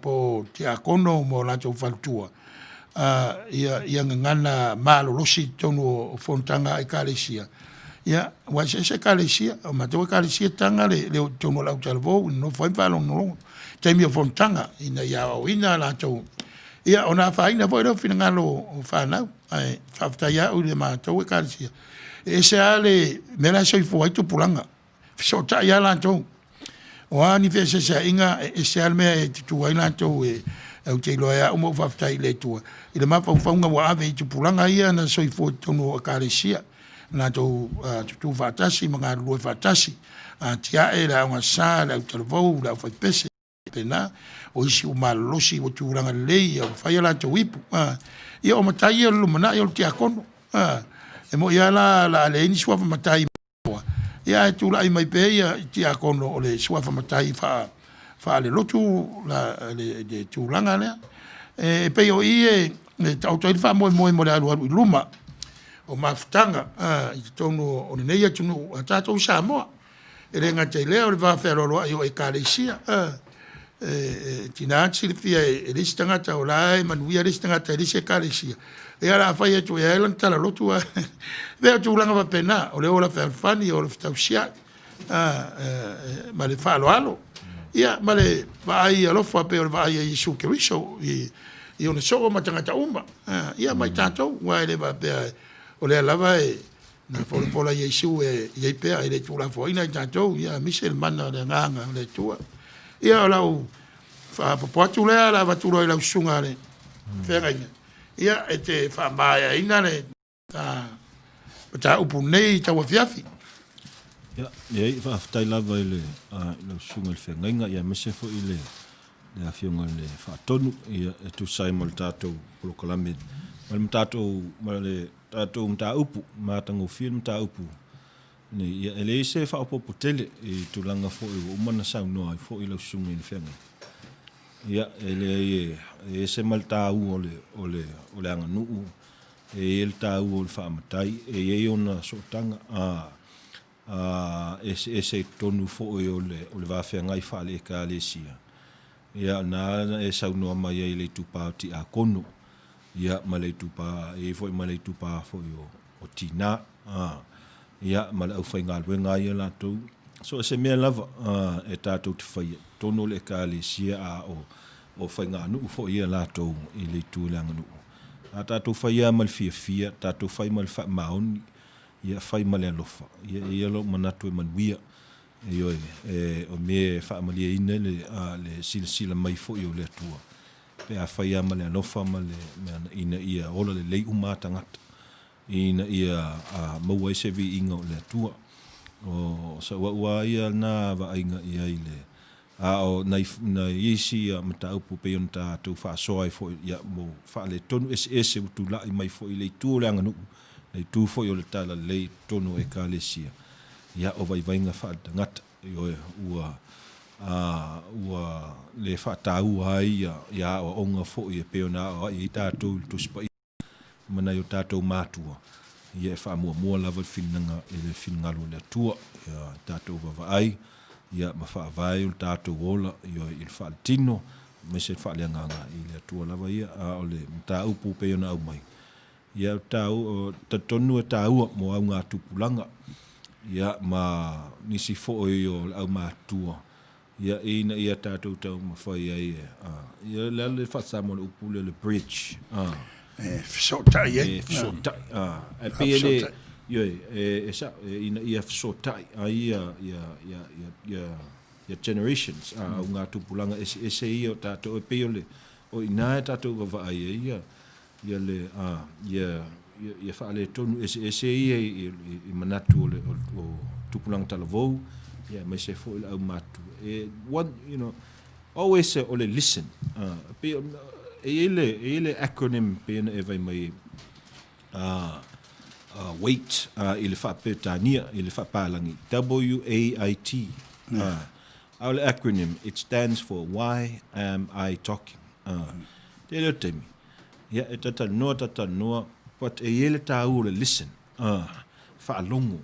po o tiakono ma o latou faletua ia gagana malolosi i totonu o fonotaga a Ekalesia, ia, aua e eseese Ekalesia. O matou Ekalesia e taga le o i totonu o le autalavou e nonofo ai ma faalogologo i taimi o fonotaga ina ia aoaoina latou, ia ona afaina foi lea o finagalo o fanau. Ae faafetai lava au i le matou Ekalesia, e ese lava le mea la e soifua ai tupulaga, e fesootai lava latou. O a ni feeseeseaiga, e ese lava le mea e tutu ai latou, ou te iloa ai lava au ma ou faafetai i le Atua i le mafaufauga ua ave i tupulaga ia na soifua i totonu o Ekalesia, latou tutu faatasi ma galulue faatasi, atiae le Aoga Sa, le autalavou, le aufaipese, faapena. O isi ua malolosi ua tulaga lelei ua fai a latou ipu. Ia o matai ia o le lumanai o le tiakono. E moni lava la o le a leai ni suafa matai ia ae tulai mai pea ia tiakono o le suafa matai faalelotu le tulaga lea. E pei o i e taoto ai le faamoemoe mo le alualu i luma o mafutaga i totonu o lenei atunuu a tatou i Samoa. E le gata i lea o le va fealoaloai o Ekalesia, e tiga lava ona silafia e le isi tagata o la e manuia le isi tagata i le isi Ekalesia, ia o le a fai atu i ai lana tala lotu ae pei o tulaga faapena, o le ola fealofani, ola fetausiai ma le faaaloalo, ia ma le vaai alofa pei o le vaai a Iesu Keriso i ona soo ma tagata uma, ia ma i tatou. Aua e le faapea o lea lava na folafola e Iesu e i ai pea, e le tuulafoaiina i tatou, aemaise le mana o le Agaga o le Atua. Ia o lau faaopoopo atu lea, o le a avatu loa i lau susuga i le feagaiga e te faamaeaina le mataupu i lenei tauafiafi. Ia, leai, faafetai lava i lau susuga i le feagaiga, aemaise foi le Afioga i le Faatonu e tusa ai ma le tatou polokalame ma le tatou mataupu matagofie le mataupu nei. Ia, e leai se faaopoopo tele i tulaga foi ua uma ona saunoa ai foi lau susuga i le feagaiga. Ia, e leai e ese ma le taua o le aganuu, e i ai le taua o le faamatai, e i ai ona sootaga eseese i totonu foi o le va feagai faale-Ekalesia. Ia, o lena na e saunoa mai ai i le itupa o tiakono, ia, ma le itupa, e i ai foi ma le itupa foi o tina, ia, ma le aufaigaluega lava ia latou. So o se mea lava e tatou te faia i totonu o le Ekalesia a o faiganuu foi ia latou i le itu o le aganuu. A tatou fai lava ma le fiafia, tatou fai ma le faamaoni, ia fai ma le alofa, ia e i ai lou manatu e manuia. Ioe, o mea e faamalieina le silasila mai foi o le Atua, pe a fai lava ma le alofa ma le mea ina ia ola lelei uma lava tagata, ina ia maua ai se viiga o le Atua. O sau au lava ia lena vaaiga i ai i le A o nai isi mataupu pei ona tatou faasoa ai foi, ia, mo faaletonu eseese ua tulai mai foi i le itu o le aganuu, le itu foi o le talalelei i totonu o Ekalesia, ia, o vaivaiga faaletagata, ioe, ua, a, ua le faataua ai ia aoaoga foi e pei ona aoai ai tatou i le Tusi Paia. ma nai o tatou matua, ia e faamuamua lava le finagalo i le finagalo o le Atua. Ia tatou vaavaai ia ma faavae o le tatou ola ia i le faaletino aemaise le faaleagaga i le Atua lava ia. A o le mataupu pei ona aumai, ia o tau, talitonu e taua mo augatupulaga ia ma nisi foi o le aumatutua Ia, ina ia tatou taumafai ai e, ia, o le a le faa-Samoa o le upu lea o le bridge, a. E fesootai ai. E fesootai, a. Ae pei e le, ioe, e, e sao, ina ia fesootai ai ia, ia, ia, ia, ia, ia generations, a, augatupulaga eseese ia o tatou, e pei o le, o i ina e tatou vaavaai ai ia, ia le, a, ia, ia, ia faaletonu eseese ia i, i, i manatu o le, o, o tupulaga talavou, ia aemaise foi le aumatutua. E, one, you know, always o le listen, a, pei o, E i ai le, e i ai le acronym pei ona e vaai mai wait i le faa-Peretania, i le faa-Palagi, W-A-I-T. A o le acronym, it stands for Why Am I Talking? Tele o taimi, ia, e talatalanoa, talatalanoa, but e i ai le tāua o le listen, faalogo,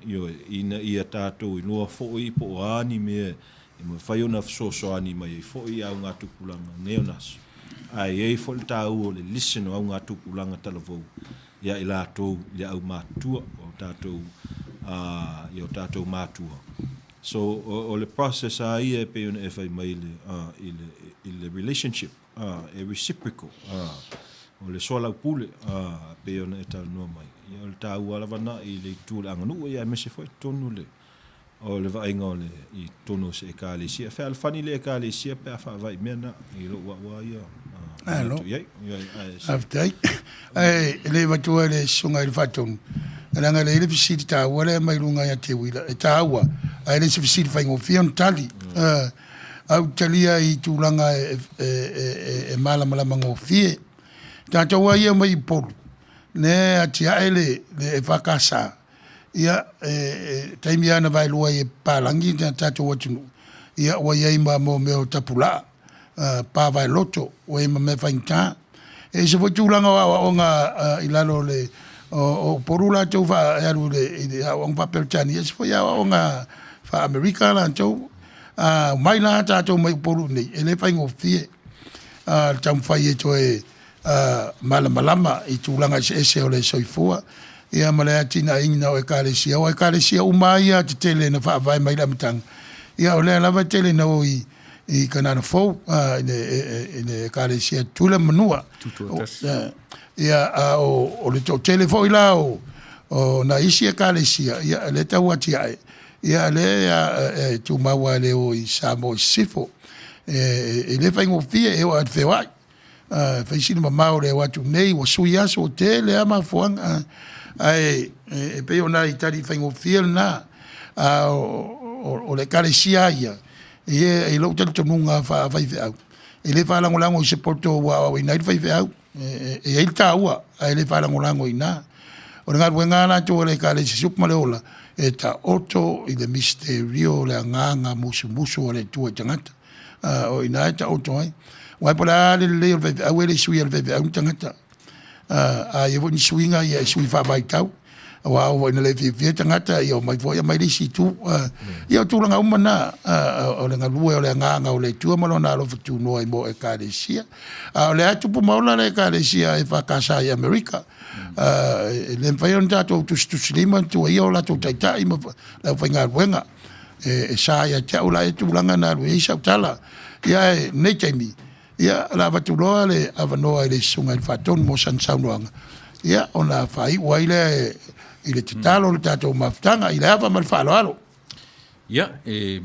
ioe, ina ia tatou iloa foi po o a ni mea e mafai ona fesoasoani mai ai foi i augatupulaga i nei ona aso. Ae i ai foi le taua o le listen o augatupulaga talavou ia i latou i le aumatutua o tatou i o tatou matua. So o le process lava ia e pei ona e fai mai i le i le relationship e reciprocal o le soalaupule e pei ona e talanoa mai. Ia o le taua lava lena i le itu o le aganuu ia aemaise foi totonu o le o le vaaiga o le i totonu o se Ekalesia. E fealofani le Ekalesia pe a faavae i mea na, i lou au lava ia manatu i ai. Faafetai. Ae le avatua i le Susuga i le Faatonu, leaga e leai le fesili taua lea mai luga ia Teuila. E taua, ae le se fesili faigofie ona tali. Ae ou te talia i tulaga e malamalama gofie. Tatou lava ia mai Upolu, lea e atiae le EFKS, Ia, e taimi lava na vaelua ai e papalagi le tatou atunuu, ia ua i ai ma mea o tapulaa, pa vaeloto, ua i ai ma mea faigata. E ese foi tulaga o aoaoga i lalo o le o Upolu latou e alu i le aoaoga faa-Peretania, e ese foi aoaoga faa-Amerika latou. A omai la tatou mai Upolu i inei, e le faigofie le taumafai e toe malamalama i tulaga eseese o le soifua ia ma le atinaeina o Ekalesia. Aua o Ekalesia uma lava ia tetele na faavae mai le amataga, ia o lea lava e tele ina o i Kanana Fou, i le Ekalesia Tutuila ma Manua. Ia, a o le toatele foi la o nai isi Ekalesia, ia lea e tau atiae, ia lea e tumau lava e le o i Samoa i Sisifo. E le faigofie, e oo lava i le feoai. E fai sina mamao o le o atu nei, ua sui aso, ua tele lava mafuaaga. Ae e pei o nai tali faigofie lena. A o le Ekalesia lava ia, i lou talitonuga faa-faifeau, e le faalagolago i se poto ua aoaoina ai le faifeau. E i ai le taua, ae le faalagolago i ina. O le galuega lava latou a le Ekalesia Supo ma le Ola, e taoto i le misiterio o le agaga musumusu o le Atua i tagata. O i ina e taoto ai. Aua po o le a le lelei o le faifeau, e le suia e le faifeau ni tagata. A i ai foi ni suiga, ia e sui faavaitau. Aua a oo foi ina le fiafia tagata, ia omai foi aumai le isi itu. Ia o tulaga uma na, o le galue o le agaga o le Atua ma Lona alofa tunoa i moa o Ekalesia. A o lea e tupu ma ola le Ekalesia EFKS i Amerika. E le mafai ona tatou tusitusilima ma tuuaia o latou taitai ma le aufaigaluega. E sa ia te au la ia tulaga na alu i ai sau tala. Ia ae i lenei taimi, ia o le a avatu loa le avanoa i le Susuga i le Faatonu mo sana saunoaga, ia ona faaiu ai lea i le tatalo o le tatou mafutaga i le ava ma le faaaloalo. Ia, e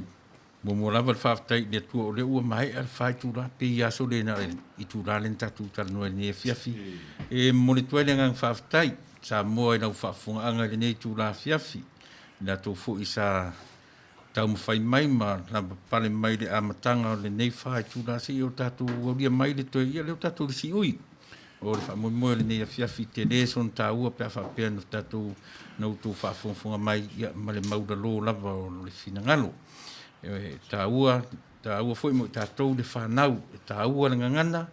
muamua lava le faafetai i le Atua o lea ua maea le fa itula, pei aso le na o le itula lea na tatou talanoa i lenei afiafi. E momoli atu ai le agaga faafetai Samoa i lau faafofogaaga i lenei itula afiafi. I latou foi sa taumafai mai ma lavapapale mai i le amataga o lenei fa itula seia o tatou aulia mai le toe, ia lea ua tatou i le siui o le faamoemoe o lenei afiafi tele sona taua pe a faapea na tatou na outou faafogafoga mai ia ma le maulalo lava o le finagalo. E taua taua foi mo i tatou le fanau, e taua le gagana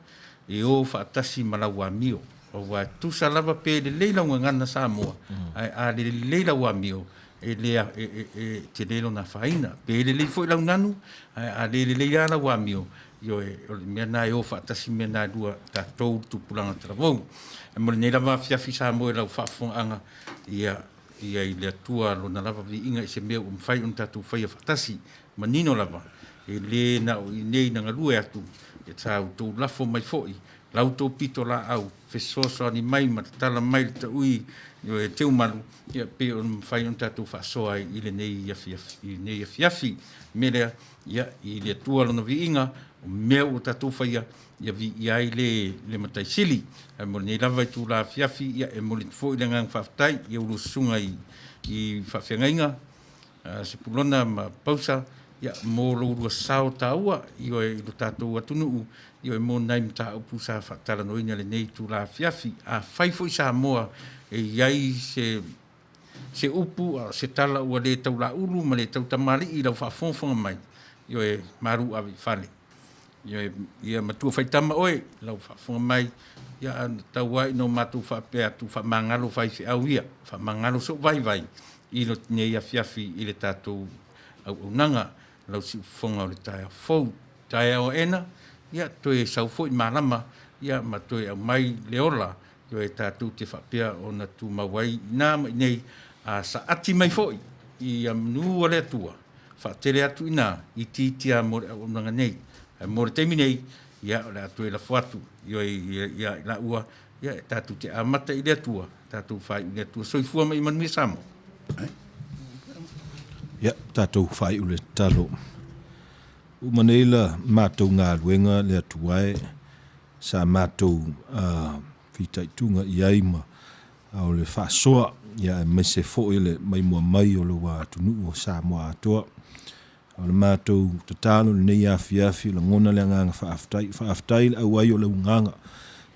e o faatasi ma lau amio. Aua e tusa lava pe lelei lau gagana Samoa, ae a le lelei lau amio, e le e, e, e tele lona afaina. Pe lelei foi lau nanu, ae a le lelei lava lau amio, ioe, o le mea lena e o faatasi mea na e lua, tatou le tupulaga talavou. E mo lenei lava afiafi Samoa i lau faafofogaaga, ia ia i le Atua lona lava viiga i se mea ua mafai ona tatou faia faatasi. Manino lava, e le na o i inei na galue atu, ia sa outou lafo mai foi la outou pitolaau fesoasoani mai ma tatala mai le taui e Teumalu, ia pei ona mafai ona tatou faasoa ai i lenei afiafi, i lenei afiafi. O le mea lea, ia, i le Atua lona viiga, o mea ua tatou faia, ia viia ai le, le Matai Sili. Ae mo lenei lava itula afiafi, ia, e momoli atu foi le agaga faafetai i a oulua susuga i, i faafeagaiga, Sepulona ma Pausa. Ia, mo lo ulua sao taua, ioe, i lo tatou atunuu, ioe, mo nai mataupu sa faatalanoaina i lenei itula afiafi. Afai foi Samoa e i ai se se upu a o se tala ua le taulaulu ma le tautamalii i lau faafogafoga mai, ioe, malu ave i fale. Ioe, ia matua faitama oe i lau faafofoga mai, ia a na tau lava ina o matou faapea atu, faamagalo faifeau ia, faamagalo sou vaivai i lenei afiafi i le tatou auaunaga, lau siufofoga o le taeao fou. Taeao aena, ia toe sau foi malama, ia ma toe aumai le ola, ioe, tatou te faapea ona tumau ai i ina ma i inei, a saati mai foi i manu a le Atua, faatele atu i ina, itiiti lava mo le auaunaga nei. Ae mo le taimi nei, ia, o le a toe lafo atu, ioe, ia i laua, ia, tatou te amata i le Atua, tatou faaiu i le Atua. Soifua ma ia manuia Samoa. Ia, tatou faaiu le tatalo. Uma nei la matou galuega le Atua e sa matou fitaituga i ai ma o le faasoa, ia aemaise foi le maimoa mai o lou atunuu o Samoa atoa. O le matou tatalo i lenei afiafi, lagona le agaga faafetai. Faafetai i le auai o le ugaga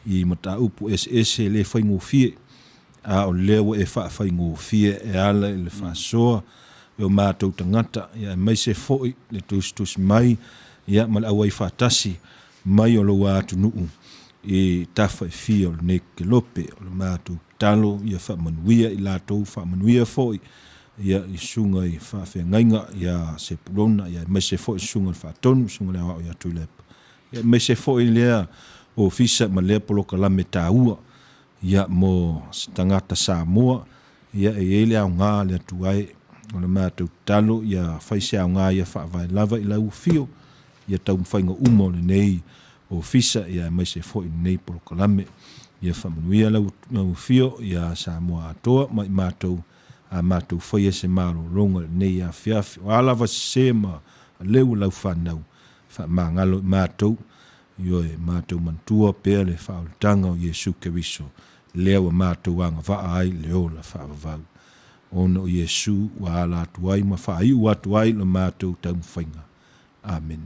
i mataupu eseese e le faigofie, a o lea ua e faafaigofie e ala i le faasoa i o matou tagata, ia aemaise foi le tusitusi mai ia ma le auai faatasi mai o lou atunuu i tafa e fia o lenei kelope. O le matou tatalo ia faamanuia i latou, faamanuia foi ia i susuga i faafeagaiga ia Sepulona, ia aemaise foi susuga i le Faatonu, susuga i le Aoao ia Tuilaepa, ia aemaise foi lea ofisa ma lea polokalame taua ia mo se tagata Samoa, ia e i ai le aoga a le Atua e. O le matou tatalo ia fai se aoga ia faavae lava i lau afio ia taumafaiga uma o lenei ofisa ia aemaise foi lenei polokalame. Ia faamanuia lau afio ia Samoa atoa ma i matou a matou faia se malologa i lenei afiafi. O a lava sese ma leu o lau fanau, faamagalo i matou, ioe, matou manatua pea le faaolataga o Iesu Keriso, lea ua matou agavaa ai le ola faavavau. Ona o Iesu ua ala atu ai ma faaiu atu ai la matou taumafaiga. Amene.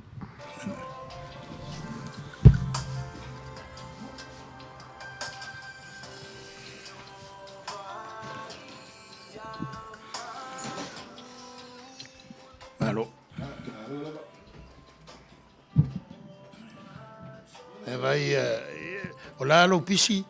Malo. E vai, o la lou pisi.